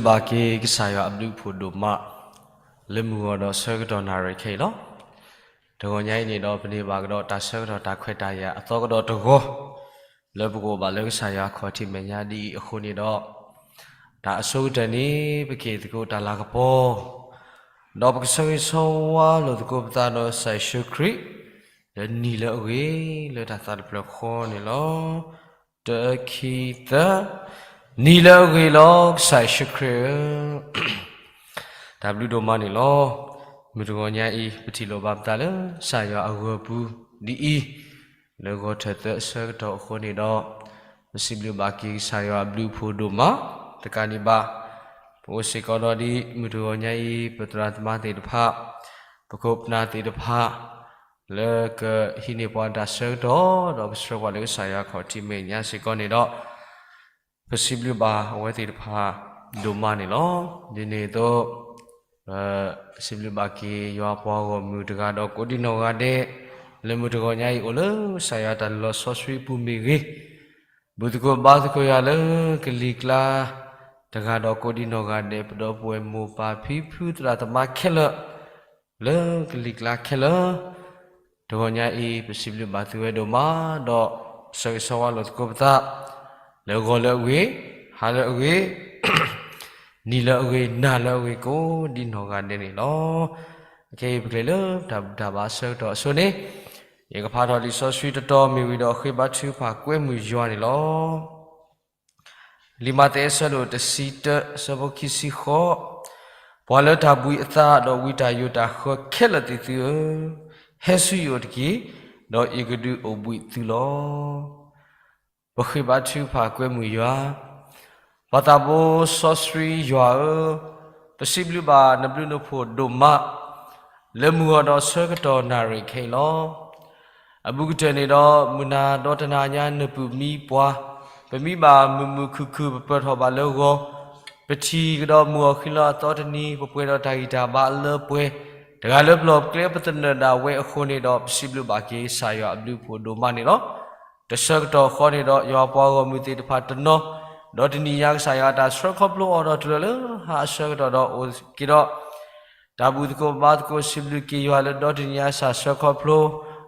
ဘၣ်က့ၤကစၢ်ယွၤအဘျုးအဖှိၣ်ဒိၣ်မး လၢမုၢ်ဂီၤဒီးဆၢကတီၢ်နၣ်ရံၣ်ခဲအံၤလီၤ. တဂီၤညါအံၤန့ၣ်ဒီး ပန့ၢ်ဘၣ်ကဒီးတၢ်ဆၢကတီၢ်တၢ်ခွဲးတၢ်ယာ်အသီကဒီးတဂီၤ လၢပကအိၣ်ဘၣ်လၢကစၢ်ယွၤအခီၣ်ထံးမဲာ်ညါဒ်အံၤအဃိန့ၣ်ဒီး တၢ်အဆိကတၢၢ်န့ၣ် ပက့ၤသကိးတၢ်လၤကပီၤ ဒီးပကဆၢဂ့ၤဆၢဝါလိာ်သကိးပသးဒီးကစၢ်ယ့ၣ်ၡူးခရံာ် လၢနံၤလၢအဂ့ၤ လၢတၢ်သးတဖျၢၣ်ဃီန့ၣ်လီၤ. တၢ ခံ သၢ, နံၤလၢအဂ့ၤလီၤ ကစၢ်ယ့ၣ်ၡူးခရံာ်ဧၢ, တၢ်ဘျုးဒိၣ်မးန့ၣ်လီၤ. မုၢ်တဂီၤညါအံၤ ပထံၣ်လိာ်ဘၣ်ပသးလၢကစၢ်ယွၤအဂီၤပူၤဒ်အံၤ, လၢဂီၤထၢၣ်သၢအဆၢကတီၢ်အဃိန့ၣ်ဒီး ပစံးဘျုးဘၣ်က့ၤကစၢ်ယွၤအဘျုးအဖှိၣ်ဒိၣ်မး တကးဒံးဘၣ် ပအိၣ်စ့ၢ်ကီးဒီးဒ်မုၢ်တဂီၤညါအံၤ ပသရၣ်သမါသ့ၣ်တဖၣ်, ပခိၣ်ပနၢ်သ့ၣ်တဖၣ် လၢကဟံးန့ၢ်ပှၤတၢ်ဆၢကတီၢ် ဒီးကဆှၢပှၤလၢကစၢ်ယွၤအခီၣ်ထံးမဲာ်ညါစ့ၢ်ကီးန့ၣ်ဒီး ပစံးဘျုးဘၣ်အဝဲသ့ၣ်တဖၣ်ဒိၣ်မးန့ၣ်လီၤ. ဒ်န့ၣ်အသိး ပစံးဘျုးဘၣ်က့ၤယွၤအပှၤဂီၢ်မုၢ်တဂၤဒီးကိးဒံနီၢ်ဂၤဒဲး လၢမုၢ်တဂီၤညါအံၤ အိၣ်လၢကစၢ်ယွၤတၢ်လီၤဆီဆှံအပူၤမ့ၢ်ဂ့ၤ, ဘူၣ်သကိးဘါသကိးယွၤလၢကလံၤကျါ တဂၤဒီးကိးဒံနီၢ်ဂၤဒဲး ပဒီပုၢ်ဝဲၢ်မိၢ်ပၢ်ဖံဖုသရၣ်သမါခဲလၢာ် လၢကလံၤကျါခဲလၢာ် တဂီၤညါအံၤ ပစံးဘျုးဘၣ်သုဝဲဒိၣ်မး ဒီးဆၢဂ့ၤဆၢဝါလိာ်သကိးပသး လၢဂီၤလၢအဂ့ၤ, ဟါလၢအဂ့ၤ, နံၤလၢအဂ့ၤ, နၤလၢအဂ့ၤ ကိးဒံနီၢ်ဂၤဒဲးန့ၣ်လီၤ. အခဲအံၤပကလဲၤလၢတၢ်ဘူၣ်တၢ်ဘါအဆၢကတီၢ်အဆိန့ၣ်, ယကဖးထီၣ်လံာ်စီဆှံတတီၤမ့ၢ်ဝံၤဒီး ဃ့ဘါထုကဖၣ်ကွဲမုာ်ယွၤန့ၣ်လီၤ. လံာ်မးသဲအဆၢဒိၣ်တဆံတၢ အဆၢဖိခံဆံဃိး, ပှၤလၢတၢ်ဘှံးအသးဒီးဝံတၢ်ယိးတၢ်ဃၢခဲလၢာ်သ့ၣ်သုဧၢ, ဟဲဆူယအိၣ်တက့ၢ်, ဒီးယကဒုးအိၣ်ဘှံးသုလီၤ. ပဃ့ဘါထုကဖၣ်ကွဲမုာ်ယွၤ, ပှၤသးဘိစီဆှံယွၤဧၢ, ပစံးဘျုးဘၣ်နဘျုးနဖှိၣ်ဒိၣ်မး လၢမုၢ်ဂီၤဒီးဆၢကတီၢ်နၣ်ရံၣ်ခဲအံၤလီၤ. အဘူးကတၢၢ်န့ၣ်ဒီး မုၢ်နၤဒီတနၤညါနပုၢ်မံပှၤ, ပမံဘၣ်မုာ်မုာ်ခုၣ်ခုၣ် ပပၢၢ်ထီၣ်ဘၣ်လၢဂီၤ, ပထံၣ်ကဒီးမုၢ်အီၣ်ဃံလၤအသီတနံၤ ပပှဲၤဒီးတၢ်ဂံၢ်တၢ်ဘါအလၢပှဲၤ, တဂၤလၢပလီၢ်ပကျဲပသနၢၣ်ဒၣ်ဝဲအဃိန့ၣ်ဒီး ပစံးဘျုးဘၣ်က့ၤကစၢ်ယွၤအဘျုးအဖှိၣ်ဒိၣ်မးန့ၣ်လီၤ. တဆၢကတီၢ်ဃီန့ၣ်ဒီး ယွၤပှၤဂီၢ်မုၢ်သ့ၣ်တဖၣ်တနီၤ, ဒီတနံၤညါကစၢ်ယွၤတၢ်ဆှၢခီဖျိအီၤဒီးတုၤလီၤလၢဟါအဆၢကတီၢ်ဒီးအိၣ်က့ၤဒီး တၢ်ဘူၣ်သကိးဘါသကိးစံးဘျုးက့ၤယွၤလၢဒီတနံၤညါကစၢ်ဆှၢခီဖျိ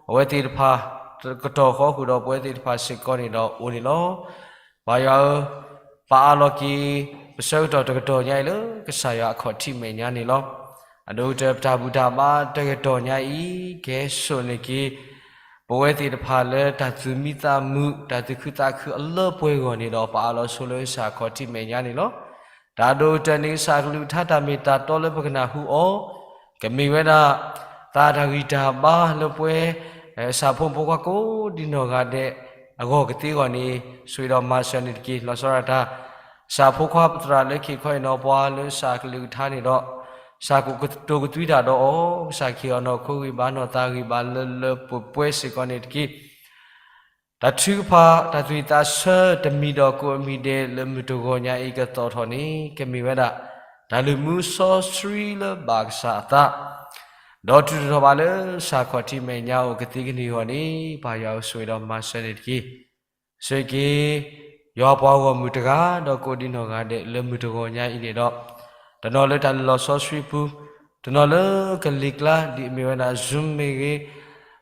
အဝဲသ့ၣ်တဖၣ် ကတီၢ်ဃီဃုာ်ဒီးပဝဲသ့ၣ်တဖၣ်စ့ၢ်ကီးန့ၣ်ဒီးအိၣ်န့ၣ်လီၤ. ပၢ်ယွၤဧၢ, ပအးလီၤက့ၤ ပဆၢကတီၢ်တကတီၢ်ညါအံၤလၢကစၢ်ယွၤအခီၣ်ထံးမဲာ်ညါန့ၣ်လီၤ. အဒိၣ်ကတၢၢ်ပတၢ်ဘူၣ်တၢ်ဘါတကတီၢ်ညါအံၤ ကဟဲစိာ်န့ၢ်က့ၤ ပဝဲသ့ၣ်တဖၣ်လၢတၢ်သူၣ်မံသးမုာ် တၢ်သူၣ်ခုသးခုအလၢပှဲၤအဂီၢ်န့ၣ်ဒီး ပအးလီၤဆိလၢကစၢ်အခီၣ်ထံးမဲာ်ညါန့ၣ်လီၤ. တၢ်အဒိၣ်ကတၢၢ်န့ၣ် ကစၢ်အကလုၢ်ကထါတၢ်မ့ၢ်တၢ်တီလၢပကနၢ်ဟူအီၤ ကမ့ၢ်ဝဲဒၣ် သးတၢ်ဂံၢ်တၢ်ဘါလၢပဝဲ ကစၢ်ဖိမုၣ်ဖိခွါကိးဒံနီၢ်ဂၤဒဲးအဂီၢ်ကသ့အဂီၢ်န့ၣ် ဆိၣ်ဂ့ၤဒီးမၤစၢၤန့ၣ်တက့ၢ်. လီၤဆီဒၣ်တၢ် ကစၢ်ဖိခွါပသရၣ်လၢခံခီအံၤနီၤ ပှၤလၢကစၢ်အကလုၢ်ကထါန့ၣ်ဒီး ကစၢ်ကတိၤကသွံတၢ်ဒီးအီၤ, ကစၢ်ကဟ့ၣ်အီၤနီၢ်ခိဂံၢ်ဘါနီၢ်သးဂံၢ်ဘါလၢလၢပှဲၤပှဲၤစ့ၢ်ကီးန့ၣ်တက့ၢ်. တၢ်ထုကဖၣ် တၢ်သူၣ်ဝံၣ်သးဆၢတမံၤဒီးကိးအမံၤဒဲးလၢမုၢ်တဂီၤညါအံၤကသီၣ်ထီၣ်န့ၣ် ကမ့ၢ်ဝဲဒၣ် တၢ်လုၢ်မူစီဆှံလၢဘၣ်ကစၢ်အသး ဒီးတုၤထီၣ်ဘၣ်လၢကစၢ်ခီၣ်ထံးမဲာ်ညါအိၣ်ကသ့ကန့ၢ်အဂီၢ်န့ၣ် ပၢ်ယွၤဧၢ ဆိၣ်ဂ့ၤဒီးမၤစၢၤန့ၣ်တက့ၢ်. ဆိၣ်ဂ့ၤက့ၤ ယွၤပှၤဂီၢ်မုၢ်တဂၤ ဒီးကိးဒံနီၢ်ဂၤဒဲးလၢမုၢ်တဂီၤညါအံၤန့ၣ်ဒီး တနီၤလၢတၢ်လၢလီၤစီဆှံပူၤ, တနီၤလၢကလံၤကျါ ဒ်အမ့ၢ်ဝဲဒၣ် Zoom မ့ၢ်ဂ့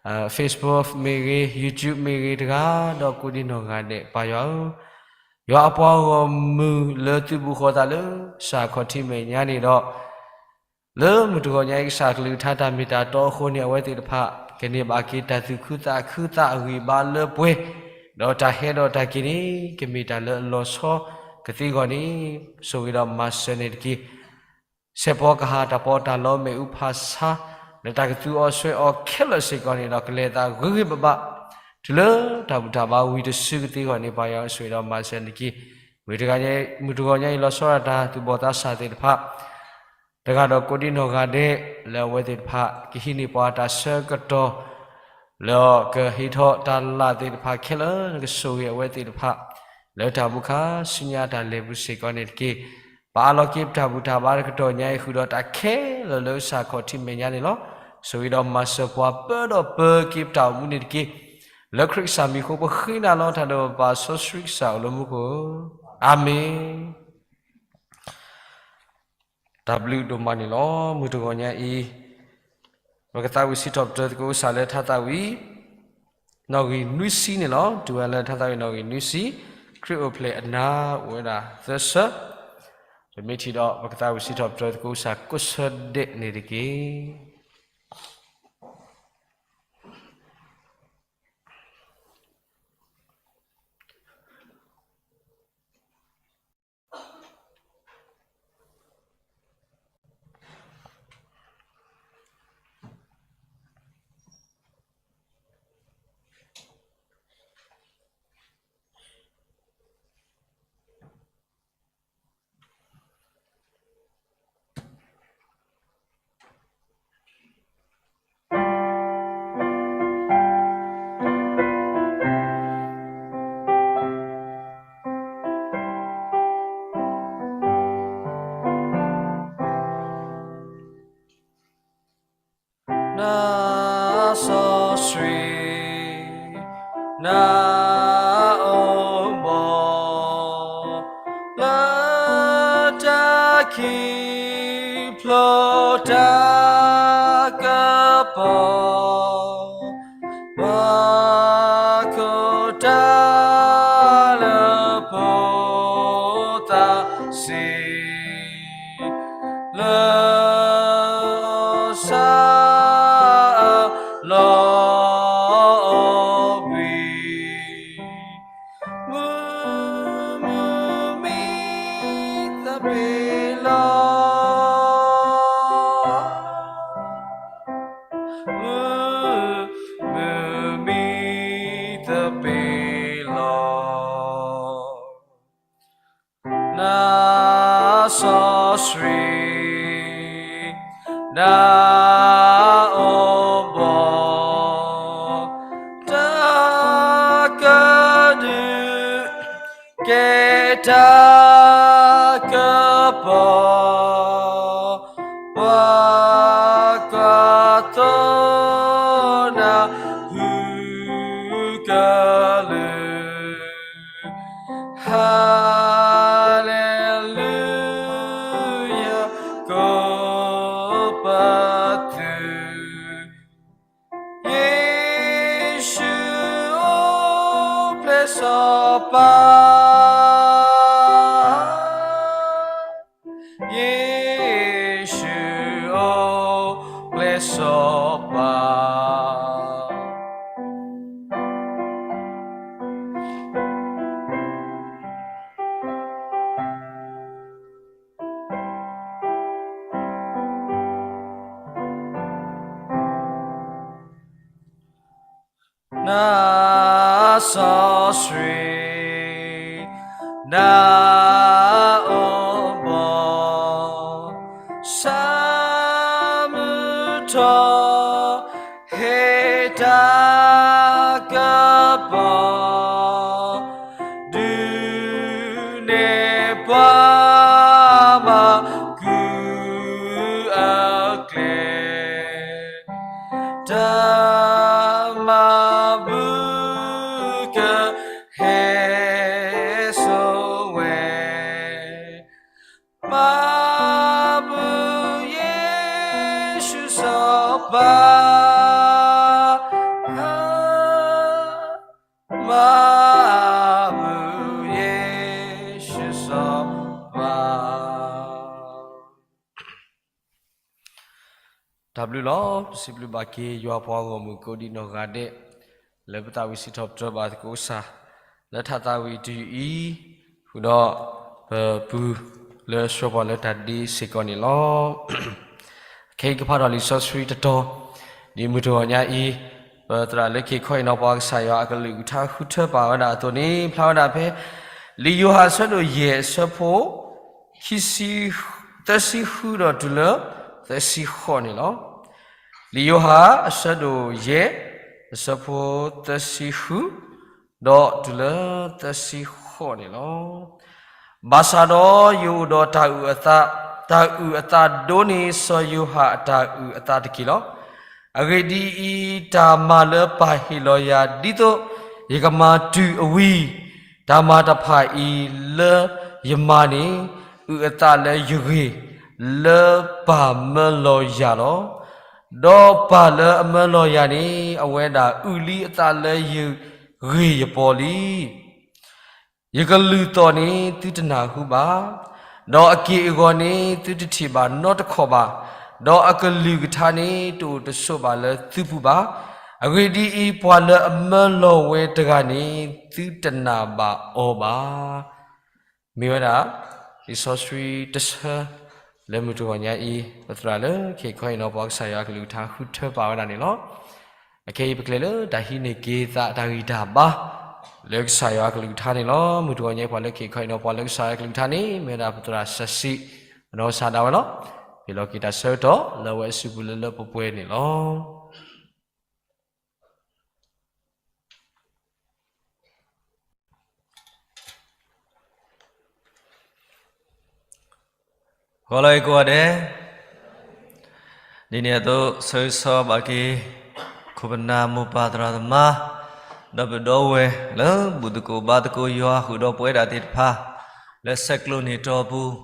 ၤ, Facebook မ့ၢ်ဂ့ၤ, YouTube မ့ၢ်ဂ့ၤတဂၤ ဒီးကိးဒံနီၢ်ဂၤဒဲး ပၢ်ယွၤဧၢ, ယွၤအပှၤဂီၢ်မုၢ်လၢသုးဘူးဃီၤသးလၢကစၢ်ခီၣ်ထံးမဲာ်ညါန့ၣ်ဒီး လၢမုၢ်တဂီၤညါအံၤ ကစၢ်ကလုၢ်ကထါတၢ်မ့ၢ်တၢ်တီအဃိန့ၣ် အဝဲသ့ၣ်တဖၣ် ကန့ၢ်ဘၣ်က့ၤတၢ်သူၣ်ခုသးခုသးအဂံၢ်ဘါလၢပှဲၤ, ဒီးတၢ်ဟဲဒီးတၢ်က့ၤန့ၣ် ကမ့ၢ်တၢ်လၢအလီၤဆီကသ့အဂီၢ်န့ၣ် ဆိၣ်ဂ့ၤဒီးမၤစၢၤန့ၣ်တက့ၢ်. ဆဲးဖီကဟၣ်တၢ်ပီးတၢ်လီမ့ၣ်အူဖးဆါ လၢတၢ်ကသူအီၤစွဲအီၤခဲလၢာ်စ့ၢ်ကီးန့ၣ်ဒီး ကလဲၤသးဂ့ၤဂ့ၤဘၣ်ဘၣ် တုၤလၢတၢ်ဘူၣ်တၢ်ဘါဝံၤတစုကသ့အဂီၢ်န့ၣ် ပၢ်ယွၤဆိၣ်ဂ့ၤဒီးမၤစၢၤန့ၣ်တက့ၢ်. မုၢ်တဂီၤညါအံၤ လီၤဆီဒၣ်တၢ်သူၣ်ဘီၣ်သးစၢ်သ့ၣ်တဖၣ် တဂၤဒီးကိးဒံနီၢ်ဂၤဒဲး လၢအဝဲသ့ၣ်တဖၣ် ကဟံးန့ၢ်ပှၤတၢ်ဆၢကတီၢ် လၢကဟ့ၣ်ထီၣ်တၢ်လၢ်သ့ၣ်တဖၣ်ခဲလၢာ် နကဆိၣ်ဂ့ၤအဝဲသ့ၣ်တဖၣ် လၢတၢ်မူခါဆူညါတၢ်လဲၤပူၤစ့ၢ်ကီးန့ၣ်တက့ၢ်. ပအးလီၤက့ၤပတၢ်ဘူၣ်တၢ်ဘါတကတီၢ်ညါအံၤ ဃုာ်ဒီးတၢ်ခဲလၢာ်လၢကစၢ်ခီၣ်ထံးမဲာ်ညါန့ၣ်လီၤ. ဆိၣ်ဂ့ၤဒီးမၤစၢၤပှၤပၢဒီးပၢက့ၤပတၢ်အိၣ်မူန့ၣ်တက့ၢ်. လၢခရံာ်ကစၢ်မံၤအဃိ ပဃ့နၤလီၤတၢ်ဒီးပပၢ်စီဆှံကစၢ်အိၣ်လၢမူခိၣ်ဧၢ, အၤမ့ၣ်. တၢ်ဘျုးဒိၣ်မးန့ၣ်လီၤ. မုၢ်တဂီၤညါအံၤ ပကသးဝံၣ်စံးထီၣ်ပတြၢၤသကိးကစၢ်လၢထါသးဝံၣ် နီၣ်ဂံၢ်နွံဆံန့ၣ်လီၤ. တုၤဝဲလၢထါသးဝံၣ်နီၣ်ဂံၢ်နွံဆံ, ခရံာ်အိၣ်ဖျဲၣ်အနၤအိၣ်ဝဲဒၣ်သၢဆၢ, ပမ့ၢ်ထံၣ်ဒီး ပကသးဝံၣ်စံးထီၣ်ပတြၢၤသကိးကစၢ်ကိးဆၢဒဲးန့ၣ်တက့ၢ်. နစီဆှံ, နအိၣ်ဘှီၣ်, လၢတၢ်ခံးဖျိတၢ်ကပီၤ, ပှၤခိၣ်တၢ်လၢဖိသၣ်စံး လၢစၢအလီၢ်ဘှံး, မုၢ်မုၢ်မံသပ့ၤလီၤ, မုၢ်မုၢ်မံသပ့ၤလီၤ. နစီဆှံ, နအိၣ်ဘှီၣ်, တၢ်ကဒုးကဲတၢ်ကပီၤ, ပှၤကွၢ်သိနၤဟူကလုၢ် Hallelujah, ကိးပသူ, ယ့ၣ်ၡူးအိၣ်ဖျဲၣ်စီၤပၤ, ယ့ၣ်ၡူးအိၣ်ဖျဲၣ်စီၤပၤ. နစီဆှံ, နအိၣ်ဘှီၣ်, ဆၣ်မုၢ်ထီၣ် ဟ့ၣ်တၢ်ကပီၤ, ဒုးနဲၣ်ပှၤမၤကူအကျဲ, တၢ်မၤဘူၣ်ကဟဲစိာ်ဝဲ မၤဘူၣ်ယ့ၣ်ၡူးစီၤပၤ, မၤဘူၣ်ယ့ၣ်ၡူးစီၤပၤ. တၢ်ဘျုးလီၤ. ပစံးဘျုးဘၣ်က့ၤယွၤပှၤဂီၢ်မုၢ်ကိးဒံးနီၢ်ဂၤဒဲး, လၢပသးဝံၣ်စံးထီၣ်ပတြၢၤဘၣ်သကိးကစၢ် လၢထါသးဝံၣ်တယုၢ်အံၤ, ဃုာ်ဒီးပပုၢ်လၢဆှၢပှၤလၢတၢ်ဒ့စ့ၢ်ကီးန့ၣ်လီၤ. ခဲအံၤကဖးထီၣ်လံာ်စီဆှံတတီၤ, ဒ်မုၢ်တဂီၤညါအံၤ, ပသရၣ်လၢခံခီအံၤနီၤ ပှၤကစၢ်ယွၤအကလုၢ်ကထါဃုထၢပာ်ဝဲဒၣ်အသိးန့ၣ် ဖျါဝဲဒၣ်ဖဲ လံာ်ယိၤဟၣ်အဆၢဒိၣ်ယဲၢ်အဆၢဖိ ခံဆံ, သၢဆံဃုဒီးတုၤလၢ သၢဆံဃိးန့ၣ်လီၤ. လံာ်ယိၤဟၣ်အဆၢဒိၣ်ယဲၢ် အဆၢဖိသၢဆံဃု ဒီးတုၤလၢသၢဆံဃိးန့ၣ်လီၤ. ဘၣ်ဆၣ်ဒီးယအိၣ်ဒီးတၢ်အုၣ်အသး, တၢ်အုၣ်အသးဒိၣ်န့ၢ်စီၤယိၤဟၣ်အတၢ်အုၣ်အသးတက့ၢ်လီၤ. အဂ့ၢ်ဒ်အံၤ, တၢ်မၤလၢပၢ်ဟ့ၣ်လီၤယၤ ဒ်သိးယကမၤတုၤအဝံၤ, တၢ်မၤတဖၣ်အံၤလၢယမၤန့ၣ် အုၣ်အသးလၢယဂ့ၢ် လၢပၢ်မၢလီၤယၤလီၤ. ဒီးပၢ်လၢအမၢလီၤယၤန့ၣ် အဝဲဒၣ်အုၣ်လံအသးလၢယဂ့ၢ်ယပီၤလံ. ယကလုၢ်သီၣ်န့ၣ်သုတနၢ်ဟူဘၣ်, ဒီးအက့ၢ်အဂီၤန့ၣ်သုတထံၣ်ဘၣ်နီတခီၣ်ဘၣ်, ဒီးအကလုၢ်ကထါန့ၣ် တအိၣ်တဆိးဘၣ်လၢသုပူၤဘၣ်. အဂ့ၢ်ဒ်အံၤ, ပှၤလၢအမၢလီၤဝဲတဂၤန့ၣ် သုတနာ်ဘၣ်အီၤဘၣ်. မ့ၢ်ဝဲဒၣ် လံာ်စီဆှံတဆၢ လၢမုၢ်တဂီၤညါအံၤ ပသရၣ်လၢခ့ခီအံၤနီၤ ပှၤကစၢ်ယွၤအကလုၢ်ကထါဃုထၢပာ်ဝဲဒၣ်န့ၣ်လီၤ. အခဲအံၤပကျဲၤလၢတၢ်ဟံးန့ၢ်က့ၤသးတၢ်ဂံၢ်တၢ်ဘါ လၢကစၢ်ယွၤအကလုၢ်ကထါန့ၣ်လီၤ. မုၢ်တဂီၤညါအံၤ ပှၤလၢခ့ခီအံၤနီၤ ပှၤလၢကစၢ်ယွၤအကလုၢ်ကထါန့ၣ် မ့ၢ်ဝဲဒၣ်ပသရၣ်စီဆှံ အနီၢ်ကစၢ်ဒၣ်ဝဲလီၤ. ပဟ့ၣ်လီၤက့ၤတၢ်ဆၢကတီၢ်လၢအဝဲအစုပူၤလၢလၢပှဲၤပှဲၤန့ၣ်လီၤ. ဂီၤလၢအံၤကိးဂၤဒဲး, ဒ်န့ၣ်အသိး ဆၢဂ့ၤဆၢဝါဘၣ်က့ၤ ခိၣ်ပနၢ်မိၢ်ပၢ်သရၣ်သမါ ဒီပုၢ်ဒီဝဲၢ် လၢဘူၣ်သကိးဘါသကိးယွၤ ဃုာ်ဒီးပဝဲဒၣ်သ့ၣ်တဖၣ် လၢဆဲးကျိးန့ၢ်တီၢ်ပူၤ,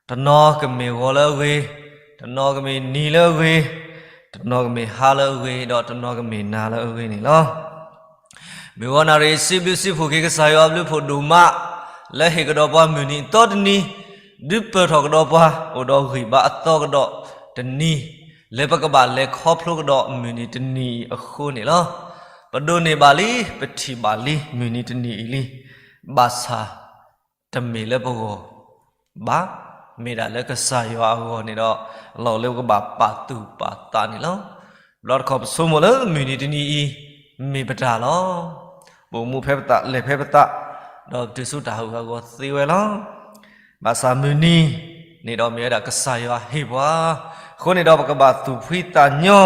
တနီၤကမ့ၢ်ဂီၤလၢအဂ့ၤ, တနီၤကမ့ၢ်နံၤလၢအဂ့ၤ, တနီၤကမ့ၢ်ဟါလၢအဂ့ၤ, ဒီးတနီၤကမ့ၢ်နၤလၢအဂ့ၤန့ၣ်လီၤ. မုၢ်ဂီၤနၣ်ရံၣ် စံးဘျုးစံးဖှိၣ်က့ၤကစၢ်ယွၤအဘျုးအဖှိၣ်ဒိၣ်မး လၢဟ့ၣ်ကဒီးပှၤမုၢ်နံၤအသီတနံၤ, ဒုးပၢၢ်ထီၣ်ကဒီးပှၤ အိၣ်ဒီးဂံၢ်ဘါအသီကဒီးတနံၤ, လၢပကဘၣ်လဲၤခီဖျိကဒီးမုၢ်နံၤတနံၤအံၤအဃိန့ၣ်လီၤ. ပဒိးန့ၢ်ဘၣ်လံ, ပထံၣ်ဘၣ်လံ မုၢ်နံၤတနံၤအံၤလံ, ဘၣ်ဆၣ် တမ့ၢ်လၢပဂီၢ်ဘၣ်, မ့ၢ်ဒၣ်လၢကစၢ်ယွၤအဂီၢ်န့ၣ်ဒီး လီၢ်လၢပကဘၣ်ပာ်သူၣ်ပာ်သးန့ၣ်လီၤ. ဘျီတခီပဆိကမိၣ်လၢမုၢ်နံၤတနံၤအံၤ မ့ၢ်ပတၢ်လီၤ. ပအိၣ်မူဖဲပသး လဲၤဖဲပသး, ဒီးပတုၤဆူတၢ်ဟးဂူာ်ဟးဂီၤသ့ဝဲလီၤ. ဘၣ်ဆၣ်မုၢ်နံၤန့ၣ်ဒီး မ့ၢ်ဝဲဒၣ်ကစၢ်ယွၤဟ့ၣ်ပှၤ, အဃိန့ၣ်ဒီးပကဘၣ်သူၣ်ဖှံသးညီ,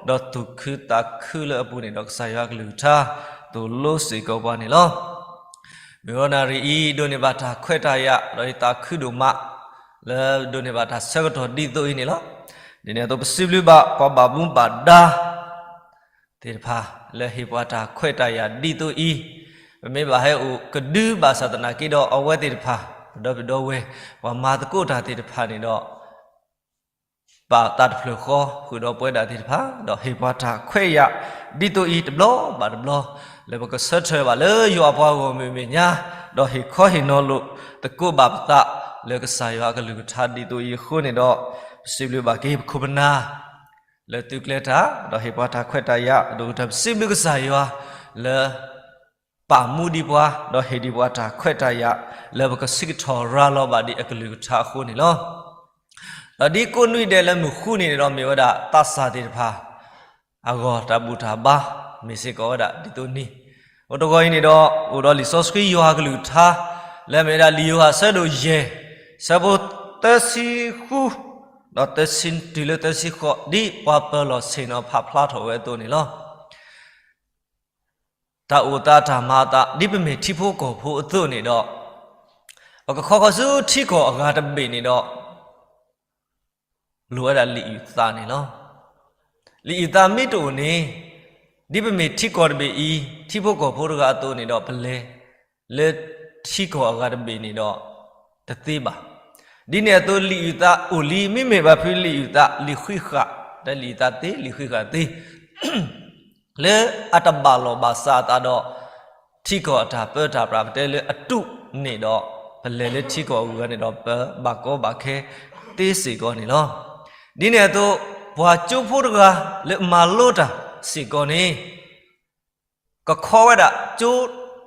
ဒီးသူၣ်ခုသးခုလၢအပူၤန့ၣ်ဒီး ကစၢ်ယွၤအကလုၢ်ကထါ သိၣ်လိစ့ၢ်ကီးပှၤန့ၣ်လီၤ. မုၢ်ဂီၤနၣ်ရံၣ်အံၤ ဒိးန့ၢ်ဘၣ်တၢ်ခွဲးတၢ်ယာ် ဒီးယသးခုဒိၣ်မး လၢဒိးန့ၢ်ဘၣ်တၢ်ဆၢကတီၢ်ဒ်သိးအံၤန့ၣ်လီၤ. ဒ်န့ၣ်အသိးပစံးဘျုးဘၣ် ပှၤဘၣ်မူဘၣ်ဒါ သ့ၣ်တဖၣ် လၢဟ့ၣ်ပှၤတၢ်ခွဲးတၢ်ယာ်ဒ်သိးအံၤ, ပမ့ၢ်ဘၣ်ဟဲအိၣ်ကဒုဘၣ်ဆၣ်သနာ်က့ဒီး အဝဲသ့ၣ်တဖၣ် ပဒီပုၢ်ဒီဝဲၢ် ပှၤမၤသကိးတၢ်သ့ၣ်တဖၣ်န့ၣ်ဒီး ပာ်သးတဖျၢၣ်ဃီ ဃုာ်ဒီးပဝဲဒၣ်သ့ၣ်တဖၣ် ဒီးဟ့ၣ်ပှၤတၢ်ခွဲးယာ် ဒ်သိးအံၤတဘျီဘၣ်တဘျီ လၢပကဆၢထၢၣ်ဘၣ်လၢယွၤအပှၤဂီၢ်မုၢ်မဲာ်ညါ, ဒီးဟ့ၣ်ခီဟ့ၣ်နီၤလိာ်သကိးဘၣ်ပသး လၢကစၢ်ယွၤအကလုၢ်ကထါဒ်သိးအံၤအဃိန့ၣ်ဒီး, ပစံးဘျုးဘၣ်က့ၤပခိၣ်ပနၢ် လၢသုကျဲတၢ် ဒီးဟ့ၣ်ပှၤတၢ်ခွဲးတၢ်ယာ် အဒိၣ်ကတၢၢ် ပစံးဘျုးကစၢ်ယွၤ လၢ ပာ်မူဒံးပှၤ ဒီးဟ့ၣ်ဒံးပှၤတၢ်ခွဲးတၢ်ယာ် လၢပကစံးကထီၣ်ရၤလီၤဘၣ်ဒံးအကလုၢ်ကထါအဃိန့ၣ်လီၤ. ဒီးဒ်ကိးနွံဒဲးလၢမုၢ်ဃုနံၤန့ၣ်ဒီး မ့ၢ်ဝဲဒၣ်သးစၢ်သ့ၣ်တဖၣ် အဂီၢ်တၢ်ဘူၣ်တၢ်ဘါ မ့ၢ်စ့ၢ်ကီးဝဲဒၣ်ဒ်သိးနံၤ, အိၣ်တဂီၤအံၤန့ၣ်ဒီး အိၣ်ဒီးလံာ်စီဆှံယိၤဟၣ်ကလုၢ်ကထါ လၢအမ့ၢ်ဝဲဒၣ်လံာ်ယိၤဟၣ်အဆၢဒိၣ်ယဲၢ် အဆၢဖိသၢဆံဃု ဒီးသၢဆံတုၤလၢသၢဆံဃိး ဒ်ပှၤပၢၤလီၢ်ဆ့ၣ်နီၤဖးဖျါထီၣ်ဝဲအသိးန့ၣ်လီၤ. တၢ်အိၣ်သးတၢ်မၤအသး ဒ်ပမ့ၢ်ထံဖိကီၢ်ဖိအသိးန့ၣ်ဒီး, ပကခီဃီၤဆူထံကီၢ်အဂၤတဘ့ၣ်န့ၣ်ဒီး, လိၣ်ဝဲဒၣ်လံာ်အုၣ်သးန့ၣ်လီၤ. လံာ်အုၣ်သးမ့ၢ်တအိၣ်န့ၣ်, ဒ်ပမ့ၢ်ထံကီၢ်တဘ့ၣ်အံၤ ထံဖိကီၢ်ဖိတဂၤအသိးန့ၣ်ဒီး ပလဲၤလၢထံကီၢ်အဂၤတဘ့ၣ်န့ၣ်ဒီး တသ့ဘၣ်. ဒ်န့ၣ်အသိးလံာ်အုၣ်သးအိၣ်လံ, မ့မ့ၢ်ဘၣ်ဖုလံာ်အုၣ်သး လံာ်ဃံးဃာ်, ဒီးလံာ်အုၣ်သးသ့ လံာ်ဃံးဃာ်သ့ လၢအတဘၣ်လီၢ်ဘၣ်စးအသးဒီး ထံကီၢ်အတၢ်ပၢတၢ်ပြး ပတဲလၢအတူးန့ၣ်ဒီး, ပလဲၤလၢထံကီၢ်အဂၤန့ၣ်ဒီး ပဘၣ်ကီဘၣ်ခဲသ့စ့ၢ်ကီးန့ၣ်လီၤ. ဒ်န့ၣ်အသိး ပှၤကၠိဖိတဂၤလၢမၤလိတၢ်စ့ၢ်ကီးန့ၣ် ကခီဝဲဒၣ်ကၠိ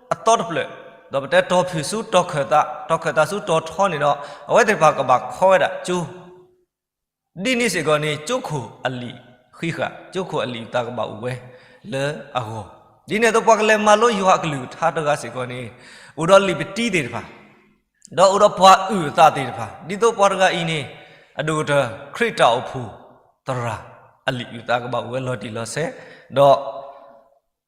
အသီတဖျၢၣ်, ဒီးပတဲတီၤဖုၣ်ဆူတီၤခၢၣ်သး, တီၤခၢၣ်သးဆူတီၤထီန့ၣ်ဒီး အဝဲသ့ၣ်တဖၣ်ကဘၣ်ခီဝဲဒၣ်ကၠိ ဒ်န့ၣ်စ့ၢ်ကီးန့ၣ် ကၠိခိၣ်အလံာ်ဃံးဃာ်, ကၠိခိၣ်အလံာ်အုၣ်သးကဘၣ်အိၣ်ဝဲလၢအဂီၢ်. ဒ်န့ၣ်အသိးပှၤကလဲၤမၤလိယွၤအကလုၢ်ကထါတဂၤစ့ၢ်ကီးန့ၣ်, အိၣ်ဒီးလံာ်ပတံသ့ၣ်တဖၣ်, ဒီးအိၣ်ဒီးပှၤအုၣ်အသးသ့ၣ်တဖၣ်, ဒ်သိးပှၤတဂၤအံၤန့ၣ် အဒိၣ်ကတၢၢ်ခရံာ်တၢ်အိၣ်ဖှိၣ်သရၣ်အလံာ်အုၣ်သးကဘၣ်အိၣ်ဝဲလီၤတံၢ်လီၤဆဲး, ဒီး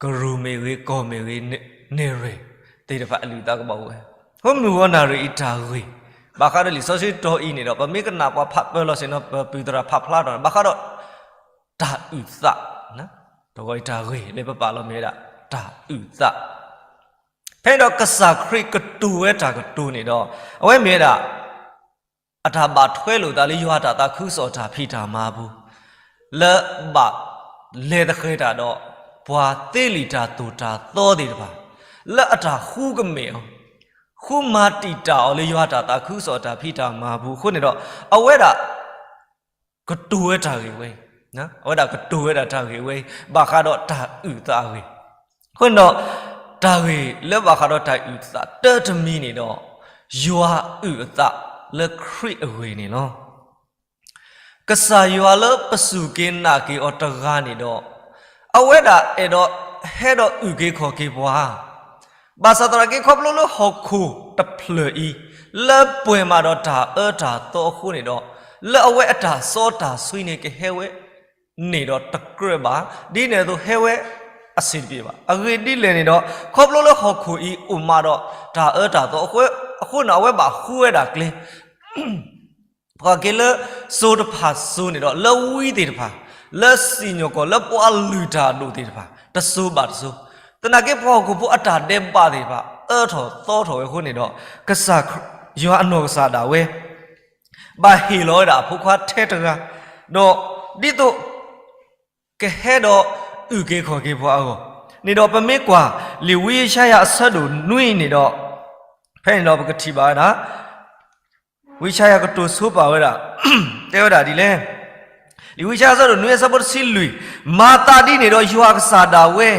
ကရူၢ်မ့ၢ်ဂ့ၤ, ကီၢ်မ့ၢ်ဂ့ၤ, နဲၣ်ရွဲၣ်သ့ၣ်တဖၣ်အလံာ်အုၣ်သးကဘၣ်အိၣ်ဝဲ. အဃိမုၢ်ဂီၤနၣ်ရံၣ်အံၤတၢ်ဂ့ၢ်, ဘၣ်ဃးဒီးလံာ်စီဆှံတီၤအံၤန့ၣ်ဒီး ပမ့ၢ်ကနၣ်ပှၤဖးပၢၤလီၢ်ဆ့ၣ်နီၤ ပပုၢ်သရၣ်ဖးဖျါထီၣ်န့ၣ် ဘၣ်ဃးဒီးတၢ်အုၣ်သး, တဂီၤအံၤတၢ်ဂ့ၢ်လၢပပာ်လီၤမ့ၢ်ဝဲဒၣ် တၢ်အုၣ်သး. ဖဲန့ၣ်ဒီးကစၢ်ခရံာ်ကတိၤဝဲတၢ်ကတိၤန့ၣ်ဒီး အဝဲမ့ၢ်ဝဲဒၣ် အတၢ်ဘၣ်ထွဲလိာ်သးလၢယွၤအတၢ်သးခုကစီၣ်တၢ်ဖံးတၢ်မၤအပူၤ, လၢဘၣ်လဲၤသဃဲၤတၢ်ဒီး ပှၤသ့လံာ်တၢ်သိၣ်တၢ်သီသ့ၣ်တဖၣ်, လၢအတၢ်ဃူကမ့ၢ်အီၤ, ဃူမၤတံာ်တာ်အီၤလၢယွၤအတၢ်သးခုကစီၣ်တၢ်ဖံးတၢ်မၤအပူၤအဃိန့ၣ်ဒီး အဝဲဒၣ် ကတိၤဝဲတၢ်ဂ့ၢ်ဝဲ, အဝဲဒၣ်ကတိၤဝဲဒၣ်တၢ်ဂ့ၢ်ဝဲ, ဘၣ်ဃးဒီးတၢ်အုၣ်အသးအဂ့ၢ်, အဃိန့ၣ်ဒီး တၢ်ဂ့ၢ်လၢဘၣ်ဃးဒီးတၢ်အုၣ်အသးတၢတမံၤန့ၣ်ဒီး ယွၤအုၣ်အသးလၢခရံာ်အဂ့ၢ်န့ၣ်လီၤ. ကစၢ်ယွၤလၢပစူၢ်က့ၤနာ်က့ၤအီၤတဂၤန့ၣ်ဒီး အဝဲဒၣ်အဲၣ်ဒိးဟဲဒီးအုၣ်က့ၤခီၣ်က့ၤပှၤ, ဘၣ်ဆၣ်သနာ်က့ခီဖျိလၢဟီၣ်ခိၣ်တဖျၢၣ်အံၤ လၢပှဲၤမးဒီးတၢ်အၢတၢ်သီအဃိန့ၣ်ဒီး လၢအဝဲအတၢ်စီတၢ်ဆှံန့ၣ်ကဟဲဝဲ န့ၣ်ဒီးတကြၢးဘၣ်, ဒ်န့ၣ်အသိးဟဲဝဲအဆံးတက့ၢ်ဘၣ်. အဂ့ၢ်ဒ်လဲၣ်န့ၣ်ဒီး ခီဖျိလၢဟီၣ်ခိၣ်အံၤအိၣ်မးဒီးတၢ်အၢတၢ်သီအဃိ, အဃိန့ၣ် အဝဲဘၣ်ဃုဝဲဒၣ်ကျဲ ပှၤက့ၤလၢစိၤတဖၣ်စိၤန့ၣ်ဒီး လၢဝံသ့ၣ်တဖၣ်, လၢစံၣ်ညီၣ်ကွီၢ် လၢပှၤလုၢ်တၢ်အဒိၣ်သ့ၣ်တဖၣ် တစိၤဘၣ်တစိၤ, သနာ်က့ပှၤဟီၣ်ခိၣ်ဖိအတၢ်ဒဲးဘးသ့ၣ်တဖၣ် အၢထီၣ်သီထီၣ်ဝဲအဃိန့ၣ်ဒီး ကစၢ်ယွၤအနီၢ်ကစၢ်ဒၣ်ဝဲ ဘၣ်ဟ့ၣ်လီၤဝဲဒၣ်အဖိခွါထဲတဂၤ, ဒီးဒ်သိး ကဟဲဒီးအုၣ်က့ၤခီၣ်က့ၤပှၤအဂီၢ်န့ၣ်ဒီး ပမ့ၢ်ကွၢ်လံာ်ဝံယၡါယၤအဆၢဒိၣ်နွံန့ၣ်ဒီး ဖဲန့ၣ်ဒီးပကထံၣ်ဘၣ်ဝဲဒၣ် ဝံယၡါယၤကတိၤဆိပာ်ဝဲဒၣ် တဲဝဲဒၣ်ဒ်လဲၣ်, လံာ်ဝံယၡါယၤအဆၢဒိၣ်နွံအဆၢဖိတဆံလွံၢ်, မၤသးဒ်န့ၣ်ဒီးယွၤကစၢ်ဒၣ်ဝဲ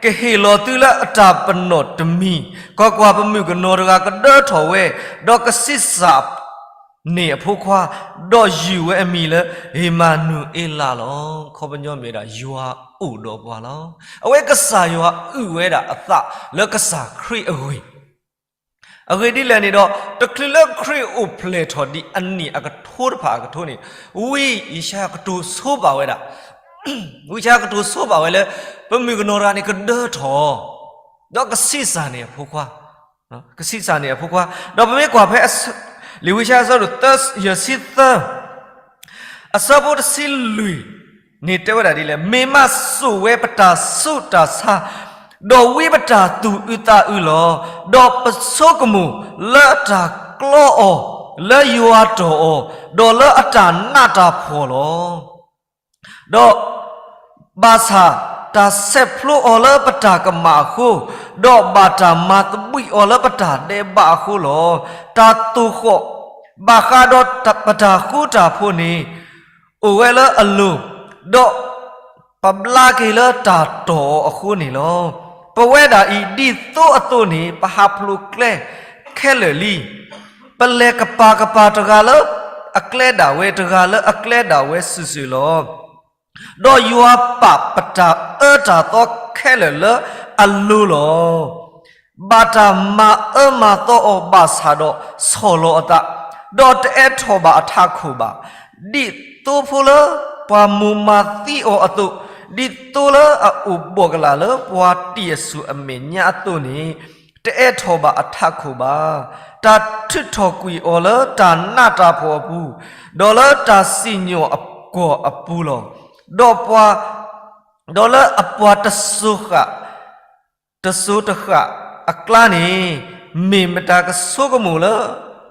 ကဟ့ၣ်လီၤသုလၢအတၢ်ပနီၣ်တမံၤ, ကွၢ်ကွၢ်, ပမုၣ်ကနီၤတဂၤကဒၢထီၣ်ဝဲ, ဒီးကဆံးစၢ် န့ၢ်အဖိခွါ, ဒီးယုၢ်ဝဲအမံၤလၢ အ့မၤနူၤအ့လးလီၤ. ခီပညီမ့ၢ်ဝဲဒၣ် ယွၤအိၣ်ဒီးပှၤလီၤ. အဝဲကစၢ်ယွၤအုၣ်ဝဲဒၣ်အသးလၢကစၢ်ခရံာ်အဂ့ၢ်, အဂ့ၢ်ဒ်လဲၣ်န့ၣ်ဒီး တချုးလၢခရံာ်အိၣ်ဖျဲၣ်ထီၣ်ဒံးအနံၣ်အကထိတဖၣ်အကထိန့ၣ်, ဝံယၡါယၤကတိၤဆိပာ်ဝဲဒၣ် ဝံယၡါယၤကတိၤဆိပာ်ဝဲလၢ ပမုၣ်ကနီၤတဂၤန့ၣ်ကဒၢထီၣ်, ဒီးကဆံးစၢ်န့ၢ်အဖိခွါ, ကဆံးစၢ်န့ၢ်အဖိခွါ, ဒီးပမ့ၢ်ကွၢ်ဖဲ လံာ်ဝံယၡါယၤအဆၢဒိၣ်သၢ ယဲၢ်ဆံသၢ အဆၢဖိတဆံလွံၢ်န့ၣ်တဲဝဲဒၣ်ဒ်လဲၣ်, မ့ၢ်မးစိာ်ဝဲပတၢ်ဆူးတၢ်ဆါ, ဒီးဝံပတၢ်သူၣ်အုးသးအုးလီၤ. ဒီးပဆိကမိၣ်လၢအတၢ်ကျီအီၤ, လၢယွၤတီၢ်အီၤ, ဒီးလၢအတၢ်နးတၢ်ဖှီၣ်လီၤ. ဒီးဘၣ်ဆၣ်တၢ်ဆဲးဖျိအီၤလၢပတၢ်ကမၣ်အဃိ, ဒီးဘၣ်တၢ်မၤသဘှံးအီၤလၢပတၢ်ဒဲးဘးအဃိလီၤ. တၢ်သိၣ်ဃီၣ်ဘၣ်ဃးဒီးပတၢ်ဃူတၢ်ဖိးန့ၣ် အိၣ်ဝဲလၢအလိၤ, ဒီးပဘျါက့ၤလၢတၢ်တီၢ်အီၤအဃိန့ၣ်လီၤ. ပဝဲဒၣ်အံၤဒ်သိအသိးန့ၣ် ပဟးဖျိးကျဲခဲလၢာ်လံ. ပလဲၤကပၤကပၤတဂၤလၢအကျဲဒၣ်ဝဲ, တဂၤလၢအကျဲဒၣ်ဝဲစုာ်စုာ်လီၤ. ဒီးယွၤပာ်ပတၢ်အၢတၢ်သီခဲလၢာ်လၢအလိၤလီၤ. ဘၣ်တၢ်မၤအၢမၤသီအီၤဘၣ်ဆၣ်ဒီးဆီၣ်လီၤအသး, ဒီးတအဲၣ်ထီၣ်ဘၣ်အထးခိၣ်ဘၣ်. ဒ်သိဖိလၢပှၤမိၢ်မၤသံအီၤအသိး, ဒ်သိလၢအအိၣ်ဘှီၣ်ကလာ်လၢပှၤတံၢ်အဆူၣ်အမဲာ်ညါအသိးန့ၣ်, တအဲၣ်ထီၣ်ဘၣ်အထးခိၣ်ဘၣ်. တၢ်ထုးထီၣ်ကွံာ်အီၤလၢတၢ်နးတၢ်ဖှီၣ်အပူၤ, ဒီးလၢတၢ်စံၣ်ညီၣ်အကွီၢ်အပူၤလီၤ. ဒီးပှၤ, ဒီးလၢအပှၤတစိၤဃာ် တစိၤတဃာ်အကျါန့ၣ်, မ့ၢ်မတၤကဆိကမိၣ်လၢ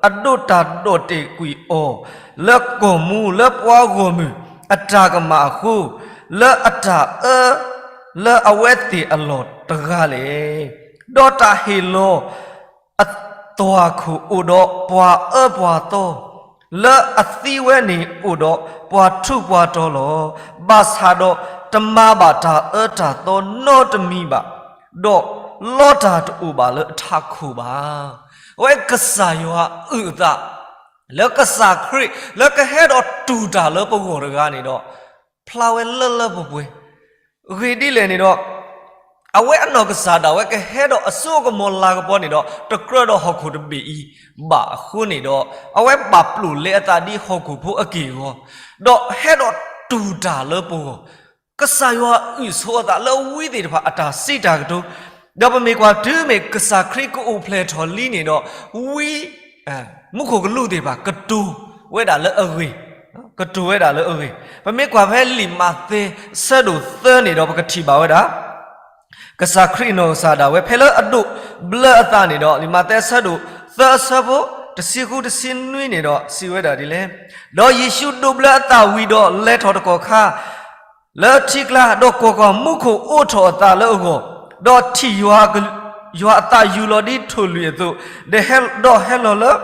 အဒိးတၢ်ဒီးတ့ၢ်ကွံာ်အီၤ လၢကီၢ်မူလၢပှၤဂီၢ်မုၢ်အတၢ်ကမၣ်အဃိ, လၢအတၢ်အၢလၢအဝဲသ့ၣ်အလီၢ်တဂၤလဲၣ်. ဒီးတၢ်ဟ့ၣ်လီၤ အသွၣ်ခိၣ်အိၣ်ဒီးပှၤအၢပှၤသီ, လၢအသံဝဲန့ၣ်အိၣ်ဒီးပှၤထူးပှၤတီၤလီၤ. ဘၣ်ဆၣ်ဒီးတမၤဘၣ်တၢ်အၢတၢ်သီနီတမံၤဘၣ်, ဒီးလီတၢ်တအိၣ်ဘၣ်လၢအထးခိၣ်ဘၣ်. အဝဲကစၢ်ယွၤအုၣ်အသး လၢကစၢ်ခရံာ် လၢကဟဲဒီးတူၢ်တၢ်လၢပဂီၢ်တဂၤန့ၣ်ဒီး ဖျါဝဲလၢလၢပှဲၤပှဲၤ အဂ့ၢ်ဒ်လဲၣ်န့ၣ်ဒီး အဝဲအနီၢ်ကစၢ်ဒၣ်ဝဲကဟဲဒီးအစိအကမီၤလၤကပီၤန့ၣ်ဒီး တကြၢးဒီးဟီၣ်ခိၣ်တဘ့ၣ်အံၤဘၣ်အဃိန့ၣ်ဒီး အဝဲဘၣ်ပျိာ်လဲအသးဒ်ဟီၣ်ခိၣ်ဖိအက့ၢ်အဂီၤ, ဒီးဟဲဒီးတူၢ်တၢ်လၢပဂီၢ်, ကစၢ်ယွၤအုၣ်ဆိအသးလၢဝံသ့ၣ်တဖၣ်အတၢ်စံးတၢ်ကတိၤ, ဒီးပမ့ၢ်ကွၢ်တုၤမ့ၢ်ကစၢ်ခရံာ်ကအိၣ်ဖျဲၣ်ထီၣ်လံန့ၣ်ဒီး ဝံ မူခိၣ်ကလူးသ့ၣ်တဖၣ် ကတိၤဝဲဒၣ်လၢအဂ့ၢ်, ကတိၤဝဲဒၣ်လၢအဂ့ၢ်. ပမ့ၢ်ကွၢ်ဖဲလံာ်မးသဲ ဆၢဒိၣ်သၢန့ၣ်ဒီး ပကထံၣ်ဘၣ်ဝဲဒၣ် ကစၢ်ခရံာ်အနီၢ်ကစၢ်ဒၣ်ဝဲ ဖဲလၢအဒိးဘျၢအသးန့ၣ်ဒီး လံာ်မးသဲ ဆၢဒိၣ်သၢ အဆၢဖိ တဆံဃုတဆံနွံန့ၣ်ဒီး စံးဝဲဒၣ်ဒ်လဲၣ်, ဒီးယ့ၣ်ၡူးဒိးဘျၢအသးဝံၤဒီး လဲၤထီၣ်တကီၢ်ခါ လၢထံကျါ, ဒီးကွၢ်ကွၢ်, မူခိၣ်အိးထီၣ်အသးလၢအဂီၢ်, ဒီးထံၣ်ယွၤအသးယူၤလီၤဒ်ထိၣ်လွံၢ်အသိး, ဒီးဟဲလီၤလၢ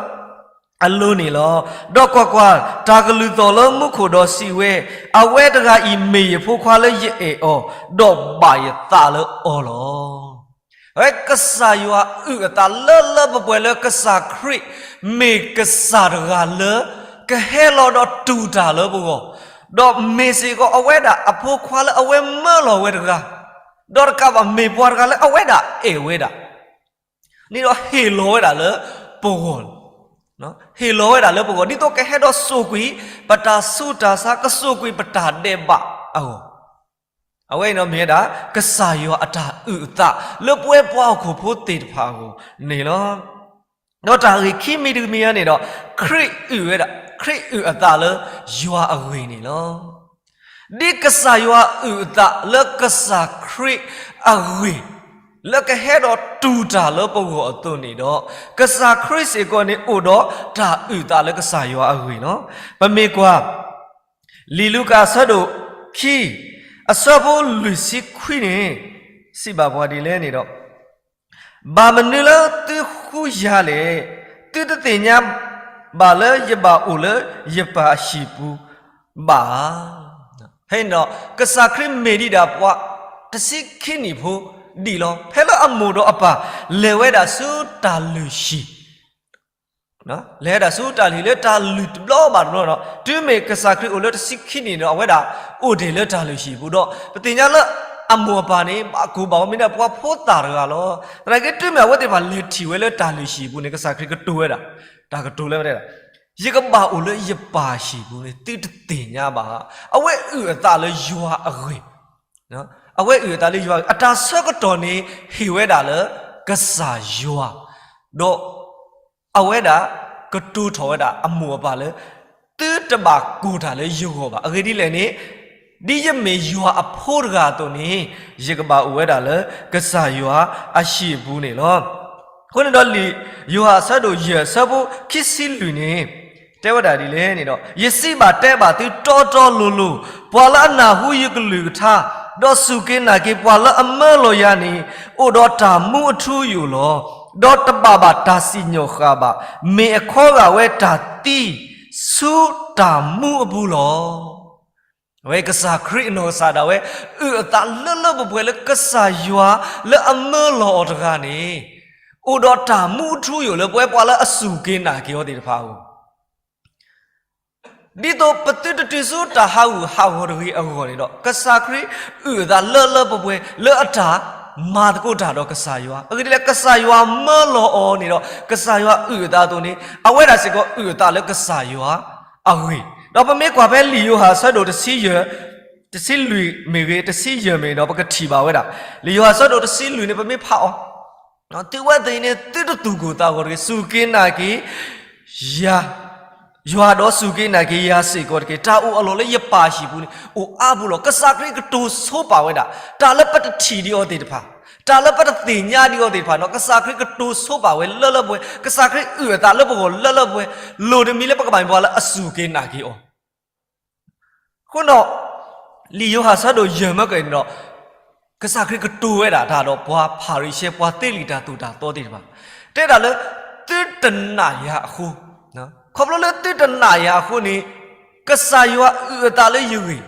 အလိၤန့ၣ်လီၤ. ဒီးကွၢ်ကွၢ်, တၢ်ကလုၢ်သီၣ်လၢမူခိၣ်ဒီးစံးဝဲ, အဝဲတဂၤအံၤမ့ၢ်ယဖိခွါလၢယအဲၣ်အီၤ, ဒီးဘၣ်ယသးလၢအီၤလီၤ. အဝဲကစၢ်ယွၤအုၣ်အသးလၢလၢပှဲၤပှဲၤလၢကစၢ်ခရံာ် မ့ၢ်ကစၢ်တဂၤလၢ ကဟဲလီၤဒီးတူၢ်တၢ်လၢပဂီၢ်, ဒီးမ့ၢ်စ့ၢ်ကီးအဝဲဒၣ်အဖိခွါလၢအဝဲမၢလီၤဝဲတဂၤ, ဒီးတကးဘၣ်မ့ၢ်ပှၤတဂၤလၢအဝဲဒၣ်အဲၣ်ဝဲဒၣ် န့ၣ်ဒီးဟ့ၣ်လီၤဝဲဒၣ်လၢပဂီၢ်, ဟ့ၣ်လီၤဝဲဒၣ်လၢပဂီၢ် ဒ်သိးကဟဲဒီးစိာ်ကွံာ် ပတၢ်ဆူးတၢ်ဆါ ကစိာ်ကွံာ်ပတၢ်ဒဲးဘးအဂီၢ်, အဝဲအံၤဒီးမ့ၢ်ဝဲဒၣ် ကစၢ်ယွၤအတၢ်အုၣ်အသး လၢပဝဲပှၤဟီၣ်ခိၣ်ဖိသ့ၣ်တဖၣ်အဂီၢ်န့ၣ်လီၤ. ဒီးတၢ်ဂ့ၢ်ခံမံၤတမံၤအံၤန့ၣ်ဒီး ခရံာ်အုၣ်ဝဲဒၣ် ခရံာ်အုၣ်အသးလၢယွၤအဂ့ၢ်န့ၣ်လီၤ. ဒ်ကစၢ်ယွၤအုၣ်အသးလၢကစၢ်ခရံာ်အဂ့ၢ် လၢကဟဲဒီးတူၢ်တၢ်လၢပဂီၢ်အသိးန့ၣ်ဒီး ကစၢ်ခရံာ်စ့ၢ်ကီးန့ၣ်အိၣ်ဒီးတၢ်အုၣ်အသးလၢကစၢ်ယွၤအဂ့ၢ်လီၤ. ပမ့ၢ်ကွၢ် လံာ်လူၤကၣ်အဆၢဒိၣ်ခံ အဆၢဖိလွံၢ်ဆံခွံန့ၣ် စံးဘၣ်ပှၤဒ်လဲၣ်န့ၣ်ဒီး ဘၣ်မနုၤလၢသုဃုယၤလဲၣ်. သုတသ့ၣ်ညါဘၣ်လၢယဘၣ်အိၣ်လၢယပၢ်အဟံၣ်ပူၤဘၣ်ဧါ. ဖဲန့ၣ်ဒီး ကစၢ်ခရံာ်မ့ၢ်ဒံးဒၣ်ပှၤတဆံခံနံၣ်ဖိဒံးလီၤ. ဖဲလၢအမိၢ်ဒီးအပၢ်လဲၤဝဲဒၣ်ဆူတၢ်လုၢ်ဟံၣ် လဲၤဝဲဒၣ်ဆူတၢ်လုၢ်ဟံၣ်လၢတၢ်လုၢ်တဘျီဘၣ်တဘျီဒီး တုၤမ့ၢ်ကစၢ်ခရံာ်အိၣ်လၢတဆံခံနံၣ်န့ၣ်ဒီး အဝဲဒၣ်အိၣ်ဒံးလၢတၢ်လုၢ်ဟံၣ်ပူၤဒီး ပသ့ၣ်ညါလၢအမိၢ်အပၢ်န့ၣ် ဘၣ်ကိၢ်ဘၣ်ဂီၤမ့ၢ်ဒၣ်ပှၤဖိသၣ်တဂၤလီၤ. သနာ်က့ တုၤမ့ၢ်အဝဲသ့ၣ်တဖၣ်လဲၤထံၣ်ဝဲလၢတၢ်လုၢ်ဟံၣ်ပူၤန့ၣ် ကစၢ်ခရံာ်ကတိၤဝဲဒၣ် တၢ်ကတိၤလၢဝဲဒၣ် ယကဘၣ်အိၣ်လၢယပၢ်ဟံၣ်ပူၤန့ၣ် သုတသ့ၣ်ညါဘၣ်. အဝဲအုၣ်အသးလၢယွၤအဂ့ၢ် အဝဲအုၣ်အသးလၢယွၤအဂ့ၢ် အတၢ်ဆၢကတီၢ်န့ၣ် ဟ့ၣ်ဝဲဒၣ်လၢကစၢ်ယွၤ, ဒီးအဝဲဒၣ်ကတိၤထီၣ်ဝဲဒၣ်အမိၢ်အပၢ်လၢ သုတဘၣ်ကိၢ်တၢ်လၢယဂီၢ်ဘၣ်. အဂ့ၢ်ဒ်လဲၣ်န့ၣ်, ဒ်ယမ့ၢ်ယွၤအဖိတဂၤအသိးန့ၣ် ယကဘၣ်အိၣ်ဝဲဒၣ်လၢကစၢ်ယွၤအဟံၣ်အပူၤန့ၣ်လီၤ. အဃိန့ၣ်ဒီးလံာ်ယိၤဟၣ်အဆၢဒိၣ်ယဲၢ် အဆၢဖိခံဆံလွံၢ်န့ၣ် တဲဝဲဒၣ်ဒ်လဲၣ်န့ၣ်ဒီး, ယစံးဘၣ်တဲဘၣ်သုတီတီလိၤလိၤ, ပှၤလၢအနၢ်ဟူယကလုၢ်ကထါ, ဒီးစူၢ်က့ၤနာ်က့ၤပှၤလၢအမၢလီၤယၤန့ၣ်, အိၣ်ဒီးတၢ်မူအထူအယိာ်လီၤ. ဒီးတဘၣ်ဘၣ်တၢ်စံၣ်ညီၣ်ဃၣ်ဘၣ်, မ့ၢ်အခီဂာ်ဝဲတၢ်သံဆူတၢ်မူအပူၤလီၤ. အဝဲကစၢ်ခရံာ်အနီၢ်ကစၢ်ဒၣ်ဝဲ အုၣ်အသးလၢလၢပှဲၤပှဲၤလၢကစၢ်ယွၤလၢအမၢလီၤအီၤတဂၤန့ၣ်, အိၣ်ဒီးတၢ်မူအထူအယိာ်လၢပဝဲပှၤလၢအစူၢ်က့ၤနာ်က့ၤအီၤသ့ၣ်တဖၣ်အဂီၢ် ဒ်သိးပသုတတုၤဆူတၢ်ဟးဂူာ်ဟးဂီၤတဂ့ၤအဂီၢ်န့ၣ်ဒီး ကစၢ်ခရံာ်အုၣ်အသးလၢလၢပှဲၤပှဲၤလၢအတၢ်မၤသကိးတၢ်ဒီးကစၢ်ယွၤ, အဂ့ၢ်ဒ်လဲၣ် ကစၢ်ယွၤမၢလီၤအီၤန့ၣ်ဒီး ကစၢ်ယွၤအုၣ်အသးအသိးန့ၣ် အဝဲဒၣ်စ့ၢ်ကီးအုၣ်အသးလၢကစၢ်ယွၤအဂ့ၢ်, ဒီးပမ့ၢ်ကွၢ်ဖဲလံာ်ယိၤဟၣ်အဆၢဒိၣ်တဆံယဲၢ်, တဆံလွံၢ်မ့ၢ်ဂ့ၤ တဆံယဲၢ်မ့ၢ်ဂ့ၤဒီး ပကထံၣ်ဘၣ်ဝဲဒၣ်, လံာ်ယိၤဟၣ်အဆၢဒိၣ်တဆံလွံၢ်န့ၣ် ပမ့ၢ်ဖးအီၤ သုဝဲသ့ၣ်န့ၣ် သုတသူၣ်ကိၢ်သးဂီၤတဂ့ၤ, စူၢ်က့ၤနာ်က့ၤယွၤ, ဒီးစူၢ်က့ၤနာ်က့ၤယၤစ့ၢ်ကီးတက့ၢ်. တၢ်အိၣ်အလီၢ်လၢယပၢ်ဟံၣ်ပူၤန့ၣ် အိၣ်အါပူၤလီၤ. ကစၢ်ခရံာ်ကတိၤဆိပာ်ဝဲဒၣ် တၢ်လၢပတထံၣ်ဒံးအီၤသ့ၣ်တဖၣ်, တၢ်လၢပတသ့ၣ်ညါဒံးအီၤသ့ၣ်တဖၣ်ဒီး ကစၢ်ခရံာ်ကတိၤဆိပာ်ဝဲလၢလၢပှဲၤပှဲၤ, ကစၢ်ခရံာ်အုၣ်အသးလၢပဂီၢ်လၢလၢပှဲၤပှဲၤ, လိၣ်တမံၤလၢပကဘၣ်မ့ၢ်ပှၤလၢအစူၢ်က့ၤနာ်က့ၤအီၤ အဃိဒီး လံာ်ယိၤဟၣ်အဆၢဒိၣ်ယဲၢ်မ့ၢ်က့ၤန့ၣ်ဒီး ကစၢ်ခရံာ်ကတိၤဝဲဒၣ်တၢ်ဒီးပှၤဖၤရံၤၡဲ ပှၤသ့လံာ်တၢ်သိၣ်တၢ်သီသ့ၣ်တဖၣ်, တဲဒၣ်လၢ သုတနာ်ယၤအဃိ, ခီဖျိလၢသုတနာ်ယၤအဃိန့ၣ် ကစၢ်ယွၤအုၣ်အသးလၢယဂ့ၢ်,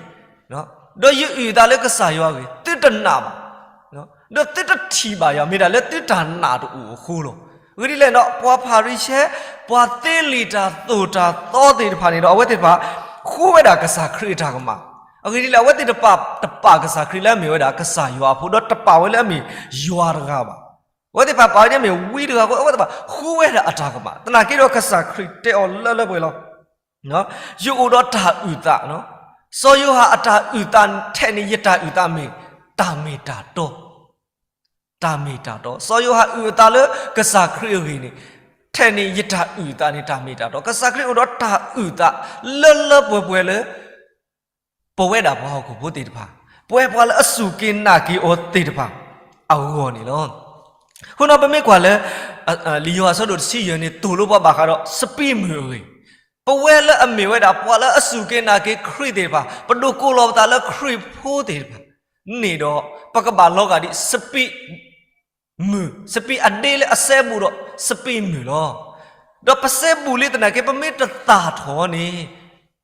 ဒီးယအုၣ်အသးလၢကစၢ်ယွၤအဂ့ၢ် သုတနာ်ဘၣ် ဒီးသုတထံၣ်ဘၣ်ယၤ မ့ၢ်ဒၣ်လၢသုတၢ်နာ်တအိၣ်အဃိလီၤ. အဂ့ၢ်ဒ်လဲၣ်ဒီး ပှၤဖၤရံၤၡဲ ပှၤသ့လံာ်တၢ်သိၣ်တၢ်သီသ့ၣ်တဖၣ်န့ၣ်ဒီး အဝဲသ့ၣ်တဖၣ် ဃုဝဲဒၣ်ကစၢ်ခရံာ်အတၢ်ကမၣ်. အဂ့ၢ်ဒ်လဲၣ် အဝဲသ့ၣ်တဖၣ်တပာ်ကစၢ်ခရံာ်လၢအမ့ၢ်ဝဲဒၣ်ကစၢ်ယွၤအဖိ ဒီးတပာ်ဝဲလၢအမ့ၢ်ယွၤတဂၤဘၣ်. အဝဲသ့ၣ်တဖၣ်ပာ်ဝဲဒၣ်မ့ၢ်ဝံတဂၤအဃိ အဝဲသ့ၣ်တဖၣ်ဃုဝဲဒၣ်အတၢ်ကမၣ်. သနာ်က့ဒီးကစၢ်ခရံာ်တဲအီၤလၢလၢပှဲၤပှဲၤလီၤ. ယအိၣ်ဒီးတၢ်အုၣ်သး, စီၤယိၤဟၣ်အတၢ်အုၣ်သးထဲန့ၣ် ယတၢ်အုၣ်သးမ့ၢ်တၢ်မ့ၢ်တၢ်တီ, တၢ်မ့ၢ်တၢ်တီ. စီၤယိၤဟၣ်အုၣ်အသးလၢကစၢ်ခရံာ်အဂ့ၢ်န့ၣ်, ထဲန့ၣ်ယတၢ်အုၣ်အသးန့ၣ် တၢ်မ့ၢ်တၢ်တီ. ကစၢ်ခရံာ်အိၣ်ဒီးတၢ်အုၣ်အသးလၢလၢပှဲၤပှဲၤလၢ ပဝဲဒၣ်ပှၤဟီၣ်ခိၣ်ဖိသ့ၣ်တဖၣ်, ပဝဲပှၤလၢအစူၢ်က့ၤနာ်က့ၤအီၤသ့ၣ်တဖၣ်အဂီၢ်န့ၣ်လီၤ. အဃိဒီးပမ့ၢ်ကွၢ်လၢ လံာ်ယိၤဟၣ်ဆၢဒိၣ်တဆံယဲၢ်န့ၣ် သိၣ်လိပှၤဘၣ်ဃးဒီးစပံးမုၢ်အဂ့ၢ်, ပဝဲလၢအမ့ၢ်ဝဲဒၣ်ပှၤလၢအစူၢ်က့ၤနာ်က့ၤခရံာ်သ့ၣ်တဖၣ်, ပဒိးကိးလီၤပသးလၢခရံာ်ဖိသ့ၣ်တဖၣ်န့ၣ်ဒီး, ပကဘၣ်လီၤဂာ်ဒ်စပံးမုၢ်, စပံးအဒ့လၢအစဲဘူးဒီးစပံးမုၢ်လီၤ. ဒီးပစဲဘူးလံသနာ်က့ ပမ့ၢ်တသၣ်ထီၣ်န့ၣ်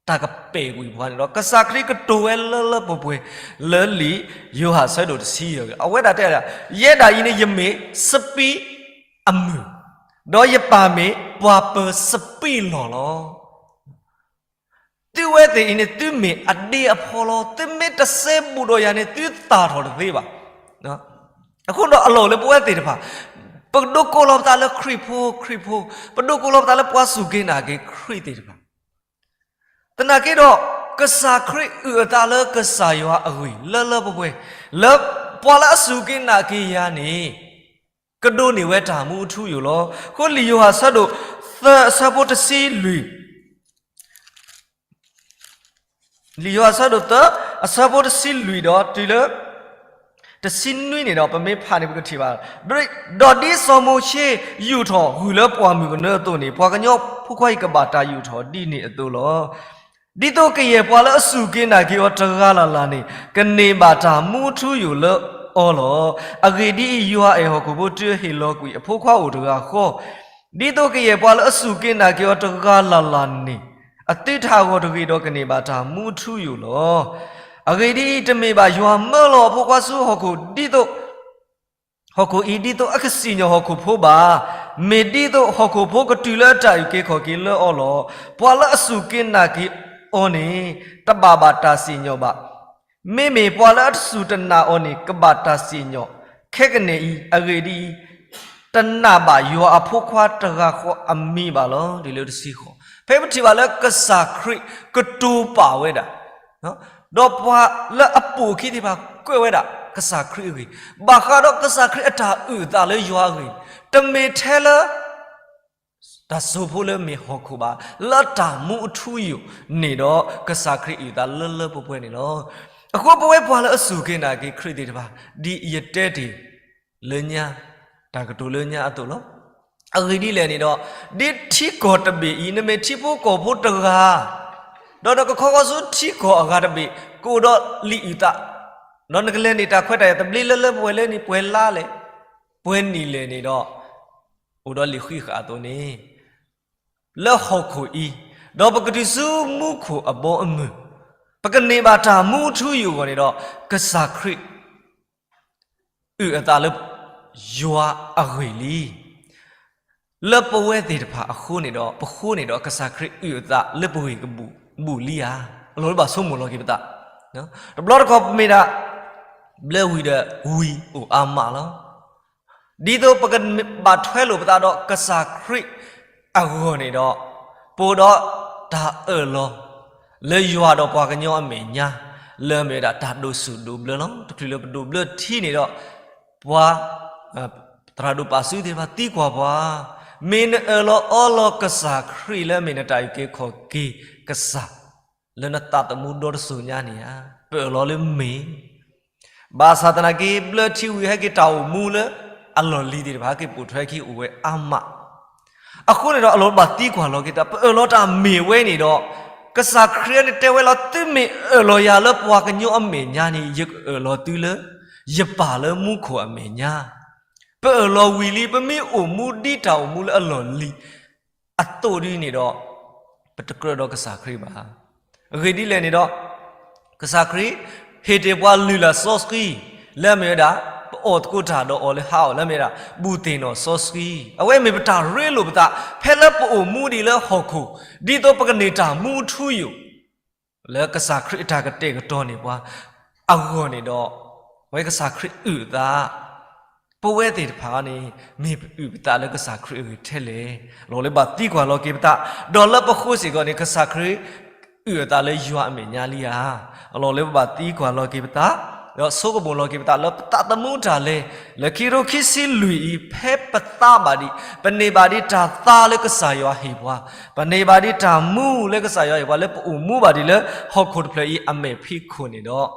တၢ်ကပဲာ်ကွံာ်ပှၤန့ၣ်ဒီး ကစၢ်ခရံာ်ကတိၤဝဲလၢလၢပှဲၤပှဲၤ လၢလံာ်ယိၤဟၣ်ဆၢဒိၣ်တဆံယဲၢ်ဂ့ၢ်, အဝဲဒၣ်တဲဒၣ်, ယဲဒၣ်အံၤန့ၣ်ယမ့ၢ်စပံးအမုၢ်, ဒီးယပၢ်မ့ၢ်ပှၤပၢၤစပံးလီၢ်လီၤ. သုဝဲသ့ၣ်အံၤန့ၣ် သုမ့ၢ်အဒ့အဖီလီၤ. သုမ့ၢ်တစဲဘူးဒီးယၤန့ၣ် သုသၣ်ထီၣ်တသ့ဘၣ်. အဃိဒီးအလီၢ်လၢပဝဲသ့ၣ်တဖၣ်, ပဒိးကိးလီၤပသးလၢခရံာ်ဖိ, ခရံာ်ဖိ, ပဒိးကိးလီၤပသးလၢပှၤစူၢ်က့ၤနာ်က့ၤခရံာ်သ့ၣ်တဖၣ် သနာ်က့ဒီး, ကစၢ်ခရံာ်အုၣ်အသးလၢကစၢ်ယွၤအဂ့ၢ် လၢလၢပှဲၤပှဲၤ, လၢပှၤလၢအစူၢ်က့ၤနာ်က့ၤယၤန့ၣ် ကဒိးန့ၢ်ဝဲတၢ်မူအထူအယိာ်လီၤ. အဃိလံာ်ယိၤဟၣ်ဆၢဒိၣ်သၢအဆၢဖိတဆံလွံၢ် လံာ်ယိၤဟၣ်ဆၢဒိၣ်သၢ အဆၢဖိတဆံလွံၢ်ဒီးတုၤလၢ တဆံနွံန့ၣ်ဒီး ပမ့ၢ်ဖးန့ၣ် ပကထံၣ်ဘၣ်, ဒီးဒ်စီၤမိၤၡ့ယူာ်ထီၣ်ဂုၢ်လၢပှၢ်မုၢ်ကနၢအသိးန့ၣ်, ပှၤကညီဖိခွါအံၤကဘၣ်တၢ်ယူာ်ထီၣ်ဒ်န့ၣ်အသိးလီၤ. ဒ်သိးကယဲၢ်ပှၤလၢအစူၢ်က့ၤနာ်က့ၤအီၤတဂၤလၢ်လၢ်န့ၣ် ကန့ၢ်ဘၣ်တၢ်မူအထူအယိာ်လၢအီၤလီၤ. အဂ့ၢ်ဒ်အံၤ, ယွၤအဲၣ်ဟီၣ်ခိၣ်ဖိတုၤအဟ့ၣ်လီၤကွံာ်အဖိခွါအိၣ်တဂၤဃီ, ဒ်သိးကယဲၢ်ပှၤလၢအစူၢ်က့ၤနာ်က့ၤအီၤတဂၤလၢ်လၢ်န့ၣ် အသုတၢ်ဂီၤတဂ့ၤဒီးကန့ၢ်ဘၣ်တၢ်မူအထူအယိာ်လီၤ. အဂ့ၢ်ဒ်အံၤ, တမ့ၢ်ဘၣ်ယွၤမၢလီၤအဖိခွါဆူဟီၣ်ခိၣ်ဒ်သိး ဟီၣ်ခိၣ်အံၤဒ်သိးအကစံၣ်ညီၣ်ဟီၣ်ခိၣ်ဖိဘၣ်. မ့ၢ်ဒ်သိးဟီၣ်ခိၣ်ဖိကတုၤလၢအတၢ်အုၣ်က့ၤခီၣ်က့ၤလၢအီၤလီၤ. ပှၤလၢအစူၢ်က့ၤနာ်က့ၤအီၤန့ၣ် တဘၣ်ဘၣ်တၢ်စံၣ်ညီၣ်ဘၣ်. မ့မ့ၢ်ပှၤလၢအတစူၢ်တနာ်အီၤန့ၣ် ကဘၣ်တၢ်စံၣ်ညီၣ်ခဲကနံၣ်အံၤ. အဂ့ၢ်ဒ်အံၤ, တနာ်ဘၣ်ယွၤအဖိခွါတဂၤဃီအမံၤဘၣ်လီၤ. တုၤလၢတဆံဃိး, ဖဲပထံၣ်ဘၣ်လၢကစၢ်ခရံာ်ကတိၤပာ်ဝဲဒၣ် ဒီးပှၤလၢအပိာ်အခံသ့ၣ်တဖၣ်ကွဲးဝဲဒၣ်ကစၢ်ခရံာ်အဂ့ၢ်, ဘၣ်ဃးဒီးကစၢ်ခရံာ်အတၢ်အုၣ်အသးလၢယွၤအဂ့ၢ်, တမ့ၢ်ထဲလၢ တၢ်စိာ်ဖိလၢမ့ၢ်ဟီၣ်ခိၣ်ဘၣ်, လၢတၢ်မူအထူအယိာ်န့ၣ်ဒီး ကစၢ်ခရံာ်အုၣ်အသးလၢလၢပှဲၤပှဲၤန့ၣ်လီၤ. အဃိပဝဲပှၤလၢအစူၢ်က့ၤနာ်က့ၤခရံာ်သ့ၣ်တဖၣ်, ဒ်ယတဲတ့ၢ်လၢညါ, တၢ်ကတိၤလၢညါအသိးလီၤ. အဂ့ၢ်ဒ်လဲၣ်န့ၣ်ဒီး, ဒ်ထံကီၢ်တဘ့ၣ်အံၤ နမ့ၢ်ထံဖိကီၢ်ဖိတဂၤ, ဒီးနကခီဃီဆူထံကီၢ်အဂၤတဘ့ၣ် ကအိၣ်ဒီးလံာ်အုၣ်သး, ဒီးနကလဲၤန့ၢ်တၢ်ခွဲးတၢ်ယာ်သဘျ့လၢလၢပှဲၤပှဲၤလၢန့ၣ် ပှဲၤလါလဲၣ်, ပှဲၤနံၣ်လဲၣ်န့ၣ်ဒီး, အိၣ်ဒီးလံာ်ဃံးဃာ်အသိးန့ၣ် လၢဟီၣ်ခိၣ်အံၤ, ဒီးပကတုၤဆူမူခိၣ်အဘီအမုၢ်, ပကန့ၢ်ဘၣ်တၢ်မူအထူအယိာ်အဂီၢ်န့ၣ်ဒီး, ကစၢ်ခရံာ်အုၣ်အသးလၢယွၤအဂ့ၢ်လံ. လၢပဝဲသ့ၣ်တဖၣ်အဃိန့ၣ်ဒီး, ပဃိန့ၣ်ဒီး ကစၢ်ခရံာ်အုၣ်အသးလၢပဂ့ၢ်ကဘူၣ်လံဧါ. အလီၢ်လၢဘၣ်ဆိကမိၣ်လီၤက့ၤပသး, တဘျီတခီၣ်ပမ့ၢ်ဒၣ် ဘျၢဝံၤဒီးဝံၤအိၣ်အါမးလီၤ. ဒ်သိးပကဘၣ်ထွဲလိာ်ပသးဒီးကစၢ်ခရံာ်အဂီၢ်န့ၣ်ဒီး, ပအိၣ်ဒီးတၢ်အၢၣ်လီၤ လၢယွၤဒီးပှၤကညီအမဲာ်ညါ, လၢအမ့ၢ်ဝဲဒၣ်တၢ်ဒိးဆူၣ်ဒိးဘျၢလီၤ. တချုးလၢပဒိးဘျၢထံန့ၣ်ဒီး, ပှၤ သရၣ်ဒိၣ်ပာ်စုသ့ၣ်တဖၣ်သံကွၢ်ပှၤ, မ့ၢ်နအၢၣ်လီၤအီလီၤကစၢ်ခရံာ်လၢအမ့ၢ်နတၢ်အုၣ်က့ၤခီၣ်က့ၤကစၢ် လၢနသးသမူဒီတစိၤညါန့ၣ်ဧါ. ပအၢၣ်လီၤလၢမ့ၢ် ဘၣ်ဆၣ်သနာ်က့ ဘျၢထံဝံၤဟဲက့ၤတၢ်အိၣ်မူလၢအလီၢ်လံၤသ့ၣ်တဖၣ် ဟဲက့ၤပိာ်ထွဲခံအိၣ်ဝဲအါမး. အဃိန့ၣ်ဒီး အလီၢ်ဘၣ်သံကွၢ်လီၤက့ၤသး, ပအၢၣ်လီၤတၢ်မ့ၢ်ဝဲန့ၣ်ဒီး, ကစၢ်ခရံာ်န့ၣ်တဲဝဲလီၤ, သုမ့ၢ်အၢၣ်လီၤယၤလၢပှၤကညီအမဲာ်ညါန့ၣ် ယကအၢၣ်လီၤသုလၢယပၢ်လၢမူခိၣ်အမဲာ်ညါ. ပအၢၣ်လီၤဝံၤလံ, ပမ့ၢ်အိၣ်မူဒ်တၢ်အိၣ်မူလၢအလီၢ်လံၤ အသိးဒ်န့ၣ်ဒီး, ပတကြၢးဒီးကစၢ်ခရံာ်ဘၣ်. အဂ့ၢ်ဒ်လဲၣ်န့ၣ်ဒီး, ကစၢ်ခရံာ် ဟ့ၣ်တ့ၢ်ပှၤလုၢ်လၢ်စီဆှံ, လၢအမ့ၢ်ဝဲဒၣ် ပအီၣ်သကိးတၢ်ဒီးအီၤလၢဟါအီၤ လၢအမ့ၢ်ဝဲဒၣ် ဘူၣ်သ့ၣ်နီၣ်စီဆှံ. အဝဲမ့ၢ်ပတၢ်ရ့လိာ်ပသး, ဖဲလၢပအိၣ်မူဒံးလၢဟီၣ်ခိၣ်, ဒ်သိးပကန့ၢ်တၢ်မူအထူအယိာ် လၢကစၢ်ခရံာ်အတၢ်ကတဲာ်ကတီၤန့ၢ်ပှၤအဂီၢ်န့ၣ်ဒီး, အဝဲကစၢ်ခရံာ်အုၣ်အသး, ပဝဲသ့ၣ်တဖၣ်န့ၣ် မ့ၢ်ပအုၣ်ပသးလၢကစၢ်ခရံာ်အဂ့ၢ်ထဲလဲၣ်. အလီၢ်လၢဘၣ်သံကွၢ်လီၤက့ၤပသး, ဒီးလၢပဃိစ့ၢ်ကီးန့ၣ် ကစၢ်ခရံာ်အုၣ်အသးလၢယွၤအမဲာ်ညါလံဧါ. အလီၢ်လၢပဘၣ်သံကွၢ်လီၤက့ၤပသး, ဒီးဆိကမိၣ်လီၤက့ၤပသးလၢပသးသမူတၢ်လဲၤ, လၢခံကထိခံဆံလွံၢ်အံၤ ဖဲပသါဘၣ်ဒံး, ပန့ၢ်ဘၣ်ဒံးတၢ်သါလၢကစၢ်ယွၤဟ့ၣ်ပှၤ, ပန့ၢ်ဘၣ်ဒံးတၢ်မူလၢကစၢ်ယွၤဟ့ၣ်ပှၤ လၢပအိၣ်မူဘၣ်ဒံးလၢဟီၣ်ခိၣ်တဖျၢၣ်အံၤအမဲာ်ဖံးခိၣ်န့ၣ်ဒီး,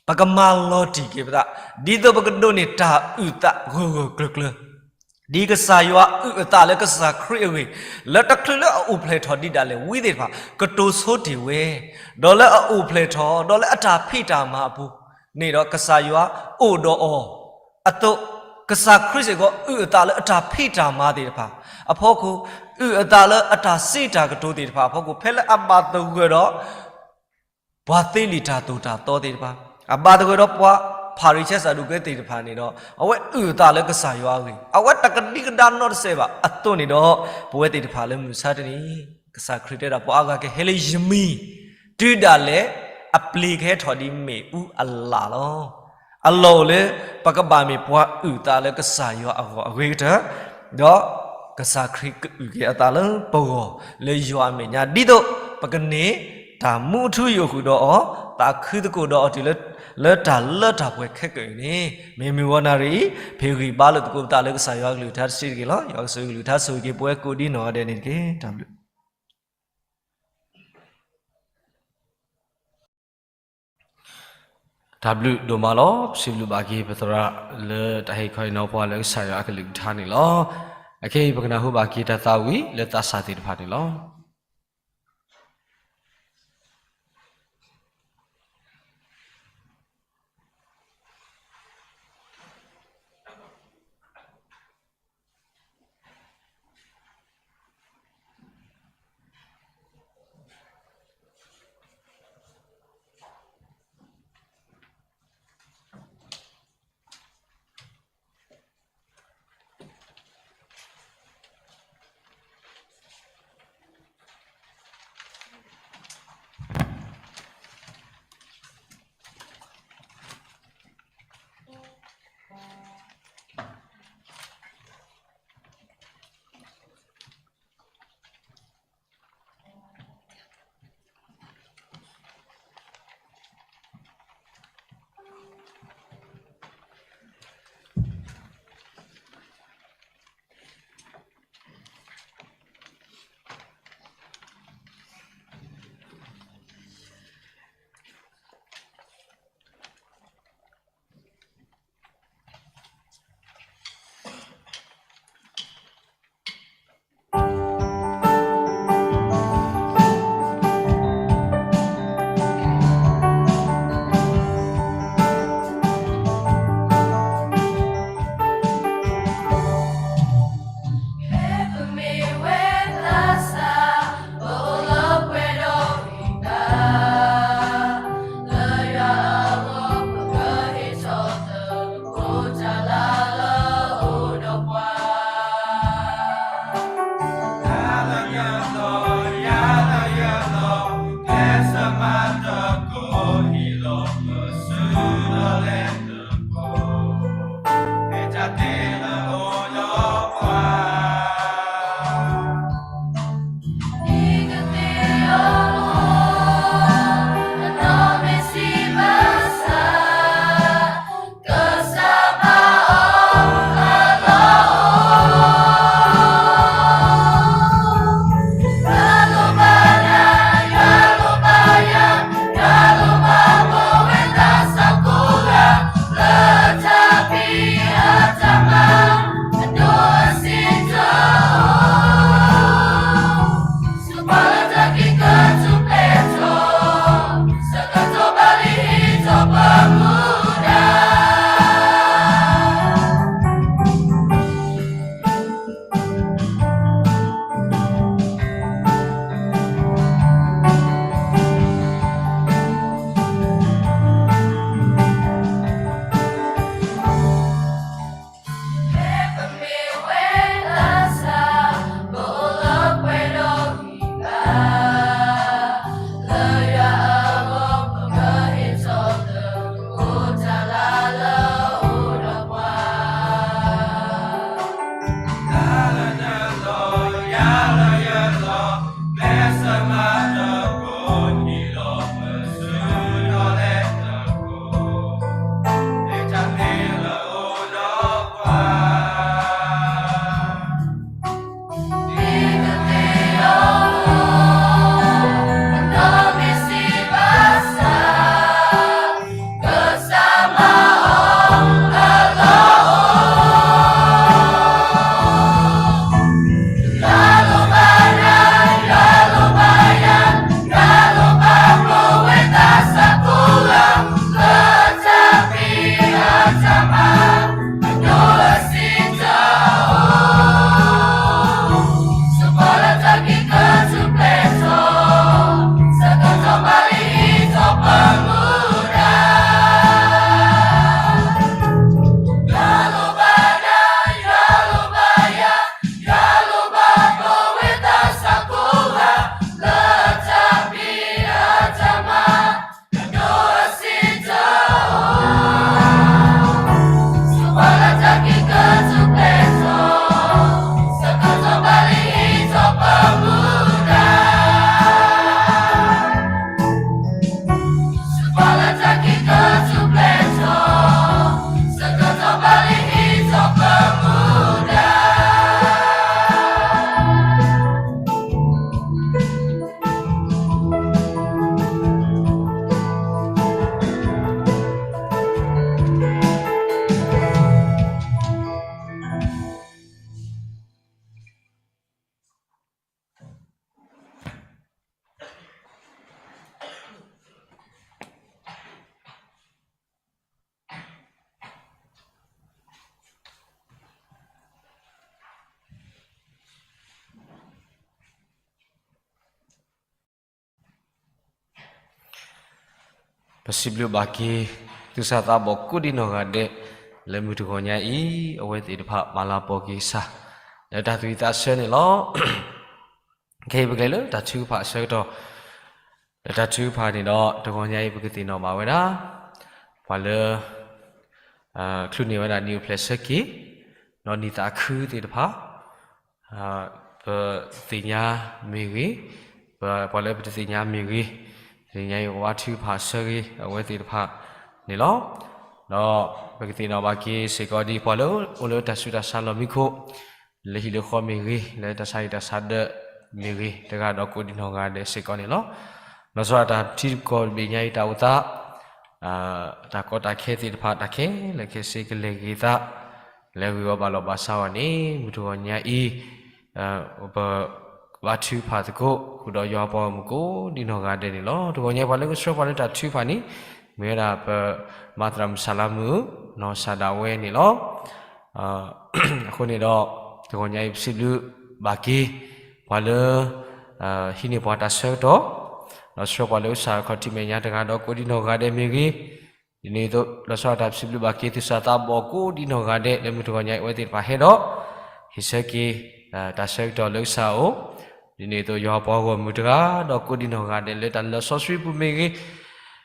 ပကမၤလီၤတံၢ်က့ၤပသး, ဒ်သိးပကဒိးန့ၢ်တၢ်အုၣ်သးဂၢၢ်ဂၢၢ်ကျၢၤကျၢၤ ဒ်ကစၢ်ယွၤအုၣ်အသးလၢကစၢ်ခရံာ်အဂ့ၢ်, လၢတချုးလၢအအိၣ်ဖျဲၣ်ထီၣ်ဒံးဒၣ်လဲာ် ဝံသ့ၣ်တဖၣ် ကတိၤဆိတ့ၢ်ဝဲ, ဒီးလၢအအိၣ်ဖျဲၣ်ထီၣ် ဒီးလၢအတၢ်ဖံးတၢ်မၤအပူၤန့ၣ်ဒီး ကစၢ်ယွၤအိၣ်ဒီးအီၤအသိး, ကစၢ်ခရံာ်စ့ၢ်ကီး အုၣ်အသးလၢအတၢ်ဖံးတၢ်မၤသ့ၣ်တဖၣ်အဖီခိၣ်, အုၣ်အသးလၢအတၢ်စံးတၢ်ကတိၤသ့ၣ်တဖၣ်အဖီခိၣ်, ဖဲလၢအဘၣ်သဂၢၢ်ဒီး ပှၤသ့လံာ်တၢ်သိၣ်တၢ်သီသ့ၣ်တဖၣ်, အဘၣ်သဂၢၢ်ဒီးပှၤဖၤရံၤၡဲ စၤဒူးကဲသ့ၣ်တဖၣ်န့ၣ်ဒီး အဝဲအုၣ်အသးလၢကစၢ်ယွၤအဂ့ၢ်, အဝဲတကဒံကဒါနီတစဲးဘၣ်အသိးန့ၣ်ဒီး, ပဝဲသ့ၣ်တဖၣ်လၢမုၢ်မဆါတနံၤ, ကစၢ်ခရံာ်တဲဒၣ် ပှၤအါဂၤကဟဲလၢယမံၤ, တုၤဒၣ်လဲာ် အပျ့ၤကဟဲထီၣ်ဒ်မ့ၣ်အူအလၣ်လီၤ. အလီၢ်အိၣ်လၢ ပကဘၣ်မ့ၢ်ပှၤအုၣ်အသးလၢကစၢ်ယွၤအဂီၢ်အဂ့ၤကတၢၢ်, ဒီး ကစၢ်ခရံာ်ကအုၣ်က့ၤအသးလၢပဂီၢ် လၢယွၤအမဲာ်ညါ ဒ်သိး ပကန့ၢ်တၢ်မူအထူအယိာ်ဃုာ်ဒီးအီၤ, တၢ်ခုသကိးဒီးအီၤတုၤလၢ လၢတၢ်လၢတၢ်ပှဲၤခဲကနံၣ်အံၤန့ၣ်, မ့ၢ်မုၢ်ဂီၤနၣ်ရံၣ်အံၤ ဖ့ဂံၢ်ဘါလိာ်သကိးပသးလၢကစၢ်ယွၤအကလုၢ်ကထါတဆံးတက့ၢ်လီၤ. ယွၤကဆိၣ်ဂ့ၤကလုၢ်ကထါ ဆိၣ်ဂ့ၤက့ၤပဝဲကိးဒ်နီၢ်ဂၤဒဲးန့ၣ်တက့ၢ်. တၢ်ဘျုး တၢ်ဘျုးဒိၣ်မးလီၤ. ပစံးဘျုးဘၣ်က့ၤပသရၣ်လၢတၢ်ဟ့ၣ်ခီဟ့ၣ်နီၤပှၤလၢကစၢ်ယွၤအကလုၢ်ကထါန့ၣ်လီၤ. အခဲအံၤပကနၢ်ဟူဘၣ်က့ၤတၢ်သးဝံၣ်လၢသးစၢ်သ့ၣ်တဖၣ်န့ၣ်လီၤ. ပစံးဘျုးဘၣ်က့ၤ သူၣ်စၢ်သးဘီၣ်ကိးဒံနီၢ်ဂၤဒဲး လၢမုၢ်တဂီၤညါအံၤ အဝဲသ့ၣ်တဖၣ်မၤလၤကပီၤက့ၤကစၢ် လၢတၢ်သူၣ်ဝံၣ်သးဆၢန့ၣ်လီၤ. ခဲအံၤပကလဲၤလၢတၢ်ထုကဖၣ်အဆၢကတီၢ်, လၢတၢ်ထုကဖၣ်န့ၣ်ဒီး တဂီၤညါအံၤပကသ့ၣ်နီၣ်ဘၣ်ဝဲဒၣ် ပှၤလၢ ချုးန့ၢ်ဝဲဒၣ်နံၣ်အိၣ်ဖျဲၣ်ဆၢက့ၤ ဒီးနံၣ်သးခုသ့ၣ်တဖၣ် ပသ့ၣ်ညါမ့ၢ်ဂ့ၤ, ပှၤလၢပတသ့ၣ်ညါမ့ၢ်ဂ့ၤ, သ့ၣ်ညါအံၤကဘါထုကဖၣ်ဆၢဂ့ၤ အဝဲသ့ၣ်တဖၣ်န့ၣ်လီၤ. ဒီးပကသ့ၣ်နီၣ်ဘၣ်က့ၤစ့ၢ်ကီးဒ်ပှၤလၢအိၣ်လၢတၢ်ဆူးတၢ်ဆါလီၢ်မံခိၣ်, လၢဟံၣ်လၢဃီမ့ၢ်ဂ့ၤ, လၢတၢ်ဆါဟံၣ်တၢ်ဆါဒၢးမ့ၢ်ဂ့ၤ, တဂၤဒီးကိးဒံနီၢ်ဂၤဒဲးစ့ၢ်ကီးန့ၣ်လီၤ. လီၤဆီဒၣ်တၢ်ထံကီၢ်တဘ့ၣ်ညါအံၤတၢ်အိၣ်သး တၢ်ကီတၢ်ခဲသ့ၣ်တဖၣ် တၢ်ခဲလၢာ်ခဲဆ့ကလဲၤဂ့ၤသး လဲၤဂ့ၤဝီဘၣ်လီၤဘၣ်စးဝဲန့ၣ် မုၢ်တဂီၤညါအံၤ ပကဘါထုကဖၣ်သကိး ဃုာ်ဒီးယွၤပှၤဂီၢ်မုၢ်ကိးဒံနီၢ်ဂၤဒဲးန့ၣ်လီၤ. တဂီၤညါပှၤလၢကဆှၢပှၤလၢတၢ်ထုကဖၣ်န့ၣ် မ့ၢ်ဝဲဒၣ်ပမၤသရၣ်မုၣ်စၢ်လါမုၣ် နီၢ်စၢ်ဒၣ်ဝဲန့ၣ်လီၤ. အဃိန့ၣ်ဒီး တဂီၤညါအံၤပစံးဘျုးဘၣ်က့ၤ ပှၤလၢ ဟံးန့ၢ်ပှၤတၢ်ဆၢကတီၢ် ဒီးဆှၢပှၤလၢကစၢ်ခီၣ်ထံးမဲာ်ညါတဂၤဒီးကိးဒံနီၢ်ဂၤဒဲးမ့ၢ်ဂ့ၤ, ဒ်န့ၣ်အသိး လီၤဆီဒၣ်တၢ်ပစံးဘျုးဘၣ်က့ၤ သူၣ်စၢ်သးဘီၣ်ကိးဒံနီၢ်ဂၤဒဲး လၢမုၢ်တဂီၤညါအံၤအဝဲသ့ၣ်တဖၣ်ဟဲဒီး ဟ့ၣ်ဆၢက့ၤ တၢ်ဆၢကတီၢ်လၢကစၢ်အအိၣ်, ဒ်န့ၣ်အသိးယွၤပှၤဂီၢ်မုၢ်တဂၤဒီးကိးဒံနီၢ်ဂၤဒဲး လၢတၢ်လီၤစီဆှံပူၤမ့ၢ်ဂ့ၤ,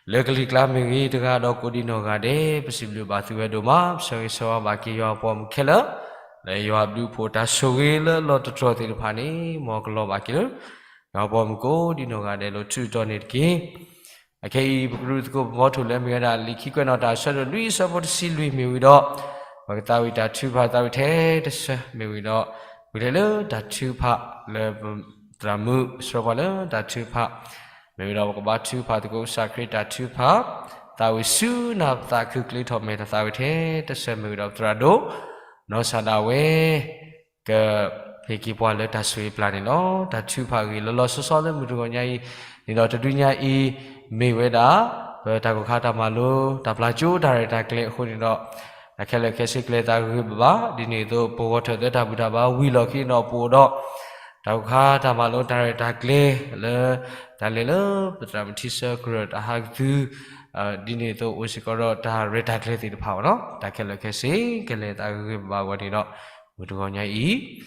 လၢကလံၤကျါမ့ၢ်ဂ့ၤ တဂၤဒီးကိးဒံနီၢ်ဂၤဒဲး ပစံးဘျုးဘၣ်သုဝဲဒိၣ်မး, ပဆၢဂ့ၤဆၢဝါဘၣ်က့ၤယွၤပှၤဂီၢ်မုၢ်ခဲလၢာ်, လၢယွၤဘျုးဖှိၣ်တၢ်ဆိၣ်ဂ့ၤလၢလီၢ်တတြီၤသ့ၣ်တဖၣ်န့ၣ် မ်ကလီၤဘၣ်က့ၤလၢ ယွၤပှၤဂီၢ်မုၢ်ကိးဒံနီၢ်ဂၤဒဲးလၢထူးတတီၤန့ၣ်တက့ၢ်. အခဲအံၤ ပကရူၢ်သကိးပမီထိၣ်လၢမ့ၢ်ဝဲဒၣ်လံာ်ခံကွဲးနီၣ်တၢ်အဆၢဒိၣ်လွံၢ်အဆၢဖိတဆံလွံၢ်မ့ၢ်ဝံၤဒီး, ပကသးဝံၣ်တၢ်ထုကဖၣ်သးဝံၣ်ထဲတဆၢမ့ၢ်ဝံၤဒီး, ပကလဲၤလၢတၢ်ထုကဖၣ်လၢ သရၣ်မုၣ်ဆှၢပှၤလၢတၢ်ထုကဖၣ်, မ့ၢ်ဝံၤဒီးပကဘါထုကဖၣ်သကိးကစၢ်ခရံာ်တၢ်ထုကဖၣ်, သးဝံၣ်ဆူနၢ်ပသးခု ကျဲထီၣ်မဲာ်တၢ်သးဝံၣ်ထဲတဆၢမ့ၢ်ဝံၤဒီး ပသရၣ်ဒိၣ် နီၢ်စၢ်ဒၣ်ဝဲ ကဟ့ၣ်က့ၤပှၤလၢတၢ်ဆိၣ်ဂ့ၤပျၢ်န့ၣ်လီၤ. တၢ်ထုကဖၣ်အဂ့ၢ်လီၤလီၤဆီဆီလၢမုၢ်တဂီၤညါအံၤန့ၣ်ဒီး တဒုညါအံၤ မ့ၢ်ဝဲဒၣ် ပတၢ်ကိၢ်ခါတၢ်မၤလိ တၢ်ပျၢ်ကၠိတၢ်ရဲၣ်တၢ်ကျဲၤအဃိန့ၣ်ဒီး တၢ်ခဲလၢာ်ခဲဆ့ကလဲၤသးဂ့ၤဂ့ၤဘၣ်ဘၣ်, ဒ်န့ၣ်အသိး ပဂီၢ်ထၢၣ်သၢတၢ်ဘူၣ်တၢ်ဘါဝံၤလီၢ်ခံန့ၣ်ဒီး ပအိၣ်ဒီး တၢ်ကိၢ်ခါတၢ်မၤလိတၢ်ရဲၣ်တၢ်ကျဲၤလၢ တၢ်လဲၤလၢပသရၣ်မုၣ်ထံဆၢကရၢၢ်တၢ်ဟးကသု ဒ်န့ၣ်အသိးအိၣ်စ့ၢ်ကီးဒီးတၢ်ရဲၣ်တၢ်ကျဲၤသ့ၣ်တဖၣ်အဂီၢ်န့ၣ် တၢ်ခဲလၢာ်ခဲဆ့ ကလဲၤသးဂ့ၤဂ့ၤဘၣ်ဘၣ်အဂီၢ်န့ၣ်ဒီး မုၢ်တဂီၤညါအံၤ ပ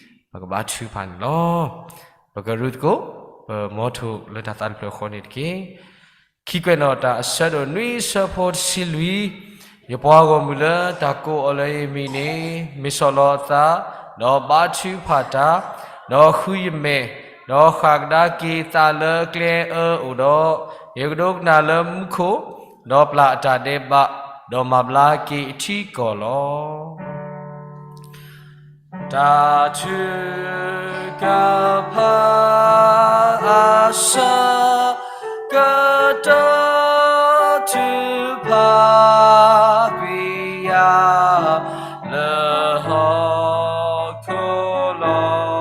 ကဘါထုကဖၣ်န့ၣ်လီၤ. ပကရူၢ်သကိး ပမီထိၣ်လၢတၢ်သးတဖျၢၣ်ဃီန့ၣ်တက့ၢ်. ခံကွဲးနီၣ်တၢ်အဆၢဒိၣ်နွံအဆၢဖိတဆံလွံၢ်, ယပှၤဂီၢ်မုၢ်လၢတၢ်ကိးအီၤလၢယမံၤန့ၣ် မ့ၢ်ဆီၣ်လီၤအသး, ဒီးဘါထုကဖၣ်တၢ်, ဒီးဃုယမဲာ်, ဒီးဃၣ်ကဒါက့ၤသးလၢကျဲအၢအိၣ်ဒီး, ယကဒိကနၣ်လၢမူခိၣ်, ဒီးပျၢ်အတၢ်ဒဲးဘး, ဒီးမၤဘျါက့ၤအထံအကီၢ်လီၤ. တၢ်ထုကဖၣ်အဆၢကတီၢ် ထုကဖၣ်ကွံာ်ယၤ လၢဟီၣ်ခိၣ်လီၤ.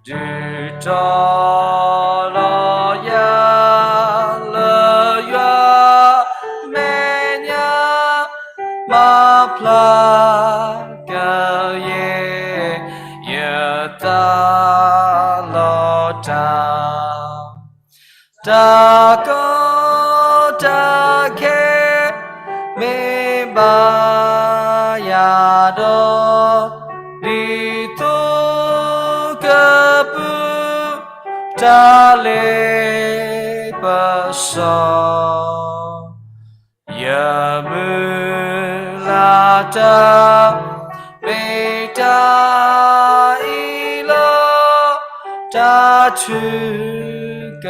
ဒုးတီၤလီၤယၤ လၢယွၤမဲာ်ညါ မၤဖျါကယဲၢ် ယသးလီၤတၢ် တၢ်ကီတၢ်ခဲ မ့ၢ်ဘၣ်ယၤဒီး ဒ်သိကပူၤ တၢ်လ့ပစီ ယမုၢ်လၢ်တၢ် မ့ၢ်တၢ်အံၤလီၤ. တၢ်ထုက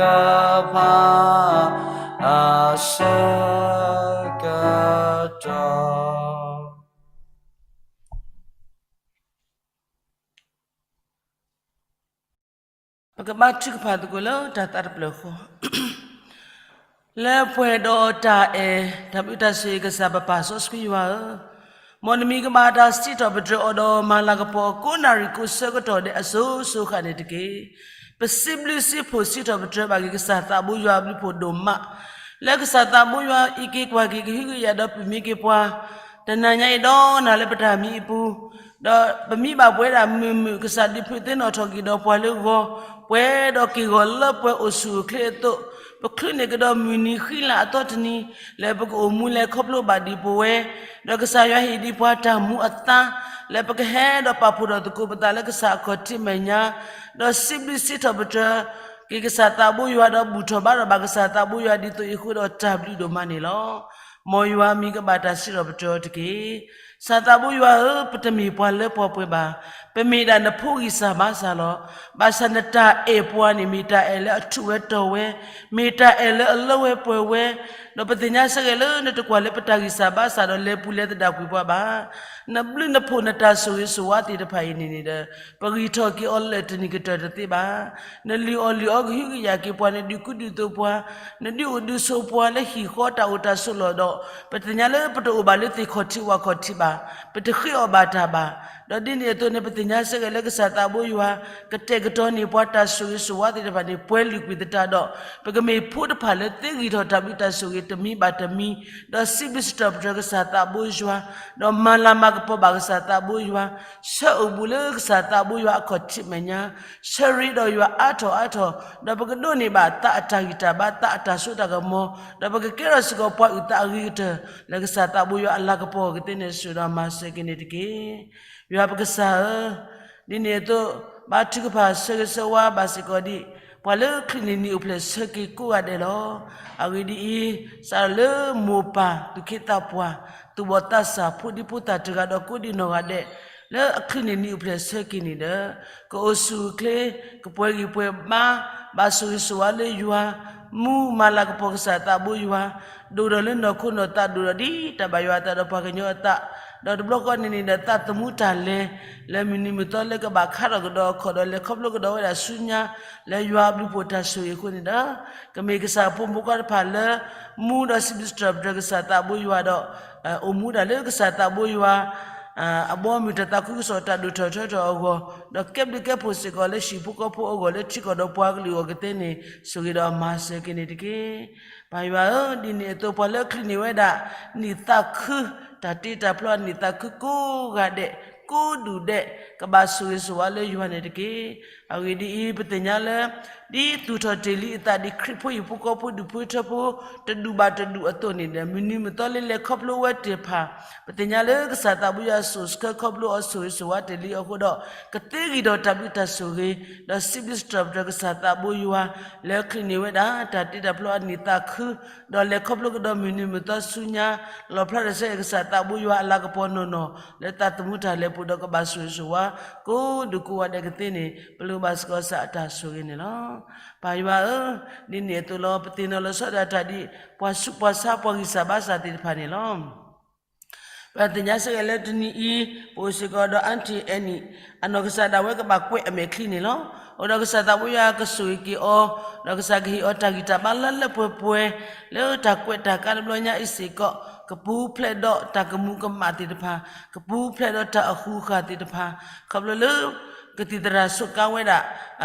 ဖၣ်အဆၢကတီၢ် ပကဘါထုကဖၣ်သကိးလၢတၢ်သးတဖျၢၣ်ဃီ, လၢပှဲၤဒီးတၢ်အဲၣ် တၢ်ဘျုးတၢ်ဆိၣ်ဂ့ၤကစၢ်ပပၢ်စီဆှံယွၤဧၢ, မ်နမံၤကမၣ်တၢ်စံးထီၣ်ပတြၢၤအီၤဒီးမၤလၤကပီၤကိးနၣ်ရံၣ်ကိးဆၢကတီၢ်ဒဲးအစိၤစိၤဃၣ်န့ၣ်တက့ၢ်. ပစံးဘျုးစံးဖှိၣ်စံးထီၣ်ပတြၢၤဘၣ်က့ၤကစၢ်သးဘိယွၤအဘျုးဖှိၣ်ဒိၣ်မး, လၢကစၢ်သးဘိယွၤအံးက့ၤကွၢ်က့ၤကဟုကယာ်ဒီးပုၢ်မံက့ၤပှၤ တနၤညါအံၤဒီးနၤလၢပတၢ်မံအပူၤ ဒီးပမံဘၣ်ပဝဲဒၣ်မုာ်မုာ် ကစၢ်ဒုးဖုးသ့ၣ်နီၣ်ထီၣ်က့ၤဒီးပှၤလၢဂီၤ, ပှဲၤဒီးက့ၢ်ဂီၤလၢပှဲၤအိၣ်ဆူၣ်အိၣ်ချ့အသိး, ပချုးန့ၢ်ကဒီးမုၢ်နံၤဃံလၤအသီတနံၤ, လၢပကအိၣ်မူလဲၤခီဖျိဘၣ်ဒံးပဝဲ, ဒီးကစၢ်ယွၤဟ့ၣ်ဒံးပှၤတၢ်မူအသါ, လၢပကဟဲဒီးပာ်ဖှိၣ်ထီၣ်သကိးပသးလၢကစၢ်အခီၣ်ထံးမဲာ်ညါ, ဒီးစံးဘျုးစံးထီၣ်ပတြၢၤက့ၤကစၢ်သးဘိယွၤ ဒီးဘူၣ်ထီၣ်ဘါထီၣ်ဘၣ်ကစၢ်သးဘိယွၤ ဒ်သိးအံၤအဃိဒီးတၢ်ဘျုးဒိၣ်မးန့ၣ်လီၤ. မ်ယွၤအမံၤကဘၣ်တၢ်စံးထီၣ်ပတြၢၤအီၤတက့ၢ်. ကစၢ်သးဘိယွၤဧၢ, ပတမ့ၢ်ပှၤလၢပှဲၤပှဲၤဘၣ်. ပမ့ၢ်ဒၣ်နဖိဂံၢ်စၢ်ဘါစၢ်လီၤ. ဘၣ်ဆၣ်နတၢ်အဲၣ်ပှၤန့ၣ် မ့ၢ်တၢ်အဲၣ်လၢအထူးဝဲတီၤဝဲ, မ့ၢ်တၢ်အဲၣ်လၢအလၢဝဲပှဲၤဝဲ, ဒီးပသ့ၣ်ညါဆၢဂ့ၤလၢနတကွၢ်လၢပတၢ်ဂံၢ်စၢ်ဘါစၢ်ဒီးလဲၤပူၤလဲၤသဒၣ်ကွံာ်ပှၤဘၣ်. နဘျုးနဖှိၣ်နတၢ်ဆိၣ်ဂ့ၤဆိၣ်ဝါသ့ၣ်တဖၣ်အံၤန့ၣ်န့ၣ်ဒီး ပဂံၢ်ထီၣ်က့ၤအီၤလၢာ်တနံၤကတၢၢ်တသ့ဘၣ်. နလုၢ်အီၣ်လုၢ်အီကဟုကယာ်က့ၤပှၤ, နဒုးကူဒုးသိးပှၤ, နဒုးအိၣ်ဒုးဆိးပှၤလၢဟံၣ်ဃီတၢ်အိၣ်တၢ်ဆိးလီၢ်ဒီး, ပသ့ၣ်ညါလၢပတအိၣ်ဘၣ်လၢသ့ၣ်ခီၣ်ထံးဝၣ်ခီၣ်ထံးဘၣ်, ပတဃ့အီၣ်ဘၣ်တၢ်ဘၣ်. ဒီးဒ်န့ၣ်အသိးန့ၣ် ပသ့ၣ်ညါဆၢဂ့ၤလၢကစၢ်သးဘိယွၤ ကတဲာ်ကတီၤန့ၢ်ပှၤတၢ်ဆိၣ်ဂ့ၤဆိၣ်ဝါသ့ၣ်တဖၣ်န့ၣ် ပှဲၤလုာ်ကွံာ်သတးဒီး, ပကမ့ၢ်ဖိတဖၣ်လၢသ့ဂံၢ်ထီၣ်တၢ်ဘျုးတၢ်ဆိၣ်ဂ့ၤတမံၤဘၣ်တမံၤ, ဒီးစံးဘျုးစံးထီၣ်ပတြၢၤကစၢ်သးဘိယွၤ, ဒီးမၤလၤမၤကပီၤဘၣ်ကစၢ်သးဘိယွၤ, ဆၢအိၣ်ဘူးလၢကစၢ်သးဘိယွၤအခီၣ်ထံးမဲာ်ညါ, ဆၢရ့ဒီးယွၤအါထီၣ်အါထီၣ်, ဒီးပကဒိးန့ၢ်ဘၣ်သးအတၢ်ဂံၢ်တၢ်ဘါ သးအတၢ်စိတၢ်ကမီၤ, ဒီးပကကဲထီၣ်စ့ၢ်ကီးပှၤအုၣ်သးအဂ့ၤကတၢၢ် လၢကစၢ်သးဘိယွၤအလၤကပီၤကသ့န့ၣ် ဆိၣ်ဒီးမၤစၢၤက့ၤန့ၣ်တက့ၢ်. ယွၤပကစၢ်ဧၢ, ဒ်န့ၣ်အသိး ဘါထုကဖၣ်ဆၢဂ့ၤဆၢဝါဘၣ်စ့ၢ်ကီးဒံး ပှၤလၢချုးန့ၢ်နံၣ်အိၣ်ဖျဲၣ်ဆၢက့ၤကိးဂၤဒဲးလီၤ. အဂ့ၢ်ဒ်အံၤ, စးထီၣ်လၢမိၢ်ပၢ်သူၣ်က့သးပှၢ် သူၣ်ဘီၣ်သးစၢ် ဖိဒံဖိသၣ်တဂၤဒီးကိးဒံးနီၢ်ဂၤဒဲး လၢအချုးန့ၢ်နံၣ်အိၣ်ဖျဲၣ်ဆၢက့ၤန့ၣ်ဒီး ကအိၣ်ဆူၣ်အိၣ်ချ့ ကပှဲၤဂံၢ်ပှဲၤဘါ, ဘၣ်ဆိၣ်ဂ့ၤဆိၣ်ဝါလၢယွၤ, မူမၤလၤကပီၤကစၢ်သးဘိယွၤ, ဒိၣ်ဒီးလၢနီၢ်ခိနီၢ်သး ဒိၣ်ဒီးဒ်တၢ်ဘၣ်ယွၤအသးဒီးပှၤကညီအသး, ဒီးတဘျီဃီန့ၣ်န့ၣ်ဒီး သးသမူတၢ်လဲၤ လၢမုၢ်နံၤမုၢ်သီလၢကဘၣ်ခါထီၣ်ကဒီးအခီၣ်ဒီး လဲၤခီဖျိကဒီးဝဲဒၣ်ဆူညါ လၢယွၤအဘျုးဖှိၣ်တၢ်ဆိၣ်ဂ့ၤအဃိန့ၣ်ဒီး ကမ့ၢ်ကစၢ်အဖိမုၣ်ဖိခွါတဖၣ်လၢ မူဒီးစံးဘျုးစံးထီၣ်ပတြၢၤကစၢ်သးဘိယွၤဒီး အိၣ်မူဒၣ်လၢကစၢ်သးဘိယွၤ အဘီအမုၢ်တၢ်သးခုကစီၣ်တၢ်ဒိၣ်ထီၣ်ထီထီၣ်အဂီၢ်, ဒီးကဲဘျုးကဲဖှိၣ်စ့ၢ်ကီးလၢဟံၣ်ဖိဃီဖိအဂီၢ် လၢထံကီၢ်ဒီးပှၤကလုာ်အဂီၢ်ကသ့န့ၣ် ဆိၣ်ဂ့ၤဒီးမၤစၢၤက့ၤန့ၣ်တက့ၢ်. ပၢ်ယွၤဧၢ, ဒ်န့ၣ်အသိးပှၤလၢအချုးန့ၢ်ဝဲဒၣ် နံၣ်သးခု တၢ်တ့တၢ်ဖျီအနံၣ်သးခုကိးဂၤဒဲး ကိးဒူၣ်ဒဲး ကဘၣ်ဆိၣ်ဂ့ၤဆိၣ်ဝါလၢယွၤန့ၣ်တက့ၢ်. အဂ့ၢ်ဒ်အံၤ, ပသ့ၣ်ညါလၢ ဒ်သူၣ်ထီၣ်တ့ၢ်လံအသးဒ်ခရံာ်ဖိဟံၣ်ဖိဃီဖိဒူၣ်ဖိထၢဖိ တဒူၣ်ဘၣ်တဒူၣ်အသိးန့ၣ်ဒီး မုၢ်နံၤမုၢ်သီလၢလဲၤခီဖျိဝဲတ့ၢ်ဖၣ် ပသ့ၣ်ညါလၢကစၢ်သးဘိယွၤစိာ်ဆှၢခီဖျိအီၤဆိၣ်ဂ့ၤဆိၣ်ဝါတ့ၢ်လံအဃိဒီး ကသ့ဂံၢ်ဒီးတၢ်ဘျုးတၢ်ဆိၣ်ဂ့ၤ ဒီးစံးဘျုးစံးထီၣ်ပတြၢၤကစၢ်သးဘိယွၤ လၢအချုးန့ၢ်ဝဲဒၣ် တၢ်တ့တၢ်ဖျီအနံၣ်သးခု ဒီးလဲၤခီဖျိကဒီးမုၢ်နံၤမုၢ်သီဆူညါ လီၣ်ဖျါတၢ်ဆၢကစၢ်သးဘိယွၤအလၤကပီၤနီၢ်နီၢ် လၢသးသမူတၢ်လဲၤပူၤဒီးကဘၣ်ဆိၣ်ဂ့ၤဆိၣ်ဝါ ကိးဒူၣ်ကိးဂၤဒဲးကသ့န့ၣ် ပလိၣ်ဘၣ်စ့ၢ်ကီးကစၢ်အတၢ်ဆိၣ်ဂ့ၤန့ၣ်လီၤ. ပၢ်ယွၤဧၢ, ဒ်န့ၣ်အသိးလီၤ ပသ့ၣ်နီၣ်လီၤဆီဒၣ်တၢ်ဒ် ပှၤဆူးပှၤဆါပှၤဂံၢ်စၢ်ဘါစၢ်သ့ၣ်တဖၣ်န့ၣ်လီၤ. ပသ့ၣ်ညါဆၢဂ့ၤလၢတနံၤအံၤ ပအိၣ်စ့ၢ်ကီးဒီး Aunty Annie အနီၢ်ကစၢ်ဒၣ်ဝဲကဘၣ်ကွဲးအမဲာ်ချံန့ၣ်လီၤ. အဃိဒီးကစၢ်သးဘိယွၤကဆိၣ်ဂ့ၤက့ၤအီၤ, ဒီးကစၢ်ကဟ့ၣ်အီၤတၢ်ဂံၢ်တၢ်ဘါလၢလၢပှဲၤပှဲၤ လၢတၢ်ကွဲးတၢ်ကါတဘျီညါအံၤစ့ၢ်ကီး ကပူၤဖျဲးဒီးတၢ်ကမူၤကမၣ်သ့ၣ်တဖၣ်, ကပူၤဖျဲးဒီးတၢ်အဃူဃာ်သ့ၣ်တဖၣ်, ခီဖျိလၢ ကသံၣ်သရၣ်စူးကါဝဲဒၣ်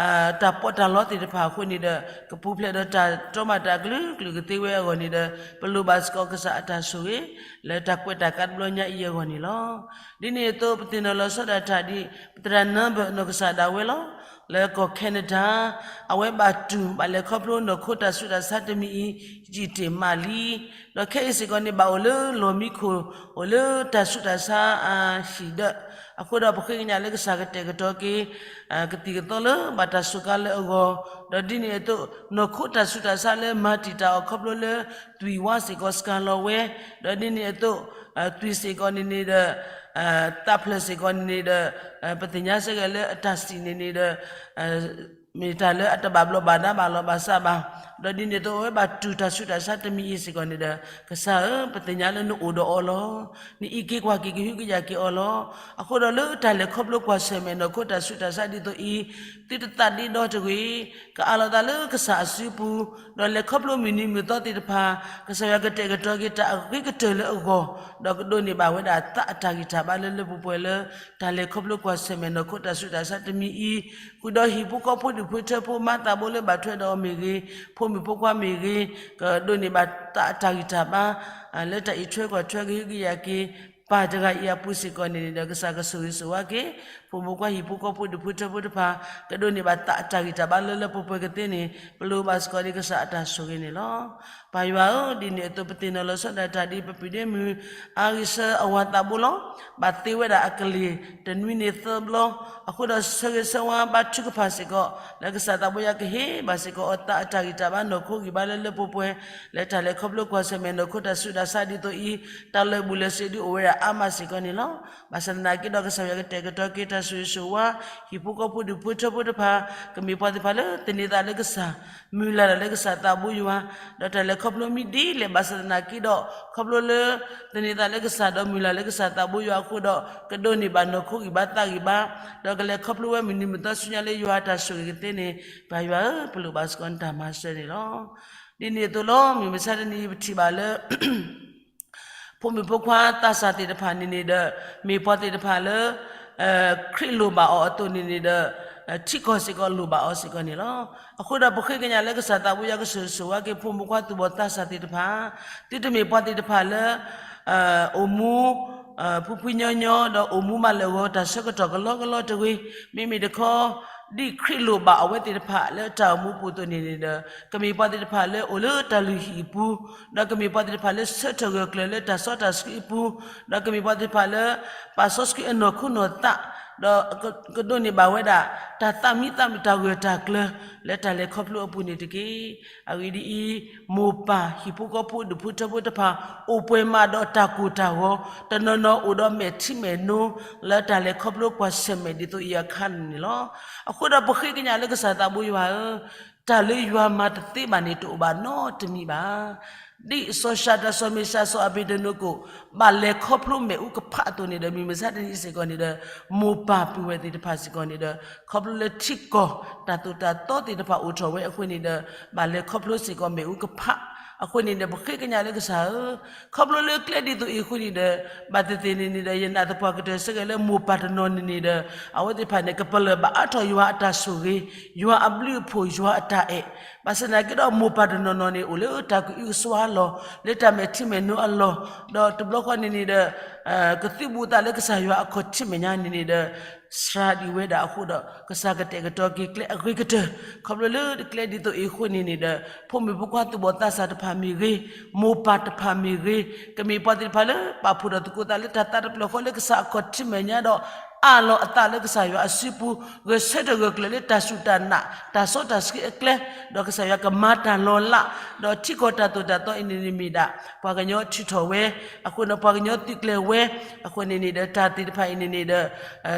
တၢ်ပီးတၢ်လီသ့ၣ်တဖၣ်အဃိန့ၣ်ဒီး ကပူၤဖျဲးဒီးတၢ်တြီမးတၢ်အကလုာ်ကလုာ်ကသ့ဝဲအဂီၢ်န့ၣ်ဒီး ပလိၣ်ဘၣ်စ့ၢ်ကီးကစၢ်အတၢ်ဆိၣ်ဂ့ၤ လၢတၢ်ကွဲးတၢ်ကါတဘျီညါအံၤအဂီၢ်န့ၣ်လီၤ. ဒ်န့ၣ်အသိး ပသ့ၣ်နီၣ်လီၤဆီဒၣ်တၢ်ဒ် ပသရၣ်နၢဘၢၣ်အနီၢ်ကစၢ်ဒၣ်ဝဲလီၤ. လၢကီၢ် Canada အဝဲဘၣ်တူၢ်ဘၣ်လဲၤခီဖျိနီၢ်ခိတၢ်ဆူးတၢ်ဆါတမံၤအံၤ ယံာ်တ့ၢ်မးလံ. ဒီးခဲအံၤစ့ၢ်ကီးန့ၣ် ဘၣ်အိၣ်လၢလီၢ်မံခိၣ် အိၣ်လၢတၢ်ဆူးတၢ်ဆါအဟံၣ်ဒီး အဃိဒီးပဃ့ကညးလၢကစၢ်ကတဲာ်ကတီၤက့ၤ ကသံၣ်ကသီလၢဘၣ်တၢ်စူးကါလၢအဂီၢ်, ဒီးဒ်န့ၣ်အသိး နီၢ်ခိတၢ်ဆူးတၢ်ဆါလၢမၤတံာ်တာ်အီၤခီဖျိလၢ သွံၣ်ဝါစ့ၢ်ကီးစှၤလီၤဝဲ, ဒီးဒ်န့ၣ်အသိး သွံၣ်စ့ၢ်ကီးန့ၣ်န့ၣ်ဒီး သးဖျၢၣ်စ့ၢ်ကီးန့ၣ်န့ၣ်ဒီး ပသ့ၣ်ညါဆၢဂ့ၤလၢအတၢ်စံၣ်န့ၣ်န့ၣ်ဒီး မ့ၢ်တၢ်လၢအတဘၣ်ဘျီးဘၣ်ဒါဘၣ်လီၤဘၣ်စးဘၣ်. ဒီးဒ်န့ၣ်အသိးအဝဲဘၣ်တူၢ်တၢ်ဆူးတၢ်ဆါတမံၤအံၤစ့ၢ်ကီးန့ၣ်ဒီး ကစၢ်ဧၢ, ပသ့ၣ်ညါလၢနအိၣ်ဒီးအီၤလီၤ. နအံးက့ၤကွၢ်က့ၤကဟုကယာ်က့ၤအီၤလီၤ. အဃိဒီးလၢတၢ်လဲၤခီဖျိကွၢ်ဆၢၣ်မဲာ်နီၢ်ခိတၢ်ဆူးတၢ်ဆါဒ်သိးအံၤ သုတသးဒ့ဒီတဂ့ၤ, ကအးလီၤသးလၢကစၢ်အစုပူၤ, ဒီးလဲၤခီဖျိမုၢ်နံၤမုၢ်သီသ့ၣ်တဖၣ် ကစၢ်ယွၤကတဲာ်ကတီၤက့ၤတၢ်အဂ့ၤကတၢၢ်လၢအဂီၢ်, ဒီးကဒိးန့ၢ်ဘၣ်ဝဲဒၣ်သးအတၢ်ဂံၢ်တၢ်ဘါလၢလၢပှဲၤပှဲၤလၢ တၢ်လဲၤခီဖျိကွၢ်ဆၢၣ်မဲာ်နီၢ်ခိတၢ်ဆူးတၢ်ဆါတမံၤအံၤ, ဃုာ်ဒီးဟံၣ်ဖိဃီဖိဒူၣ်ဖိထၢဖိ မၤသးဘိလၢဘၣ်ထွဲဒီးအီၤမ့ၢ်ဂ့ၤ, ဖိမုၣ်ဖိခွါမ့ၢ်ဂ့ၤ, ကဒိးန့ၢ်ဘၣ်သးအတၢ်ဂံၢ်တၢ်ဘါ လၢတၢ်အံးထွဲကွၢ်ထွဲကဟုကယာ်က့ၤ ပၢ်တဂၤအံၤအပူၤစ့ၢ်ကီးန့ၣ်န့ၣ်ဒီး ကစၢ်ကဆိၣ်ဂ့ၤဆိၣ်ဝါက့ၤ ဖိမုၣ်ဖိခွါဟံၣ်ဖိဃီဖိဒူၣ်ဖိထၢဖိတဖၣ် ကဒိးန့ၢ်ဘၣ်သးအတၢ်ဂံၢ်တၢ်ဘါလၢလၢပှဲၤပှဲၤကသ့န့ၣ် ပလိၣ်ဘၣ်စ့ၢ်ကီးဒ်ကစၢ်အတၢ်ဆိၣ်ဂ့ၤန့ၣ်လီၤ. ပၢ်ယွၤဧၢ, ဒ်န့ၣ်အသိးပသ့ၣ်နီၣ်လီၤဆီဒၣ်တၢ်ဒ်ပပၢ်ဒ့မုၣ် အၤဂံၢ်ဆၢအဝၤသးဘိလီၤ. ဘၣ်သ့ဝဲဒၣ်အကလ့ၢ်တနွံန့ၣ်သၢဘျီ, အဃိဒီးဆၢဂ့ၤဆၢဝါဘါထုကဖၣ်စ့ၢ်ကီး လၢကစၢ်သးဘိယွၤကဟ့ၣ်ဘၣ်စ့ၢ်ကီးအီၤသးအတၢ်ဂံၢ်တၢ်ဘါနီၢ်ခိဂံၢ်ဘါလၢလၢပှဲၤပှဲၤ လၢတၢ်လဲၤခီဖျိကွၢ်ဆၢၣ်မဲာ်နီၢ်ခိတၢ်ဆူးတၢ်ဆါဒ်သိးအံၤ တၢ်လၢာ်ဘူၣ်လၢာ်စ့ဒုးအိၣ်ဝဲဒၣ်အါမးစ့ၢ်ကီးန့ၣ်လီၤ. ဘၣ်ဆၣ်သနာ်က့ဒီးကစၢ်ယွၤကတဲာ်ကတီၤက့ၤတၢ်ဆိၣ်ဂ့ၤဆိၣ်ဝါ ဟံၣ်ဖိဃီဖိဒူၣ်ဖိထၢဖိတဖၣ် ကမ့ၢ်ပှၤသ့ၣ်တဖၣ်လၢသန့ၤသးလၢကစၢ် မုၢ်လၢ်လၢကစၢ်သးဘိယွၤ, ဒီးတၢ်လဲၤခီဖျိမ့ၢ်ဒ်လဲၣ်ဘၣ်ဆၣ်သနာ်က့ဒီး ခီဖျိလၢ သန့ၤသးလၢကစၢ်ဒီးမုၢ်လၢ်လၢကစၢ်သးဘိယွၤအဃိဒီး ကဒိးန့ၢ်ဘၣ်နီၢ်ခိဂံၢ်ဘါသးဂံၢ်ဘါ, ဒီးကလဲၤခီဖျိဝဲမုၢ်နံၤမုၢ်သီဆူညါလၢယွၤအတၢ်ဆိၣ်ဂ့ၤကသ့န့ၣ် ပၢ်ယွၤဧၢ, ပလိၣ်ဘၣ်စ့ၢ်ကီးနတၢ်မၤစၢၤန့ၣ်လီၤ. ဒ်န့ၣ်အသိးလီၤ မုၢ်မဆါတနံၤအံၤပထံၣ်ဘၣ်လၢ ဖိမုၣ်ဖိခွါသးစၢ်သ့ၣ်တဖၣ်န့ၣ်န့ၣ်ဒီး မ့ၢ်ပှၤသ့ၣ်တဖၣ်လၢ ခရံာ်လိၣ်ဘၣ်အီၤအသိးန့ၣ်န့ၣ်ဒီး ထံကီၢ်စ့ၢ်ကီးလိၣ်ဘၣ်အီၤစ့ၢ်ကီးန့ၣ်လီၤ. အဃိဒီးပဃ့ကညးလၢကစၢ်သးဘိယွၤကဆိၣ်ဂ့ၤဆိၣ်ဝါက့ၤဖိမုၣ်ဖိခွါသူၣ်ဘီၣ်သးစၢ်သ့ၣ်တဖၣ်, သုတမ့ၢ်ပှၤသ့ၣ်တဖၣ်လၢ အိၣ်မူ ဖှံဖှံညီညီ ဒီးအိၣ်မူမၤလၢာ်ဂီၤတၢ်ဆၢကတီၢ်ကလီကလီတဂ့ၤ, မ့မ့ၢ်တခီ ဒ်ခရံာ်လိၣ်ဘၣ်အဝဲသ့ၣ်တဖၣ်လၢတၢ်အိၣ်မူပူၤအသိးန့ၣ်န့ၣ်ဒီး ကမ့ၢ်ပှၤသ့ၣ်တဖၣ်လၢအိၣ်လၢတၢ်လုၢ်ဟံၣ်အပူၤ, ဒီးကမ့ၢ်ပှၤသ့ၣ်တဖၣ်လၢဆၢထၢၣ်ဂၢၢ်ကျၢၤလၢတၢ်စီတၢ်ဆှံအပူၤ, ဒီးကမ့ၢ်ပှၤသ့ၣ်တဖၣ်လၢ ပာ်စီဆှံအနီၢ်ခိနီၢ်သး, ဒီးကဒိးန့ၢ်ဘၣ်ဝဲဒၣ် တၢ်သးမံသးမုာ်တၢ်ဂၢၢ်တၢ်ကျၢၤ လၢတၢ်လဲၤခီဖျိအပူၤန့ၣ်တက့ၢ်. အဂ့ၢ်ဒ်အံၤ, မိၢ်ပၢ်ဟံၣ်ဖိဃီဖိဒူၣ်ဖိထၢဖိတဖၣ် အိၣ်ပှဲၤမးဒီးတၢ်ကိၢ်တၢ်ဂီၤ, တနီၤနီၤအိၣ်ဒီးမဲာ်ထံမဲာ်နိ လၢတၢ်လဲၤခီဖျိကွၢ်ဆၢၣ်မဲာ်ဒ်သိးအံၤအခါန့ၣ်န့ၣ်လီၤ. အဃိဒီးပဃ့ကညးလၢကစၢ်သးဘိယွၤဧၢ, တၢ်လၢယွၤမၤတသ့ဘၣ်န့ၣ် တအိၣ်ဘၣ်နီတမံၤဘၣ်. ဒ်စီၤၡၤတၢ်စီၤမ့ၡးစီၤအဘ့းနကိၣ် ဘၣ်လဲၤခီဖျိမ့ၣ်အူကဖးအသိးန့ၣ်ဒီး မုၢ်မဆါတနံၤအံၤစ့ၢ်ကီးန့ၣ်ဒီး မိၢ်ပၢ်ပုၢ်ဝဲၢ်သ့ၣ်တဖၣ်စ့ၢ်ကီးန့ၣ်ဒီး ခီဖျိလၢထံကီၢ်တၢ်သိၣ်တၢ်သီသ့ၣ်တဖၣ်အိၣ်ထီၣ်ဝဲအဃိန့ၣ်ဒီး ဘၣ်လဲၤခီဖျိစ့ၢ်ကီးမ့ၣ်အူကဖး အဃိန့ၣ်ဒီး ပဃ့ကညးလၢကစၢ်ဧၢ, ခီဖျိလၢကျဲဒ်သိးအံၤအဃိန့ၣ်ဒီး ဘၣ်သ့ၣ်သ့ၣ်န့ၣ်န့ၣ်ဒီး ယနာ်သပှၢ်ကတၢၢ်ဆၢက့ၤလၢမိၢ်ပၢ်တနီၤန့ၣ်န့ၣ်ဒီး အဝဲသ့ၣ်တဖၣ်န့ၣ် ကပလၢၢ်ဘၣ်အါထီၣ်ယွၤအတၢ်ဆိၣ်ဂ့ၤ, ယွၤအဘျုးအဖှိၣ်, ယွၤအတၢ်အဲၣ်, ဘၣ်ဆၣ်သနာ်က့ဒီး မိၢ်ပၢ်တနီၤနီၤန့ၣ် အိၣ်လၢတၢ်ကအုကစွါအလီၢ်, လၢတၢ်မဲာ်ထံမဲာ်နိအလီၢ်, ဒီးတဘျီဃီန့ၣ်န့ၣ်ဒီး ကသုးဘူးသးလၢကစၢ်ယွၤအခီၣ်ထံးမဲာ်ညါန့ၣ်န့ၣ်ဒီး စှၤဒံးဝဲဒၣ်အဃိဒီး ကစၢ်ကတဲာ်ကတီၤက့ၤကျဲအဂ့ၤကတၢၢ်, ခီဖျိလၢကျဲဒ်သိးအံၤအဃိန့ၣ်န့ၣ်ဒီး ဖိမုၣ်ဖိခွါသူၣ်ဘီၣ်သးစၢ်တဖၣ်မ့ၢ်ဂ့ၤ, မိၢ်ပၢ်တဖၣ်မ့ၢ်ဂ့ၤ, ကမ့ၢ်ပှၤသ့ၣ်တဖၣ်လၢပာ်ဖှိၣ်ထီၣ်သကိးသးလၢတၢ်သးတဖျၢၣ်ဃီလၢကစၢ်အခီၣ်ထံးမဲာ်ညါဒီး အးလီၤအသးလၢကစၢ်ယွၤအစုပူၤ, ဂဲၤဆၢထၢၣ်ဂၢၢ်ကျၢၤလၢတၢ်စူၢ်တၢ်နာ်, တၢ်စီတၢ်ဆှံအကျဲ, ဒီးကစၢ်ယွၤကမၤတၢ်လီၤလး, ဒီးထံကီၢ်တၢ်သိၣ်တၢ်သီအံၤန့ၣ်န့ၣ်မ့ၢ်ဒၣ် ပှၤကညီထုးထီၣ်ဝဲ, အဃိန့ၣ် ပှၤကညီသုးကျဲၤဝဲ, အဃိန့ၣ်န့ၣ်ဒီး တၢ်သ့ၣ်တဖၣ်အံၤန့ၣ်န့ၣ်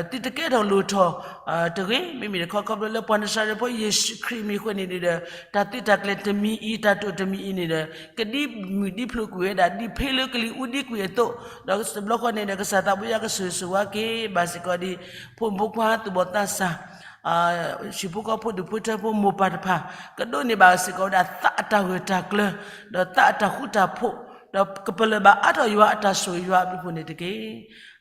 ဒီး သုတကဲထီၣ်လိၣ်ထီၣ်တဂ့ၤ, မ့မ့ၢ်တခီခီဖျိလၢပှၤနၤစၤရ့းဖိယ့ၣ်ၡူးခရံာ်မံၤအဃိန့ၣ်န့ၣ်ဒီး တၢ်သုးတၢ်ကျဲၤတမံၤအံၤ တၢ်တိာ်တမံၤအံၤန့ၣ်ဒီး ကဒံမုၢ်ဒံဖျိးကွံာ်ဝဲဒၣ် ဒ်ဖ့လၢကလံၤအူဒံကွံာ်အသိး, ဒီးတဘျီဃီန့ၣ်ဒီး ကစၢ်သးဘိယွၤကဆိၣ်ဂ့ၤဆိၣ်ဝါက့ၤ ဘၣ်စ့ၢ်ကီးဒ် ဖိမုၣ်ဖိခွါသူၣ်ဘီၣ်သးစၢ် ဟံၣ်ဖိဃီဖိဒူၣ်ဖိထၢဖိမိၢ်ပၢ်တဖၣ် ကဒိးန့ၢ်ဘၣ်စ့ၢ်ကီးဝဲဒၣ်သးအတၢ်ဂၢၢ်တၢ်ကျၢၤ, ဒီးသးအတၢ်ဃူတၢ်ဖိး, ဒီးကပလၢၢ်ဘၣ်အါထီၣ်ယွၤအတၢ်ဆိၣ်ဂ့ၤယွၤအဘျုးအဖှိၣ်န့ၣ်တက့ၢ်.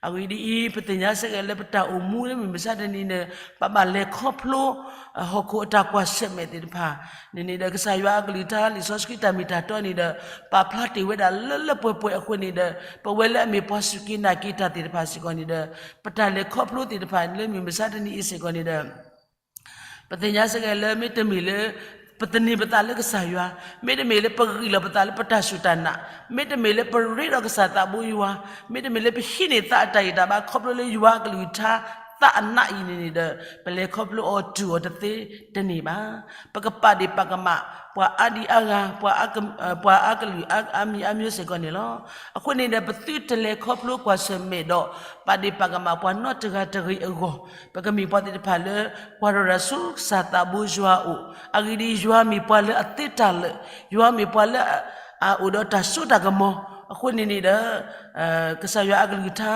အဂ့ၢ်ဒ်အံၤ, ပသ့ၣ်ညါစ့ၢ်ကီးလၢပတၢ်အိၣ်မူလၢမုၢ်မဆါတနံၤန့ၣ် ပဘၣ်လဲၤခီဖျိ ဟီၣ်ခိၣ်အတၢ်ကွၢ်ဆၢၣ်မဲာ်သ့ၣ်တဖၣ်န့ၣ်န့ၣ်ဒီး ကစၢ်ယွၤအကလုၢ်ကထါ လံာ်စီဆှံတၢ်မ့ၢ်တၢ်တီန့ၣ်ဒီး ပာ်ဖျါတ့ၢ်ဝဲဒၣ်လၢလၢပှဲၤပှဲၤအဃိန့ၣ်ဒီး ပဝဲလၢအမ့ၢ်ပှၤစူၢ်က့ၤနာ်က့ၤတၢ်သ့ၣ်တဖၣ်စ့ၢ်ကီးန့ၣ်ဒီး ပတၢ်လဲၤခီဖျိသ့ၣ်တဖၣ်လၢမုၢ်မဆါတနံၤအံၤစ့ၢ်ကီးန့ၣ်ဒီး ပသ့ၣ်ညါစ့ၢ်ကီးလၢမ့တမ့ၢ်လၢ ပသန့ၤပသးလၢကစၢ်ယွၤ, မ့တမ့ၢ်လၢပဂံၢ်လီၤပသးလၢပတၢ်စူၢ်တၢ်နာ်, မ့တမ့ၢ်လၢပရ့ဒီးကစၢ်သးဘိယွၤ, မ့တမ့ၢ်လၢပဟံးန့ၢ်သးအတၢ်ဂံၢ်တၢ်ဘါခီဖျိလၢယွၤအကလုၢ်ကထါ သးအနးအံၤန့ၣ်န့ၣ်ဒီး ပလဲၤခီဖျိအီၤတူၢ်အီၤတသ့တန့ၢ်ဘၣ်. ပကပာ်ဒ့ၣ်ပာ်ကမၣ် ပှၤအါဒံအါဂၤ, ပှၤအါကလုာ်အါမံၤအါမျိုးစ့ၢ်ကီးန့ၣ်လီၤ. အဃိန့ၣ်ဒီး ပသုတလဲၤခီဖျိကွၢ်ဆၢၣ်မဲာ်ဒီး ပာ်ဒ့ၣ်ပာ်ကမၣ်ပှၤနီတဂၤတဂ့ၤအဂီၢ်, ပကမ့ၢ်ပှၤသ့ၣ်တဖၣ်လၢ ကွၢ်ထီၣ်တၢ်ဆူကစၢ်သးဘိယွၤအအိၣ်, အဂ့ၢ်ဒ်အံၤ ယွၤမ့ၢ်ပှၤလၢအသ့တၢ်လၢာ်, ယွၤမ့ၢ်ပှၤလၢ အအိၣ်ဒီးတၢ်စိတၢ်ကမီၤ, အဃိန့ၣ်န့ၣ်ဒီး ကစၢ်ယွၤအကလုၢ်ကထါ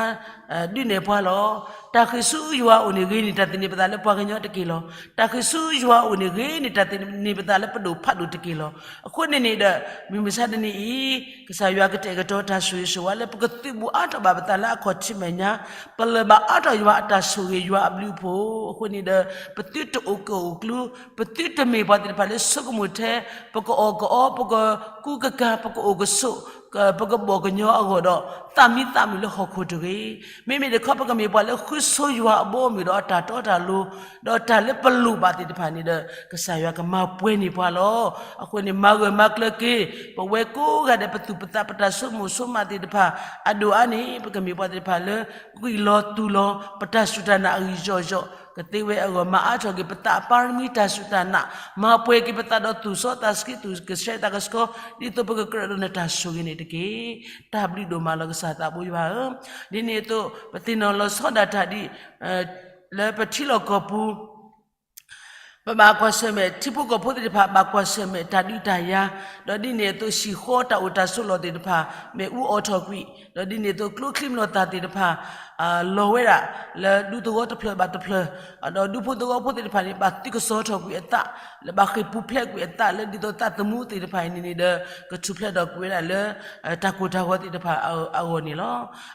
ဒုးနဲၣ်ပှၤလီၤ. တၢ်ဃ့ၢ်ဆူယွၤအအိၣ်န့ၣ် ဂ့ၤန့ၢ်တၢ်သန့ၤပသးလၢပှၤကညီတက့ၢ်လီၤ. တၢ်ဃ့ၢ်ဆူယွၤအအိၣ်န့ၣ် ဂ့ၤန့ၢ်တၢ်သန့ၤပသးလၢပဒိၣ်ဖးဒိၣ်တက့ၢ်လီၤ. အဃိန့ၣ်န့ၣ်ဒီး မုၢ်မဆါတနံၤအံၤ ကစၢ်ယွၤကတဲာ်ကတီၤတၢ်ဆိၣ်ဂ့ၤဆိၣ်ဝါလၢပကသုးဘူးအါထီၣ်ဘၣ်ပသးလၢအခီၣ်ထံးမဲာ်ညါ, ပလၢၢ်ဘၣ်အါထီၣ်ယွၤအတၢ်ဆိၣ်ဂ့ၤယွၤအဘျုးအဖှိၣ်, အဃိန့ၣ်ဒီး ပသုတအိၣ်ကအိၣ်ကျူ, ပသုတမ့ၢ်ပှၤသ့ၣ်တဖၣ်လၢဆိကမိၣ်ထဲ, ပကအီၣ်ကအီ, ပကကူကကၤ, ပကအိၣ်ကဆိး ပကဘီၣ်ကညီအဂီၢ်ဒီး သးမံသးမုာ်လၢဟီၣ်ခိၣ်တဂ့ၤ. မ့မ့ၢ်တခီ ပကမ့ၢ်ပှၤလၢဃုဆိယွၤအဘီအမုၢ်ဒီးအတၢ်တီတၢ်လိၤ, ဒီးတၢ်လၢပလိၣ်ဘၣ်သ့ၣ်တဖၣ်န့ၣ်ဒီး ကစၢ်ယွၤကမၤပှဲၤန့ၢ်ပှၤလီၤ. အဃိန့ၣ် မၤဂၢၢ်မၤကျၢၤက့ၤ ပဝဲကိးဂၤဒဲး ပသူၣ်ပသး ပတၢ်ဆိကမိၣ်ဆိကမးသ့ၣ်တဖၣ် အဒိၣ်အါန့ၣ် ပကမ့ၢ်ပှၤသ့ၣ်တဖၣ်လၢ ဂံၢ်လီၤတူၢ်လီၤ ပတၢ်စူၢ်တၢ်နာ်အဂံၢ်ယီၣ်ယီၣ် ကသ့ဝဲအဂီၢ် မၤအါထီၣ်က့ၤ ပသးအပၢ်ရမံတၢ်စူၢ်တၢ်နာ်, မၤပှဲၤက့ၤပသးဒီးသူၣ်စီသးဆှံ သူၣ်ကဆှဲတၢ်ကဆှီ, ဒ်သိးပကကြၢးဒီးနတၢ်ဆိၣ်ဂ့ၤန့ၣ်တက့ၢ်. တၢ်ဘျုးဒိၣ်မးလီၤ ကစၢ်သးဘိယွၤဧၢ. ဒ်န့ၣ်အသိး ပသ့ၣ်နီၣ်လီၤဆီဒၣ်တၢ်ဒ် လၢပထံလီၢ်ကီၢ်ပူၤ ပဘၣ်ကွၢ်ဆၢၣ်မဲာ် ထံဖိကီၢ်ဖိသ့ၣ်တဖၣ် ဘၣ်ကွၢ်ဆၢၣ်မဲာ်တၢ်ဒုးတၢ်ယၤ, ဒီးဒ်န့ၣ်အသိး ဟံၣ်ဃီတၢ်အိၣ်တၢ်ဆိးလီၢ်သ့ၣ်တဖၣ် မ့ၣ်အူအိးထီၣ်ကွံာ်, ဒီးဒ်န့ၣ်အသိး ကျိချံမျိာ်သၣ်သ့ၣ်တဖၣ် လီၤဝဲဒၣ် လၢဒူသဝီတဖျၢၣ်ဘၣ်တဖျၢၣ်, ဒီးဒူဖိသဝီဖိသ့ၣ်တဖၣ်န့ၣ် ဘၣ်သုးကစီၤထီၣ်ကွံာ်အသး, လၢဘၣ်ဃ့ၢ်ပူၤဖျဲးကွံာ်အသး လၢဒ်သိးသးသမူသ့ၣ်တဖၣ်အံၤန့ၣ်န့ၣ်ဒီး ကထူၣ်ဖျဲးထီၣ်ကွံာ်ဝဲဒၣ်လၢ တၢ်ကိၢ်တၢ်ဂီၤသ့ၣ်တဖၣ်အဂီၢ်န့ၣ်လီၤ.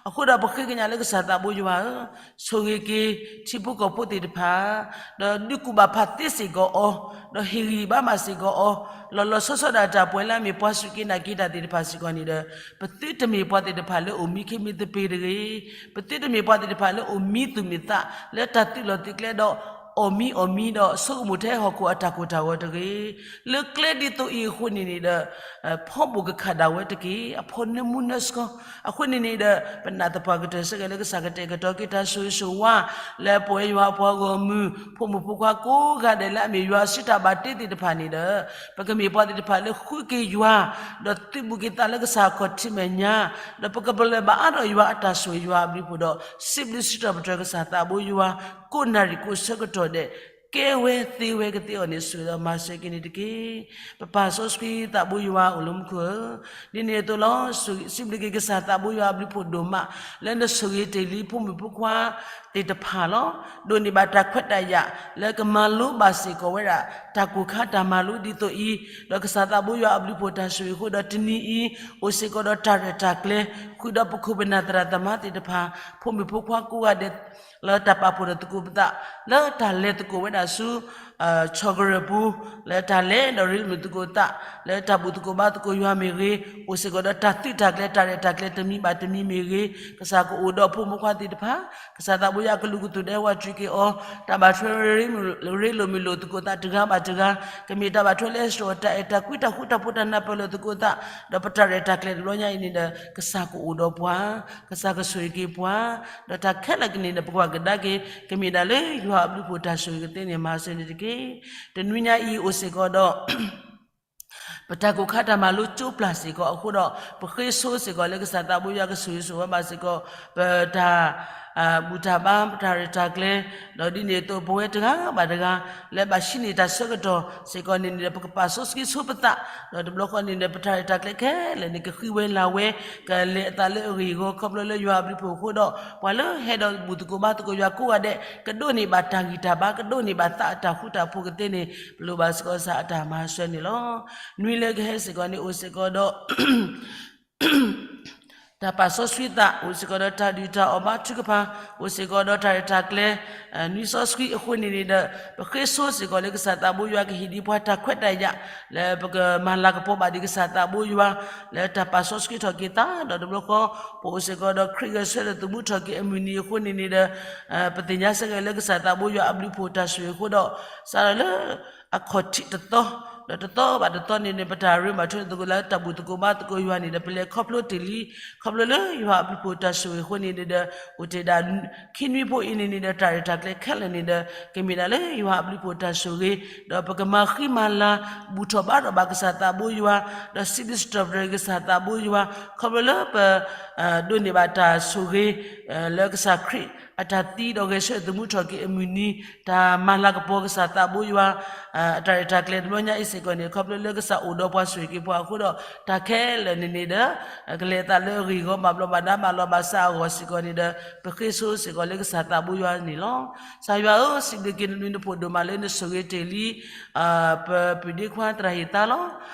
အဃိဒီးပဃ့ကညးလၢကစၢ်သးဘိယွၤဧၢ, ဆိၣ်ဂ့ၤက့ၤ ထံဖိကီၢ်ဖိသ့ၣ်တဖၣ်, ဒီးဒုးကူၣ်ဘၣ်ဖးသ့စ့ၢ်ကီးအီၤ, ဒီးဟ့ၣ်ဂံၢ်ဘါဘၣ်စ့ၢ်ကီးအီၤ, လီၤလီၤဆီဆီဒၣ်တၢ်ပှဲၤလၢအမ့ၢ်ပှၤစူၢ်က့ၤနာ်က့ၤတၢ်သ့ၣ်တဖၣ်စ့ၢ်ကီးန့ၣ်ဒီး ပသုတမ့ၢ်ပှၤသ့ၣ်တဖၣ်လၢအိၣ်မံခ့မံသပ့ၤတဂ့ၤ, ပသုတမ့ၢ်ပှၤသ့ၣ်တဖၣ်လၢအိၣ်မံသူၣ်မံသး လၢတၢ်သုးလီၢ်သုးကျဲဒီး အီၣ်မံအီၣ်မံဒီး ဆိကမိၣ်ထဲဟီၣ်ခိၣ်အတၢ်ကိၢ်တၢ်ဂီၤတဂ့ၤ. လၢကျဲဒ်သိးအံၤအဃိန့ၣ်န့ၣ်ဒီး ဖီဘိၣ်ကခးဒၣ်ဝဲတက့ၢ်. အဖီနၢမူနၢဆှီ အဃိန့ၣ်န့ၣ်ဒီး ပနာ်သပှၢ်ကတၢၢ်ဆၢက့ၤလၢကစၢ်ကတဲာ်ကတီၤက့ၤတၢ်ဆိၣ်ဂ့ၤဆိၣ်ဝါ လၢပဝဲယွၤအပှၤဂီၢ်မုၢ် ဖိမုၣ်ဖိခွါကိးဂၤဒဲးလၢအမ့ၢ်ယွၤစုတၢ်ဘၣ်တ့သ့ၣ်တဖၣ်န့ၣ်ဒီး ပကမ့ၢ်ပှၤသ့ၣ်တဖၣ်လၢဃုက့ၤယွၤ ဒီးသုးဘူးက့ၤသးလၢကစၢ်အခီၣ်ထံးမဲာ်ညါ, ဒီးပကပလၢၢ်ဘၣ်အါထီၣ်ယွၤအတၢ်ဆိၣ်ဂ့ၤယွၤအဘျုးအဖှိၣ်ဒီး စံးဘျုးစံးထီၣ်ပတြၢၤကစၢ်သးဘိယွၤ ကိးနၣ်ရံၣ်ကိးဆၢကတီၢ်ဒဲး ကဲဝဲသ့ဝဲကသ့အီၤန့ၣ် ဆိၣ်ဂ့ၤဒီးမၤစၢၤက့ၤန့ၣ်တက့ၢ်. ပပၢ်စီဆှံသးဘိယွၤအိၣ်လၢမူခိၣ်ဧၢ, ဒ်န့ၣ်အသိးလီၤ စံးဘျုးက့ၤကစၢ်သးဘိယွၤအဘျုးအဖှိၣ်ဒိၣ်မး လၢနဆိၣ်ဂ့ၤတ့ၢ်လံဖိမုၣ်ဖိခွါသ့ၣ်တဖၣ်လီၤ. ဒိးန့ၢ်ဘၣ်တၢ်ခွဲးတၢ်ယာ် လၢကမၤလိဘၣ်စ့ၢ်ကီးဝဲဒၣ် တၢ်ကိၢ်ခါတၢ်မၤလိဒ်သိးအံၤ, ဒီးကစၢ်သးဘိယွၤအဘျုးအဖှိၣ်တၢ်ဆိၣ်ဂ့ၤအဃိဒီးတနံၤအံၤ အိၣ်စ့ၢ်ကီးဒီးတၢ်ရဲၣ်တၢ်ကျဲၤ ဃုာ်ဒီးပခိၣ်ပနၢ်သရၣ်သမါသ့ၣ်တဖၣ် ဖိမုၣ်ဖိခွါကိးဂၤဒဲး လၢတၢ်ပာ်ဖှိၣ်ဒီးသကိးပသး လၢတၢ်လဲၤသကိးဝဲဒၣ်ဆူ ဆီၣ်ကရၢၢ်ပူၤ လၢတၢ်လဲၤဒီးရ့လိာ်မုာ်သကိးသး လၢတၢ်ဘူၣ်သကိးဘါသကိးယွၤမ့ၢ်ဂ့ၤ, အိၣ်စ့ၢ်ကီးဒီးတၢ်သုးတၢ်ကျဲၤ တၢ်ရဲၣ်တၢ်ကျဲၤတမံၤဘၣ်တမံၤမ့ၢ်ဂ့ၤ, ကစၢ်ကအိၣ်ဒီးဖိမုၣ်ဖိခွါသ့ၣ်တဖၣ်, ကစၢ်သးဘိယွၤကလုၢ်ကထူၣ်ဒဲးဝးတြံးက့ၤအီၤ, တၢ်ဘၣ်ထွဲရ့လိာ်မုာ်လိာ်သကိးသးတဂၤဘၣ်တဂၤ, ကမ့ၢ်တၢ်ဘၣ်ထွဲလၢဟဲစိာ်တၢ်အဲၣ်တၢ်ကွံတၢ်ဃူတၢ်ဖိးတၢ်နၢ်ပၢၢ်လိာ်သကိးသး, ဒီးပတၢ်ရဲၣ်တၢ်ကျဲၤတဘျီညါအံၤန့ၣ်ဒီး ကစၢ်ကအိၣ်ဒီးပှၤ ကစၢ်ကဆိၣ်ဂ့ၤက့ၤပှၤ, ဒီးတၢ်ခဲလၢာ်ကန့ၣ်ဒီး ပကွၢ်ကဒါက့ၤ ကမ့ၢ်ဒၣ်လၢယွၤအဘျုးအဖှိၣ်တၢ်ဆိၣ်ဂ့ၤကသ့န့ၣ် မၤစၢၤန့ၣ်တက့ၢ်. တနွံညါအံၤအိၣ်စ့ၢ်ကီးဒီး ပတၢ်ကိၢ်ခါတၢ်မၤလိကၠိပျၢ်စ့ၢ်ကီးအဃိဒီး ပဃ့ဆိစ့ၢ်ကီးလၢကစၢ်သးဘိယွၤကဆိၣ်ဂ့ၤဆိၣ်ဝါဘၣ်စ့ၢ်ကီး ပတၢ် ဘူၣ်တၢ်ဘါ ပတၢ်ရဲၣ်တၢ်ကျဲၤ, ဒီးဒ်န့ၣ်အသိး ပဝဲတဂၤဘၣ်တဂၤ လၢဘၣ်ဟံးန့ၢ်တၢ်ဆၢကတီၢ်စ့ၢ်ကီးန့ၣ်န့ၣ်ဒီး ပကပာ်စီဆှံဆိပသး, ဒီးတဘျီဃီန့ၣ်ဒီး ပတၢ်ရဲၣ်တၢ်ကျဲၤခဲလၢာ်န့ၣ် ကဃံဝဲလၤဝဲ ကလဲၤအသးလၢအဂ့ၢ်အဂီၢ် ခီဖျိလၢယွၤအဘျုးအဖှိၣ်အဃိဒီး ပှၤလၢဟဲဒီးဘူၣ်သကိးဘါသကိးယွၤကိးဂၤဒဲး ကဒိးန့ၢ်ဘၣ်တၢ်ဂံၢ်တၢ်ဘါ ကဒိးန့ၢ်ဘၣ်သးအတၢ်ဃူတၢ်ဖိးကသ့န့ၣ် ပလိၣ်ဘၣ်စ့ၢ်ကီးကစၢ်အတၢ်မၤစၢၤန့ၣ်လီၤ. နွံလၢကဟဲစ့ၢ်ကီးန့ၣ် အိၣ်စ့ၢ်ကီးဒီး တၢ်ပာ်စီဆှံသး အိၣ်စ့ၢ်ကီးဒီးတၢ်ဒုၣ်တၢ်အီၣ်ဘါထုကဖၣ် အိၣ်စ့ၢ်ကီးဒီးတၢ်ရဲၣ်တၢ်ကျဲၤ နွံစီဆှံအဃိန့ၣ်န့ၣ်ဒီး ပဃ့ဆိစ့ၢ်ကီးလၢကစၢ်သးဘိယွၤကဟ့ၣ်ဒံးပှၤတၢ်ခွဲးတၢ်ယာ် လၢပကမၤလၤကပီၤဘၣ်ဒံးကစၢ်သးဘိယွၤ လၢတၢ်ပာ်စီဆှံထီၣ်က့ၤသး ဒီးတဘျီဃီ ပအိၣ်စ့ၢ်ကီးဒီးခရံာ်ဂဲၤဆၢထၢၣ်သမူထီၣ်က့ၤအမုၢ်နံၤအဃိန့ၣ်န့ၣ်ဒီး ပသ့ၣ်ညါစ့ၢ်ကီးလၢကစၢ်သးဘိယွၤအဘျုးအဖှိၣ်တၢ်ဆိၣ်ဂ့ၤအဃိဒီး စးထီၣ်လၢ အခီၣ်ထံးတသီ ဒီးတသီဘၣ်တသီန့ၣ်န့ၣ် ပတၢ်ရ့မၤထွဲသကိးလၢတၢ်ဘူၣ်သကိးဘါသကိးယွၤန့ၣ်ဒီး ပလဲၤခီဖျိတ့ၢ်လံ ခီဖျိလၢယွၤအဘျုးအဖှိၣ်တၢ်ဆိၣ်ဂ့ၤအဃိန့ၣ်န့ၣ်ဒီး အိၣ်တ့ၢ်ဒၣ်ခံနွံဖိအံၤန့ၣ်န့ၣ်ဒီး တၢ်ရဲၣ်တၢ်ကျဲၤခဲလၢာ်န့ၣ်ဒီး ကမ့ၢ်ဒၣ်လၢယွၤအဘျုးအဖှိၣ်တၢ်ဆိၣ်ဂ့ၤ ဒီးပကမၤဃံမၤလၤ ဘူၣ်ထီၣ်ဘါထီၣ်ဘၣ်ကစၢ်သးဘိယွၤ ဒီးစံးဘျုးစံးထီၣ်ပတြၢၤကစၢ်သးဘိယွၤ ခီဖျိလၢပ ဒိးန့ၢ်ဘၣ်တၢ်ဆိၣ်ဂ့ၤ လၢကစၢ်ခရံာ်အတၢ်သံဒီးဂဲၤဆၢထၢၣ်သမူထီၣ်က့ၤအမုၢ်နံၤ တၢ်မၤလၤကပီၤကစၢ်သးဘိယွၤ အတၢ်ရဲၣ်တၢ်ကျဲၤတဘျီညါအံၤစ့ၢ်ကီးန့ၣ် ခီဖျိလၢကစၢ်အိၣ်ဒီးပှၤဆိၣ်ဂ့ၤက့ၤပှၤအဃိဒီး တၢ်ခဲလၢာ်န့ၣ်န့ၣ်ဒီး ကလဲၤအသးလၢအဂ့ၢ်အဂီၢ် ဘၣ်ဘျီးဘၣ်ဒါဘၣ်လီၤဘၣ်စးအဂီၢ်စ့ၢ်ကီးန့ၣ်ဒီး ပဃ့ဆိစ့ၢ်ကီးလၢကစၢ်သးဘိယွၤန့ၣ်လီၤ. ကစၢ်ယွၤဧၢ, စံးဘျုးက့ၤနဘျုးနဖှိၣ်ဒိၣ်မးလၢနဆိၣ်ဂ့ၤတ့ၢ်လံ ပပုၢ်ဒ့ခွါသရၣ်ဟ့ၣ်သါလီၤ.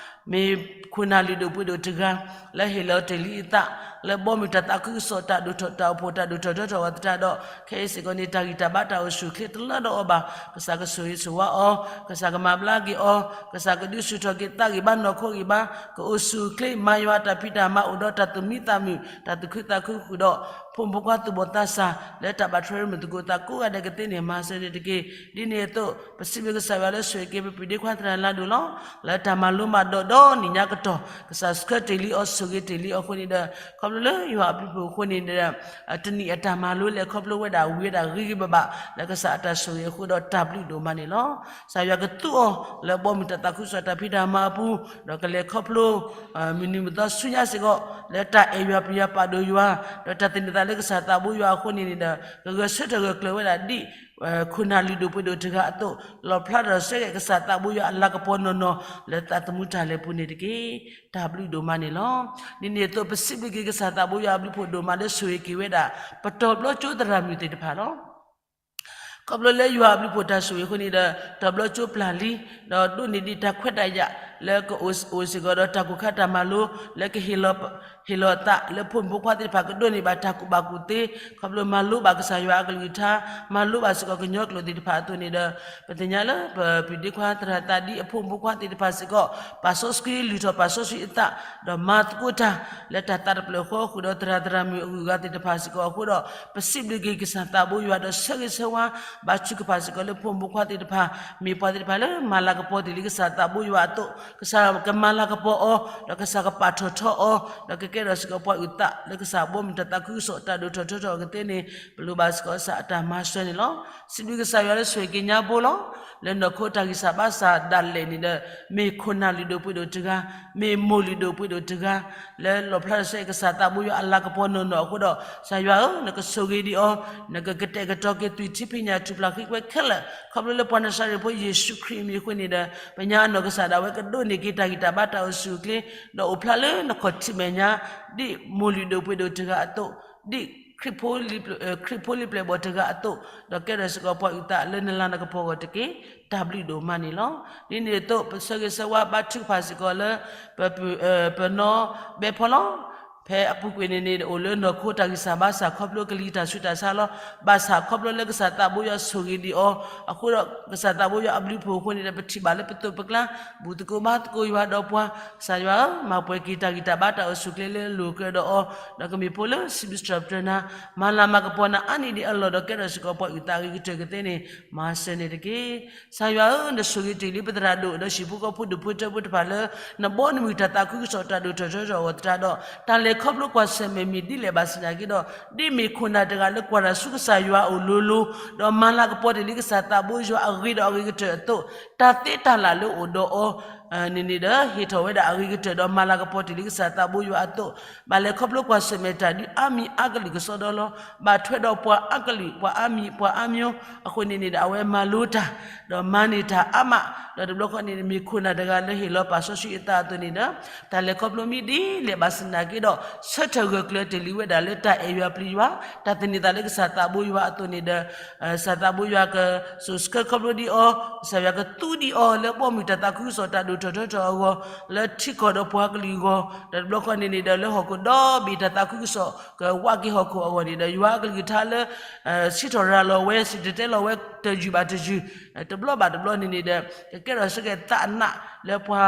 မ့ၢ်ခိၣ်နၢ်လုၢ်ဒိၣ်ပှ့ၤဒိၣ်တဂၤ လၢဟ့ၣ်လီၤတ့ၢ်လံအသး လၢဘီမုၢ်တၢ်သးခုကစီၣ် တၢ်ဒိၣ်ထီၣ်တၢ်အိၣ်ဖှိၣ် တၢ်ဒိၣ်ထီၣ်ထီထီၣ်အသတးဒီး ခဲအံၤစ့ၢ်ကီးန့ၣ် တၢ်ဂံၢ်တၢ်ဘါတၢ်အိၣ်ဆူၣ်အိၣ်ချ့တလၢဒီးအီၤဘၣ်. ကစၢ်ကဆိၣ်ဂ့ၤဆိၣ်ဝါအီၤ, ကစၢ်ကမၤဘျါက့ၤအီၤ, ကစၢ်ကဒုးဆူၣ်ထီၣ်က့ၤသးဂံၢ်ဘါနီၢ်ခိဂံၢ်ဘါ, ကအိၣ်ဆူၣ်အိၣ်ချ့ မၤယွၤအတၢ်ဖံးတၢ်မၤအိၣ်ဒီးတၢ်သူၣ်မံသးမုာ် တၢ်သူၣ်ခုသးခုဃုာ်ဒီး ဖိမုၣ်ဖိခွါသူၣ်ဘီၣ်သးစၢ် လၢတၢ်ဘၣ်ထွဲမုာ်သကိးသးကိးဂၤဒဲးကသ့န့ၣ် မၤစၢၤန့ၣ်တက့ၢ်. ဒ်န့ၣ်အသိး ပစံးဘျုးကစၢ်ယွၤလၢဆိၣ်ဂ့ၤက့ၤပပှၤဒ့ခွါသရၣ်လၢဒိၣ်လီၤ. လၢတၢ်မၤလိမၤဒိးဒီနံၣ်ညါကတီၢ် ကစၢ်ဆှၢတ့ၢ်လံအီၤ ဆိၣ်ဂ့ၤတ့ၢ်လံအီၤအဃိန့ၣ်ဒီး ခီဖျိလၢယွၤအဘျုးအဖှိၣ်အဃိန့ၣ်ဒီး တနံၣ်အတၢ်မၤလိလဲၤခီဖျိဝဲဒၣ်ဝံၤဝဲဒၣ်ဂ့ၤဂ့ၤဘၣ်ဘၣ် လၢကစၢ်အတၢ်ဆိၣ်ဂ့ၤအဃိဒီးတၢ်ဘျုးဒိၣ်မးန့ၣ်လီၤ. ကစၢ်ယွၤကသူအီၤ လၢဘီမုၢ်တၢ်သးခုကစီၣ်တၢ်ဖံးတၢ်မၤအပူၤ ဒီးကလဲၤခီဖျိ မုၢ်နံၤမုၢ်သီဆူညါစ့ၢ်ကီး လၢတၢ်အဲၣ်ယွၤပျံၤယွၤပာ်ဒိၣ်ယွၤ ဒီးတၢ်သန့ၤသးလၢကစၢ်သးဘိယွၤအဃိန့ၣ်န့ၣ်ဒီး ကဂဲၤဆၢထၢၣ်ဂဲၤကျၢၤဝဲဒၣ်ဒ် ခိၣ်နၢ်လုၢ်ဒိၣ်ပှ့ၤဒိၣ်တဂၤအသိး လီၣ်ဖျါထီၣ်ဆၢက့ၤကစၢ်သးဘိယွၤအလၤကပီၤနီၢ်နီၢ် လၢသးသမူတၢ်လဲၤပူၤန့ၣ်တက့ၢ်. တၢ်ဘျုးဒိၣ်မးန့ၣ်လီၤ. ဒ်န့ၣ်အသိး ပစံးဘျုးက့ၤကစၢ်သးဘိယွၤအဘျုးဖှိၣ်ဒိၣ်မးလၢဆိၣ်ဂ့ၤက့ၤဝဲဒၣ် ပတီၢ်ဘျီကၠိသရၣ်မုၣ်သ့ၣ်တဖၣ်လီၤ. ခီဖျိလၢယွၤအဘျုးဖှိၣ်တၢ်ဆိၣ်ဂ့ၤအဃိန့ၣ်ဒီး တီၢ်ဘျီကၠိပျၢ်လံ ဒီးဒိးန့ၢ်ဒံးတၢ်ခွဲးတၢ်ယာ် လၢကအိၣ်စ့ၢ်ကီးဒီးတၢ်ကူၣ်ခါတၢ်မၤလိ လၢကဟ့ၣ်လီၤ ဟ့ၣ်လီၤအသးလၢဖိမုၣ်ဖိခွါသ့ၣ်တဖၣ် ကဒိးန့ၢ်ဘၣ်တၢ်ကူၣ်ဘၣ်ကူၣ်သ့ ခီဖျိမၤလိဘၣ်ကစၢ်ယွၤအကလုၢ်ကထါ မၤလိဘၣ်စ့ၢ်ကီးကညီကျိာ်သ့ၣ်တဖၣ်အသိးန့ၣ်ဒီး ပသ့ၣ်ညါလၢပပှၤဒ့ခွါသရၣ်သးဒ်အဖိမုၣ်ဖိခွါသ့ၣ်တဖၣ်စ့ၢ်ကီး ပာ်စီဆှံလုၢ်ထီၣ်ပာ်စီဆှံအသး ဒီးမၤသကိးတၢ် လၢတၢ်သးတဖျၢၣ်ဃီဃုာ်ဒီးသရၣ်သရၣ်မုၣ်အဂုၤအဂၤသ့ၣ်တဖၣ်စ့ၢ်ကီးအဃိဒီး ပစံးဘျုးက့ၤကစၢ်သးဘိယွၤဒီးဆၢဂ့ၤဆၢဝါ ဘါထုကဖၣ်စ့ၢ်ကီးလၢဖိမုၣ်ဖိခွါသ့ၣ်တဖၣ် မ့ၢ်ပှၤသ့ၣ်တဖၣ်လၢမၤလၤကပီၤတ့ၢ်လံကစၢ်သးဘိယွၤအသိး ကစၢ်ကမၤလၤကပီၤအီၤ ဒီးကစၢ်ကပာ်ထီၣ်ထီအီၤ ဒီးကကဲထီၣ်စ့ၢ်ကီးပှၤအုၣ်သးလၢကစၢ်ဘီမုၢ်တၢ်သးခုကစီၣ်တၢ်ဒိၣ်ထီၣ်ထီထီၣ်အကသ့န့ၣ် ပလိၣ်ဘၣ်စ့ၢ်ကီးကစၢ်အတၢ်မၤစၢၤန့ၣ်လီၤ. စံးဘျုးကစၢ်ယွၤလၢဆိၣ်ဂ့ၤက့ၤညါဘိလီၤ. လၢနီၢ်ခိတၢ်ဂံၢ်စၢ်ဘါစၢ်ဒၣ်လဲာ်န့ၣ်ဒီး မ့ၢ်ခိၣ်နၢ်လုၢ်ဒိၣ်ပှ့ၤဒိၣ်တဂၤ မ့ၢ်မိၢ်လုၢ်ဒိၣ်ပှ့ၤဒိၣ်တဂၤ လၢလီၣ်ဖျါထီၣ်ဆၢကစၢ်သးဘိယွၤအလၤကပီၤနီၢ်နီၢ်အဃိဒီး ကစၢ်ယွၤဧၢ, နကဆိၣ်ဂ့ၤဒံးအီၤ, နကကတဲာ်ကတီၤက့ၤသွံၣ်ထံဖံးညၣ်ထူၣ်ဖျါဃံကွဲခဲလၢာ် ခီဖျိလၢပှၤနၤစၤရ့းဖိယ့ၣ်ၡူးခရံာ်အမံၤအဃိန့ၣ်ဒီး ပညါအနီၢ်ကစၢ်ဒၣ်ဝဲကဒိးန့ၢ်က့ၤတၢ်ဂံၢ်တၢ်ဘါတၢ်အိၣ်ဆူၣ်အိၣ်ချ့ ဒီးအိၣ်ဖျါလၢနခီၣ်ထံးမဲာ်ညါ ဒ်မိၢ်လုၢ်ဒိၣ်ပှ့ၤဒိၣ်တဂၤအသိး, ဒ်ခရံာ်ဖိလံၤပျဲၢ်ဘီၣ်တဂၤအသိး, ဒီးကဲထီၣ်စ့ၢ်ကီးပှၤအုၣ်သးလၢနလၤနကပီၤအဂီၢ်တက့ၢ်. တၢ်ဘျုးဒိၣ်မးန့ၣ်လီၤ. ဒ်န့ၣ်အသိး ပဆၢဂ့ၤဆၢဝါဘါထုကဖၣ်စ့ၢ်ကီးလၢ ပနီၣ်ဘဲဖီလီၤ. ဖဲအပူၤကွံာ်န့ၣ်န့ၣ် အိၣ်လၢနီၢ်ခိတၢ်ဂံၢ်စၢ်ဘါစၢ်ခီဖျိကလံၤတၢ်ဆူးတၢ်ဆါလီၤ. ဘၣ်ဆၣ်ခီဖျိလၢကစၢ်သးဘိယွၤဆိၣ်ဂ့ၤဒံးအီၤအဃိဒီး ကစၢ်သးဘိယွၤအဘျုးဖှိၣ်အဃိန့ၣ်ဒီး ပထံၣ်ဘၣ်လၢပသိးပကျါ ဘူၣ်သကိးဘါသကိးယွၤဒီးပှၤ, ကစၢ်ယွၤဧၢ, မၤပှဲၤက့ၤတၢ်ဂံၢ်တၢ်ဘါတၢ်အိၣ်ဆူၣ်အိၣ်ချ့လၢအလိၣ်ကြၢးဒီးအီၤ, ဒီးကမ့ၢ်ဖိလၢစံးဘျုးစံးထီၣ်ပတြၢၤနၤ, မၤလၤမၤကပီၤနၤအါနံၣ်ဒံးအလီၢ်ဒီးကဲထီၣ်စ့ၢ်ကီးပှၤအုၣ်သးအဂ့ၤကတၢၢ်ကသ့န့ၣ် မၤစၢၤန့ၣ်တက့ၢ်. ကစၢ်ယွၤဧၢ, နဆိၣ်ဂ့ၤတ့ၢ်လံပသရၣ်ဒိၣ်ဒီးဟံၣ်ဖိဃီဖိဒူၣ်ဖိထၢဖိတဖၣ်လၢ နဘီနမုၢ်တၢ်သးခုကစီၣ်တၢ်ဒိၣ်ထီၣ်ထီထီၣ်အဂီၢ်သတးဒီး တၢ်လဲၤခီဖျိကွၢ်ဆၢၣ်မဲာ်မ့ၢ်ဒ်လဲၣ်ဘၣ်ဆၣ်သနာ်က့ဒီး ဒ်မ့ၢ်ခိၣ်နၢ်တဂၤလၢကွၢ်တၢ်ဆူကစၢ်ယွၤအအိၣ်လိၤလိၤ, ဒီးမၤလၤကပီၤတ့ၢ်လံကစၢ်သးဘိယွၤအဂ့ၤဒီးအဂ့ၤကတၢၢ်အသိး, တၢ်သ့တၢ်လၢ်လၢအိၣ်ဒီးအီၤ န့ၣ်န့ၣ်ဒီး ဟ့ၣ်ထီၣ်ဝဲဒၣ်အဂ့ၤကတၢၢ်ဒီးမၤလၤကပီၤတ့ၢ်လံကစၢ်သးဘိယွၤအသိး, ဘၣ်လဲၤခီဖျိကွၢ်ဆၢၣ်မဲာ်တၢ်ဒ်အါမံၤအါကလုာ်ကစီဒီလီၤ. ဘၣ်ထွဲဒီးပှၤအါကလုာ် ပှၤအါမံၤ ပှၤအါမျိုး အဃိန့ၣ်န့ၣ်ဒီး အဝဲမၤလိတၢ် ဒီးမၤန့ၢ်တၢ်အါမး, ဒီးတဘျီဃီန့ၣ် မ့ၢ်ခိၣ်နၢ်တဂၤလၢဟ့ၣ်လီၤပာ်စီဆှံအသးအသိးန့ၣ်ဒီး တၢ်လဲၤခီဖျိမ့ၢ်ဒ်လဲၣ်ဘၣ်ဆၣ်သနာ်က့ဒီး ဆၢထၢၣ်ဂၢၢ်ကျၢၤတ့ၢ်လံဝဲဒၣ်လၢတၢ်အဲၣ်ယွၤပျံၤယွၤ, တၢ်သန့ၤသးလၢကစၢ်သးဘိယွၤအသိးန့ၣ်ဒီး ကစၢ်သးဘိယွၤကစိာ်ဆှၢခီဖျိဒံးအီၤ, ကစၢ်ယွၤကသူဒံးအီၤလၢဘီမုၢ်တၢ်သးခုကစီၣ်တၢ်ဒိၣ်ထီၣ်ထီထီၣ်အဂီၢ်, လၢထံကီၢ်ဒီးပှၤကလုာ်အဂီၢ်, ဒီးတဘျီဃီန့ၣ်န့ၣ်ဒီး လၢဟီၣ်ခိၣ်ဒီဘ့ၣ်တၢ်သးခုကစီၣ် ကဝးက့ၤဟီၣ်ခိၣ်အဂီၢ်န့ၣ်ဒီး ယွၤအကလုၢ်ကထါလၢ စံးထီၣ်ရၤလီၤဝဲ စံၣ်တဲၤတဲလီၤဝဲတယုၢ်ဘၣ်တယုၢ်, တဘျီဘၣ်တဘျီန့ၣ်န့ၣ်ဒီး ကကဲထီၣ်စ့ၢ်ကီးသးအနးလၢပှၤ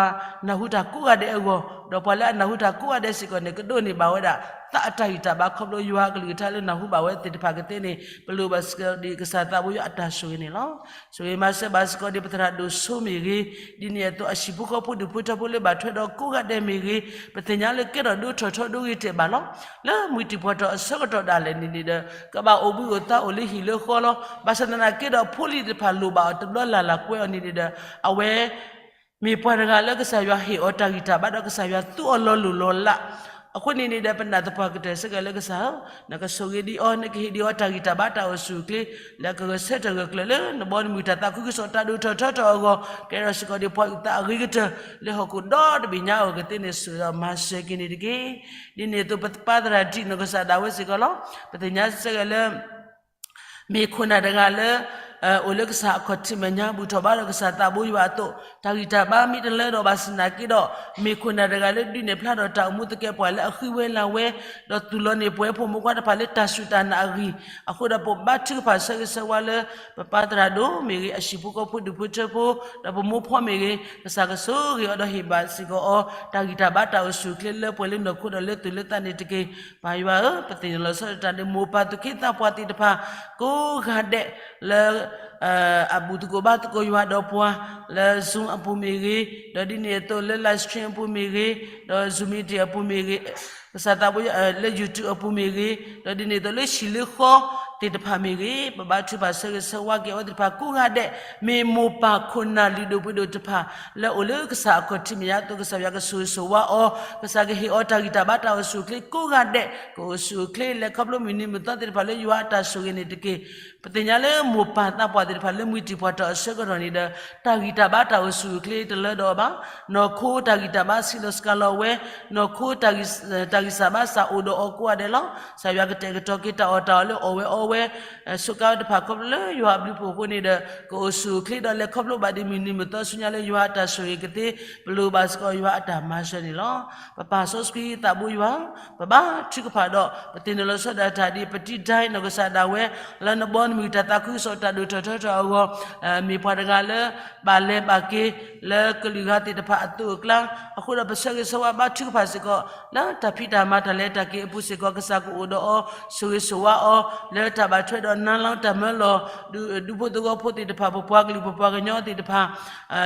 နၢ်ဟူတၢ်ကိးဂၤဒဲးအဂီၢ်, ဒီးပှၤလၢအနၢ်ဟူတၢ်ကိးဂၤဒဲးစ့ၢ်ကီးန့ၣ် ကဒိးန့ၢ်ဘၣ်ဝဲဒၣ် သးအတၢ်ဂံၢ်တၢ်ဘါခီဖျိယွၤအကလုၢ်ကထါလၢနၢ်ဟူဘၣ်ဝဲသ့ၣ်တဖၣ်ကသ့န့ၣ် ပလိၣ်ဘၣ်စ့ၢ်ကီးဒံးကစၢ်သးဘိယွၤအတၢ်ဆိၣ်ဂ့ၤန့ၣ်လီၤ. ဆိၣ်ဂ့ၤမၤစၢၤဘၣ်စ့ၢ်ကီးဒံးပသရၣ်ဒိၣ်စိမ့ၢ်ဂ့ၤ, ဒ်န့ၣ်အသိးအဟံၣ်ဖိဃီဖိဒူၣ်ဖိထၢဖိလၢဘၣ်ထွဲဒီးကိးဂၤဒဲးမ့ၢ်ဂ့ၤ, ပသ့ၣ်ညါလၢကဲထီၣ်ဒိၣ်ထီၣ်ထီဒိၣ်ဂ့ၤတဲာ်ဘၣ်လီၤ. လၢမှံတံၢ်ဖီၣ်ထီၣ်အဆၢကတီၢ်ဒၣ်လဲာ်န့ၣ်န့ၣ်ဒီး ကဘၣ်အိၣ်ဘှံးအိၣ်သါအိၣ်လၢဟံၣ်လၢဃီလီၤ. ဘၣ်ဆၣ်သနာ်က့ဒီး ဖိလံၤသ့ၣ်တဖၣ်လိၣ်ဘၣ်အီၤတဘျီလၢ်လၢ်ကွဲအီၤန့ၣ်န့ၣ်ဒီး အဝဲ မ့ၢ်ပှၤတဂၤလၢကစၢ်ယွၤဟ့ၣ်အီၤတၢ်ဂံၢ်တၢ်ဘါဒီးကစၢ်ယွၤသူအီၤလီၤလိၢ်လီၤလး, အဃိန့ၣ်န့ၣ်ဒီး ပနာ်သပှၢ်ကတၢၢ်စ့ၢ်ကီးလၢကစၢ်ဧၢ, နကဆိၣ်ဂ့ၤဒံးအီၤ နကဟ့ၣ်ဒံးအီၤတၢ်ဂံၢ်တၢ်ဘါတၢ်အိၣ်ဆူၣ်အိၣ်ချ့, လၢကဂဲၤဆၢထၢၣ်ဂၢၢ်ကျၢၤလၢနဘီနမုၢ်တၢ်သးခုကစီၣ်တၢ်ဒိၣ်ထီၣ်ထီထီၣ်အဂီၢ်, ကဲထီၣ်စ့ၢ်ကီးဒံးပှၤအုၣ်သးအဂ့ၤကတၢၢ် လၢဟီၣ်ခိၣ်ဒီတဘ့ၣ်ညါအဂီၢ်ကသ့န့ၣ် ဆိၣ်ဂ့ၤဒီးမၤစၢၤက့ၤန့ၣ်တက့ၢ်. ဒ်န့ၣ်အသိးပပၢ်သရၣ်ဒံၣ်နီၢ်ကစၢ်ဒၣ်ဝဲစ့ၢ်ကီးလီၤ. ပသ့ၣ်ညါစ့ၢ်ကီးလၢ မ့ၢ်ခိၣ်နၢ်တဂၤလၢ အိၣ်လၢကစၢ်အခီၣ်ထံးမဲာ်ညါ ဘူၣ်ထီၣ်ဘါဒီးကစၢ်သးဘိယွၤအသိး, တၢ်ဂံၢ်တၢ်ဘါမ့ၢ်တလၢဒီးဘၣ်ဆၣ်သနာ်က့ဒီး, မ့ၢ်ခိၣ်နၢ်တဂၤလၢဒုးနဲၣ်ဖျါထီၣ်တၢ်အိၣ်မူသကဲးပဝးလၢအဃံဝဲလၤဝဲ, ဒီးသူၣ်လီၤန့ၢ်ပဝဲဖိမုၣ်ဖိခွါတဖၣ်လၢတၢ်စူၢ်တၢ်နာ်အဂံၢ်, အဃိဒီးပဘါထုကဖၣ်ဆၢဂ့ၤဆၢဝါလၢ ပပၢ်သရၣ်ဒိၣ်မ့ၢ်ဂ့ၤ, အဟံၣ်ဖိဃီဖိဒူၣ်ဖိထၢဖိ, ဒီးပမိၢ်ဖီမ့ၢ်ဂ့ၤ, ကစၢ်ကဆိၣ်ဂ့ၤအီၤဒီးဟ့ၣ်ဘၣ်စ့ၢ်ကီးအီၤ တၢ်ဂံၢ်တၢ်ဘါတၢ်အိၣ်ဆူၣ်အိၣ်ချ့လၢပှဲၤလၢနီၢ်ခိဒီးလၢသူၣ်လၢသးန့ၣ်တက့ၢ်. ပၢ်ယွၤဧၢ, ပသ့ၣ်နီၣ်လီၤဆီဒၣ်တၢ်ဒီး မိၢ်ပၢ်သူၣ်က့သးပှၢ်သ့ၣ်တဖၣ် ကိးဂၤဒဲး လၢ အဘူၣ်သကိးဘါသကိးယွၤဒီးပှၤ လၢ Zoom အပူၤမ့ၢ်ဂ့ၤ, ဒီးဒ်န့ၣ်အသိးလၢ live stream အပူၤမ့ၢ်ဂ့ၤ, ဒီး Zoom meeting အပူၤမ့ၢ်ဂ့ၤ, ကစၢ်သးဘိ လၢ YouTube အပူၤမ့ၢ်ဂ့ၤ, ဒီးဒ်န့ၣ်အသိးလၢဟံၣ်လၢဃီသ့ၣ်တဖၣ်မ့ၢ်ဂ့ၤ, ပဘါထုကဖၣ်ဆၢဂ့ၤဆၢဝါက့ၤအဝဲသ့ၣ်တဖၣ်ကိးဂၤဒဲး, မ့ၢ်မိၢ်ပၢ်ခိၣ်နၢ်လုၢ်ဒိၣ်ပှ့ၤဒိၣ်တဖၣ် လၢအိၣ်လၢကစၢ်အခီၣ်ထံးမဲာ်ညါအသိး ကစၢ်ယွၤကဆိၣ်ဂ့ၤဆိၣ်ဝါအီၤ, ကစၢ်ကဟ့ၣ်အီၤတၢ်ဂံၢ်တၢ်ဘါတၢ်အိၣ်ဆူၣ်အိၣ်ချ့ကိးဂၤဒဲး, ကအိၣ်ဆူၣ်အိၣ်ချ့လဲၤခီဖျိမုၢ်နံၤမုၢ်သီသ့ၣ်တဖၣ်လၢယွၤအတၢ်ဆိၣ်ဂ့ၤန့ၣ်တက့ၢ်. ပသ့ၣ်ညါလၢမိၢ်ပၢ်သးပှၢ်သ့ၣ်တဖၣ်လၢမှံတံၢ်ပှၢ်တီၢ်အဆၢကတီၢ်န့ၣ်ဒီး တၢ်ဂံၢ်တၢ်ဘါတၢ်အိၣ်ဆူၣ်အိၣ်ချ့တလၢဒီးအီၤဘၣ်. နီၢ်ခိတၢ်ဂံၢ်တၢ်ဘါစံးလီၤစှၤလီၤဝဲ, နီၢ်ခိ တၢ်ဂံၢ်စၢ်ဘါစၢ်အိၣ်ဒီးအီၤကိးဂၤဒဲးလီၤ. ကစၢ်ယွၤကတဲာ်ကတီၤက့ၤတၢ်အီၣ်တၢ်အီလၢအီၣ်ဝဲအီဝဲ စူးကါဝဲတဖၣ်ခီဖျိလၢယွၤအဘျုးအဖှိၣ်အဃိန့ၣ်ဒီး ကအိၣ်ဆူၣ်အိၣ်ချ့ဒီးလဲၤခီဖျိဘၣ်ဒံးမုၢ်နံၤမုၢ်သီဆူညါလၢယွၤအတၢ်ဆိၣ်ဂ့ၤကသ့, ပလိၣ်ဘၣ်စ့ၢ်ကီးယွၤအတၢ်မၤစၢၤန့ၣ်လီၤ. ပပၢ်စီဆှံသးဘိယွၤ, ပဘါထုကဖၣ်ဒီး ပသ့ၣ်နီၣ်လီၤဆီဒၣ်တၢ်ဒ်ပတံၤဒၢနီၢ်ကစၢ်ဒၣ်ဝဲ လၢနဘီနမုၢ်တၢ်သးခုကစီၣ်တၢ်ဒိၣ်ထီၣ်ထီထီၣ်အဂီၢ်, မ့ၢ်ပှၤတဂၤလၢ ဘၣ်လဲၤဘၣ်က့ၤ လၢကလုာ်ဂၤသ့ၣ်တဖၣ်အသိးအကျါ, အဃိဒီးပဆၢဂ့ၤဆၢဝါဘါထုကဖၣ်စ့ၢ်ကီး လၢတၢ်ဖံးတၢ်မၤတၢ်လဲၤတၢ်က့ၤအပူၤစ့ၢ်ကီး ကစၢ်ကအိၣ်ဒီးအီၤ ဆိၣ်ဂ့ၤဆိၣ်ဝါအီၤ လၢတၢ်ဘၣ်ထွဲဒီးနါလီၤတၢ်မၢလီၤ ဒူဖိသဝီဖိသ့ၣ်တဖၣ် ပပှၤကလုာ်ပပှၤကညီသ့ၣ်တဖၣ်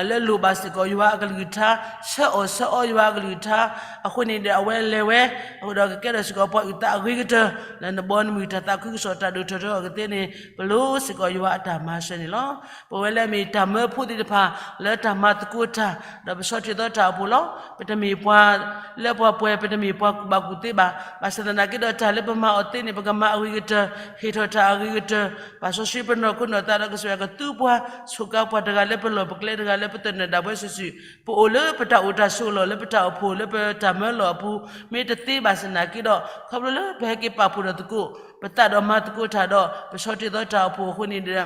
လၢလိၣ်ဘၣ်စ့ၢ်ကီးယွၤအကလုၢ်ကထါ ဆၢအီၣ်ဆၢအီယွၤအကလုၢ်ကထါ အဃိန့ၣ်ဒီးအဝဲလဲၤဝဲ အဃိဒီးကကဲထီၣ်စ့ၢ်ကီးပှၤအုၣ်သးအဂ့ၤကတၢၢ် လၢနဘီနမုၢ်တၢ်သးခုကစီၣ်တၢ်ဒိၣ်ထီၣ်ထီထီၣ်ကသ့န့ၣ် ပလိၣ်စ့ၢ်ကီးယွၤအတၢ်မၤစၢၤန့ၣ်လီၤ. ပဝဲလၢအမ့ၢ်တၢ်မၢဖိသ့ၣ်တဖၣ် လၢတၢ်မၤသကိးတၢ် ဒီးပဆီၣ်ထွဲသီတၢ်အိၣ်ဖှိၣ်လီၤ. ပတမ့ၢ်ပှၤလၢပှၤပှဲၤ ပတမ့ၢ်ပှၤကူၣ်ဘၣ်ကူၣ်သ့ဘၣ်. ဘၣ်ဆၣ်သနာ်က့ဒီးတၢ်လၢပမၤအီၤသ့န့ၣ် ပကမၤအဂ့ၤကတၢၢ် ဟ့ၣ်ထီၣ်တၢ်အဂ့ၤကတၢၢ် ပာ်စီဆှံပနီၢ်ခိနီၢ်သးဒီးကစၢ်ယွၤကသူပှၤ ဆိးကါပှၤတဂၤလၢပလီၢ်ပကျဲတဂၤလၢပသနၢၣ်ဒၣ်ဝဲစုာ်စုာ် ပအိၣ်လၢပတၢ်အိၣ်တၢ်ဆိးလီၢ် လၢပတၢ်အိၣ်ဖှိၣ် လၢပတၢ်မၢလီၢ်အပူၤ မ့ၢ်တသ့ဘၣ်ဆၣ်သနာ်က့ဒီး ခီဖျိလၢပဟဲက့ၤပာ်ဖှိၣ်ထီၣ်သကိး ပသးဒီးမၤသကိးတၢ်ဒီး ပဆီၣ်ထွဲသီတၢ်အိၣ်ဖှိၣ်အဃိန့ၣ်ဒီး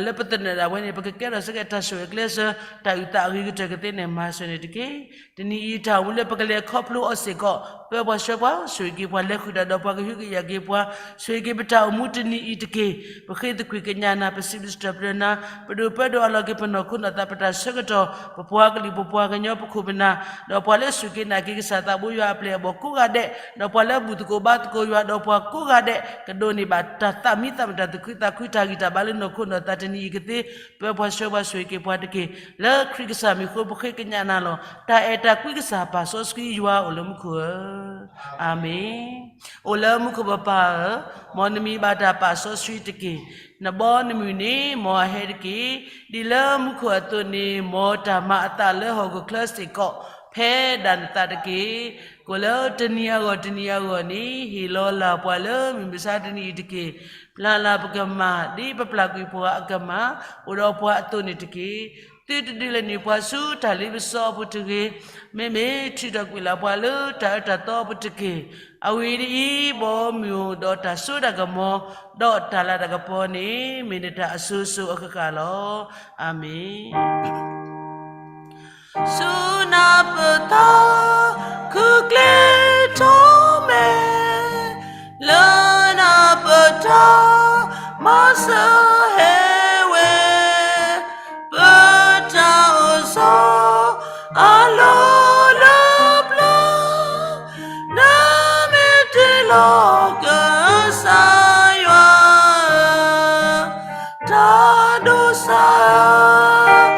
လၢပသနၢၣ်ဒၣ်ဝဲန့ၣ် ပကကဲထီၣ်စ့ၢ်ကီးတၢ်ဆိၣ်ဂ့ၤကျဲးစၢး တၢ်အုၣ်သးအဂ့ၤကတၢၢ်ကသ့န့ၣ် မၤစၢၤန့ၣ်တက့ၢ်. တနံၤအံၤတၢ်အိၣ်မူလၢပကလဲၤခီဖျိအီၤစ့ၢ်ကီး ပၢပှၤဆှၢပှၤ ဆိၣ်ဂ့ၤက့ၤပှၤ လဲၤဃုာ်တၢ်ဒီးပှၤ ကဟုကယာ်က့ၤပှၤ ဆိၣ်ဂ့ၤက့ၤပတၢ်အိၣ်မူတနံၤအံၤတက့ၢ်. ပဃ့သကွံၢ်ကညးနၤ ပစံးဘျုးစံးထီၣ်ပတြၢၤနၤ ပဒိၣ်ပၢဒီးအလီၢ်က့ၤပနီၢ်ခိနီၢ်သး ပတၢ်ဆၢကတီၢ် ပပှၤကလုာ်ပပှၤကညီ ပခိၣ်ပနၢ် ဒီးပှၤလၢအစူၢ်က့ၤနာ်က့ၤကစၢ်သးဘိယွၤအပျဲၢ်အဘီၣ်ကိးဂၤဒဲး ဒီးပှၤလၢအဘူၣ်သကိးဘါသကိးယွၤ ဒီးပှၤကိးဂၤဒဲး ကဒိးန့ၢ်ဘၣ်တၢ်သးမံသးမုာ် တၢ်သူၣ်ခုသးခု တၢ်ဂံၢ်တၢ်ဘါလၢနီၢ်ခိနီၢ်သးတနံၤအံၤကသ့ ပၢပှၤဆှၢပှၤ ဆိၣ်ဂ့ၤက့ၤပှၤတက့ၢ်. လၢခရံာ်ကစၢ်မံၤအဃိ ပဃ့ကညးနၤလီၤ. တၢ်အဲၣ်တၢ်ကွံကစၢ် ပၢ်စီဆှံယွၤအိၣ်လၢမူခိၣ်ဧၢ, အၤမ့ၣ်. အိၣ်လၢမူခိၣ်ပပၢ်ဧၢ, မ်နမံၤဘၣ်တၢ်ပာ်စီဆှံတက့ၢ်. နဘီနမုၢ်န့ၣ် မ်အဟဲတက့ၢ်. ဒ်လၢမူခိၣ်အသိးန့ၣ် မ်တၢ်မၤအသးလၢဟီၣ်ခိၣ်ချၢစ့ၢ်ကီး ဖဲဒၣ်နသးတက့ၢ်. ကိၣ်လၢတနံၤအဂီၢ်တနံၤအဂီၢ်န့ၣ် ဟ့ၣ်လီၤလၢ်ပှၤလၢမုၢ်မဆါတနံၤအံၤတက့ၢ်. ပျၢ်လၢ်ပကမၢ် ဒ်ပပျၢ်ကွံာ်ပှၤအကမၢ် အိၣ်ဒီးပှၤအသိးန့ၣ်တက့ၢ်. သုတဒုးလဲၤနုာ်ပှၤဆူတၢ်လ့ပစီအပူၤတဂ့ၤ, မ့မ့ၢ်ထုးထီၣ်ကွံာ်လၢ်ပှၤလၢတၢ်အၢတၢ်သီအပူၤတက့ၢ်. အဂ့ၢ်ဒ်အံၤ, ဘီမုၢ်ဒီးတၢ်စိတၢ်ကမီၤ ဒီးတၢ်လၤတၢ်ကပီၤန့ၣ် မ့ၢ်နတၢ်အစိၤစိၤအဃၣ်ဃၣ်လီၤ. အၤမ့ၣ်. ဆူနၢ်ပၢၢ်တၢ် ခုၣ်ကျဲထီၣ်မဲာ်, လၢနၢ်ပၢၢ်တၢ် မၤစၢၤဟဲဝဲ, ပတၢ်အိၣ်ဆီ အလီၢ်လၢပျၢၤ, နမ့ၢ်တ့လီၤကစၢ်ယွၤ တၢ်ဒိးစၢ်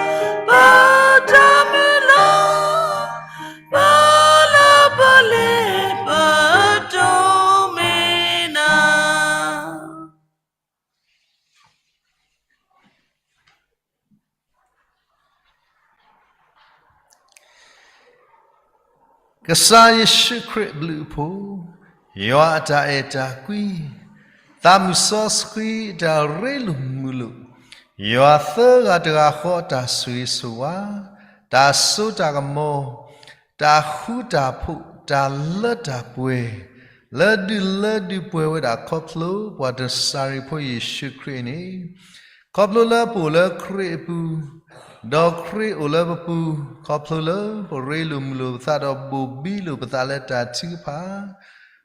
ပတၢ်မုၢ်လၢ် ပလၢပလ့ပတိၢ်မ့ၢ်နၤ. ကစၢ်ယ့ၣ်ၡူးခရံာ်အဘျုးအဖှိၣ်, ယွၤအတၢ်အဲၣ်တၢ်ကွံ, သးမုၢ်စီဆှံအတၢ်ရ့လိာ်မုာ်လိာ်, ယွၤသၢဂၤတဂၤဃီအတၢ်ဆိၣ်ဂ့ၤဆိၣ်ဝါ, တၢ်စိတၢ်ကမီၤ, တၢ်ဃူတၢ်ဖိး, တၢ်လၢတၢ်ပှဲၤ, လၢဒုးလၢဒုးပှဲၤဝဲဒၣ်ခီဖျိ ပှၤနစၤရ့းဖိယ့ၣ်ၡူးခရံာ်န့ၣ် ခီဖျိလၢပအိၣ်လၢခရံာ်အပူၤ, ဒီးခရံာ်အိၣ်လၢပပူၤ, ခီဖျိလၢပရ့လိာ်မုာ်လိာ်ပသးဒီးဘိၣ်ဘံလိာ်ပသးလၢတၢ်ထုကဖၣ်,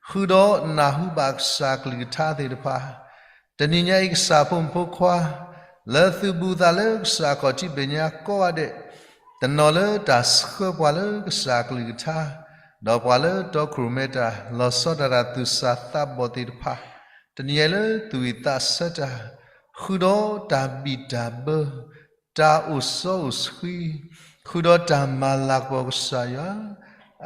ဃုာ်ဒီးနၢ်ဟူဘၣ်ကစၢ်ကလုၢ်ကထါသ့ၣ်တဖၣ်, တနံၤညါအံၤကစၢ်ဖိမုၣ်ဖိခွါ လၢသုဘူးသးလၢကစၢ်ခီၣ်ထံးမဲာ်ညါကိးဂၤဒဲး, တနီၤလၢတၢ်ဆှၢပှၤလၢကစၢ်ကလုၢ်ကထါ, ဒီးပှၤလၢတီခိၣ်ရိၣ်မဲတၢ် လီၤဆီဒၣ်တၢ်သူၣ်စၢ်သးဘီၣ်သ့ၣ်တဖၣ်, တနံၤညါအံၤလၢသူၣ်ဝံၣ်သးဆၢတၢ်, ဃုာ်ဒီးတၢ်ဘံၣ်တၢ်ဘၢ တၢ်အိၣ်စီအိၣ်ဆှံ, ဃုာ်ဒီးတၢ်မၤလၤကပီၤကစၢ်ယွၤ,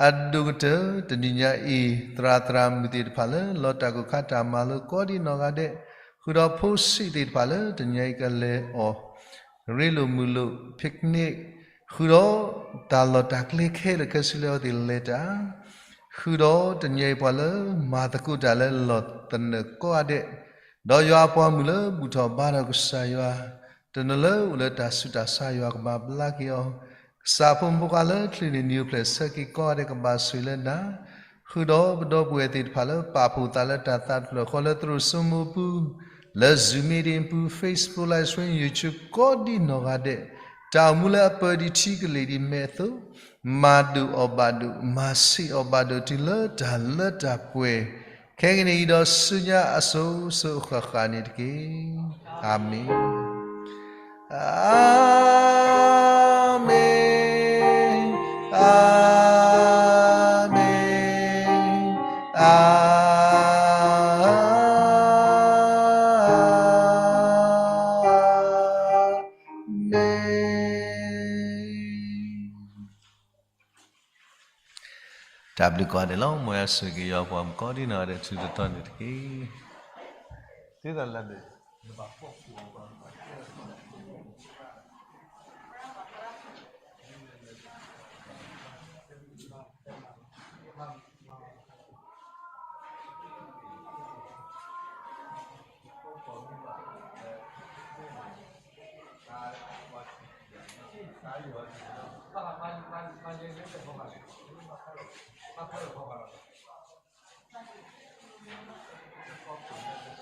အဒိၣ်ကတၢၢ်တနံၤညါအံၤ သရၣ်သရၣ်မုၣ်သ့ၣ်တဖၣ်လၢလီၤတၢ်ခိၣ်ခါတၢ်မၤလိကိးဒံးနီၢ်ဂၤဒဲး, ဃုာ်ဒီးဖိဆံးသ့ၣ်တဖၣ်လၢတနံၤညါအံၤကလဲၤအီၣ် ရ့လိာ်မုာ်လိာ် picnic, ဃုာ်ဒီးတၢ်လီၢ်တၢ်ကျဲခဲလၢာ်ခဲဆ့လၢအဝဲသ့ၣ်လဲၤတၢ်, ဃုာ်ဒီးတနံၤညါအံၤပှၤလၢမၤသကိးတၢ်လၢလီၢ်သနၢၣ်ကိးဂၤဒဲး, ဒီးယွၤအပှၤမုၣ်လၢဘူၣ်ထီၣ်ဘါထီၣ်ကစၢ်ယွၤ, တနီၤလၢအိၣ်လၢတၢ်ဆူးတၢ်ဆါယွၤကမၤဘျါက့ၤအီၤ, ကစၢ်ဖိမုၣ်ဖိခွါလၢချုးန့ၢ်နံၤအိၣ်ဖျဲၣ်ဆၢက့ၤကိးဂၤဒဲးကဘၣ်ဆိၣ်ဂ့ၤလၢနၤ, ဃုာ်ဒီးပဒီပုၢ်ဝဲၢ်သ့ၣ်တဖၣ်လၢပာ်ဖှိၣ်သးလၢတၢ်သးတဖျၢၣ်ဃီလၢသရိာ်စိမိပူၤ, လၢ Zoom meeting ပူၤ Facebook Live Stream YouTube ကိးဒံးနီၢ်ဂၤဒဲး, တၢ်အိၣ်မူလၢအပၢၢ်ဒံးထံကလ့ၢ်ဒံးမဲာ်အသိး, မၤဒိၣ်အီၣ်ဘၣ်ဒိၣ်, မၤဆံးအီၣ်ဘၣ်ဒိၣ်တုၤလၢတၢ်လၢတၢ်ပှဲၤ, ခဲကနံၣ်အံၤဒီးဆူညါအစိၤစိၤအဃၣ်ဃၣ်န့ၣ်တက့ၢ်. အၤမ့ၣ်, အၤမ့ၣ်, အၤမ့ၣ်, အၤမ့ၣ်. တၢ်ဘျုးကိးဂၤဒဲးလီၤ. မ်ယွၤဆိၣ်ဂ့ၤက့ၤယွၤပှၤမုၣ်ကိးဒံးနီၢ်ဂၤဒဲး ထူးတတီၤန့ၣ်တက့ၢ်.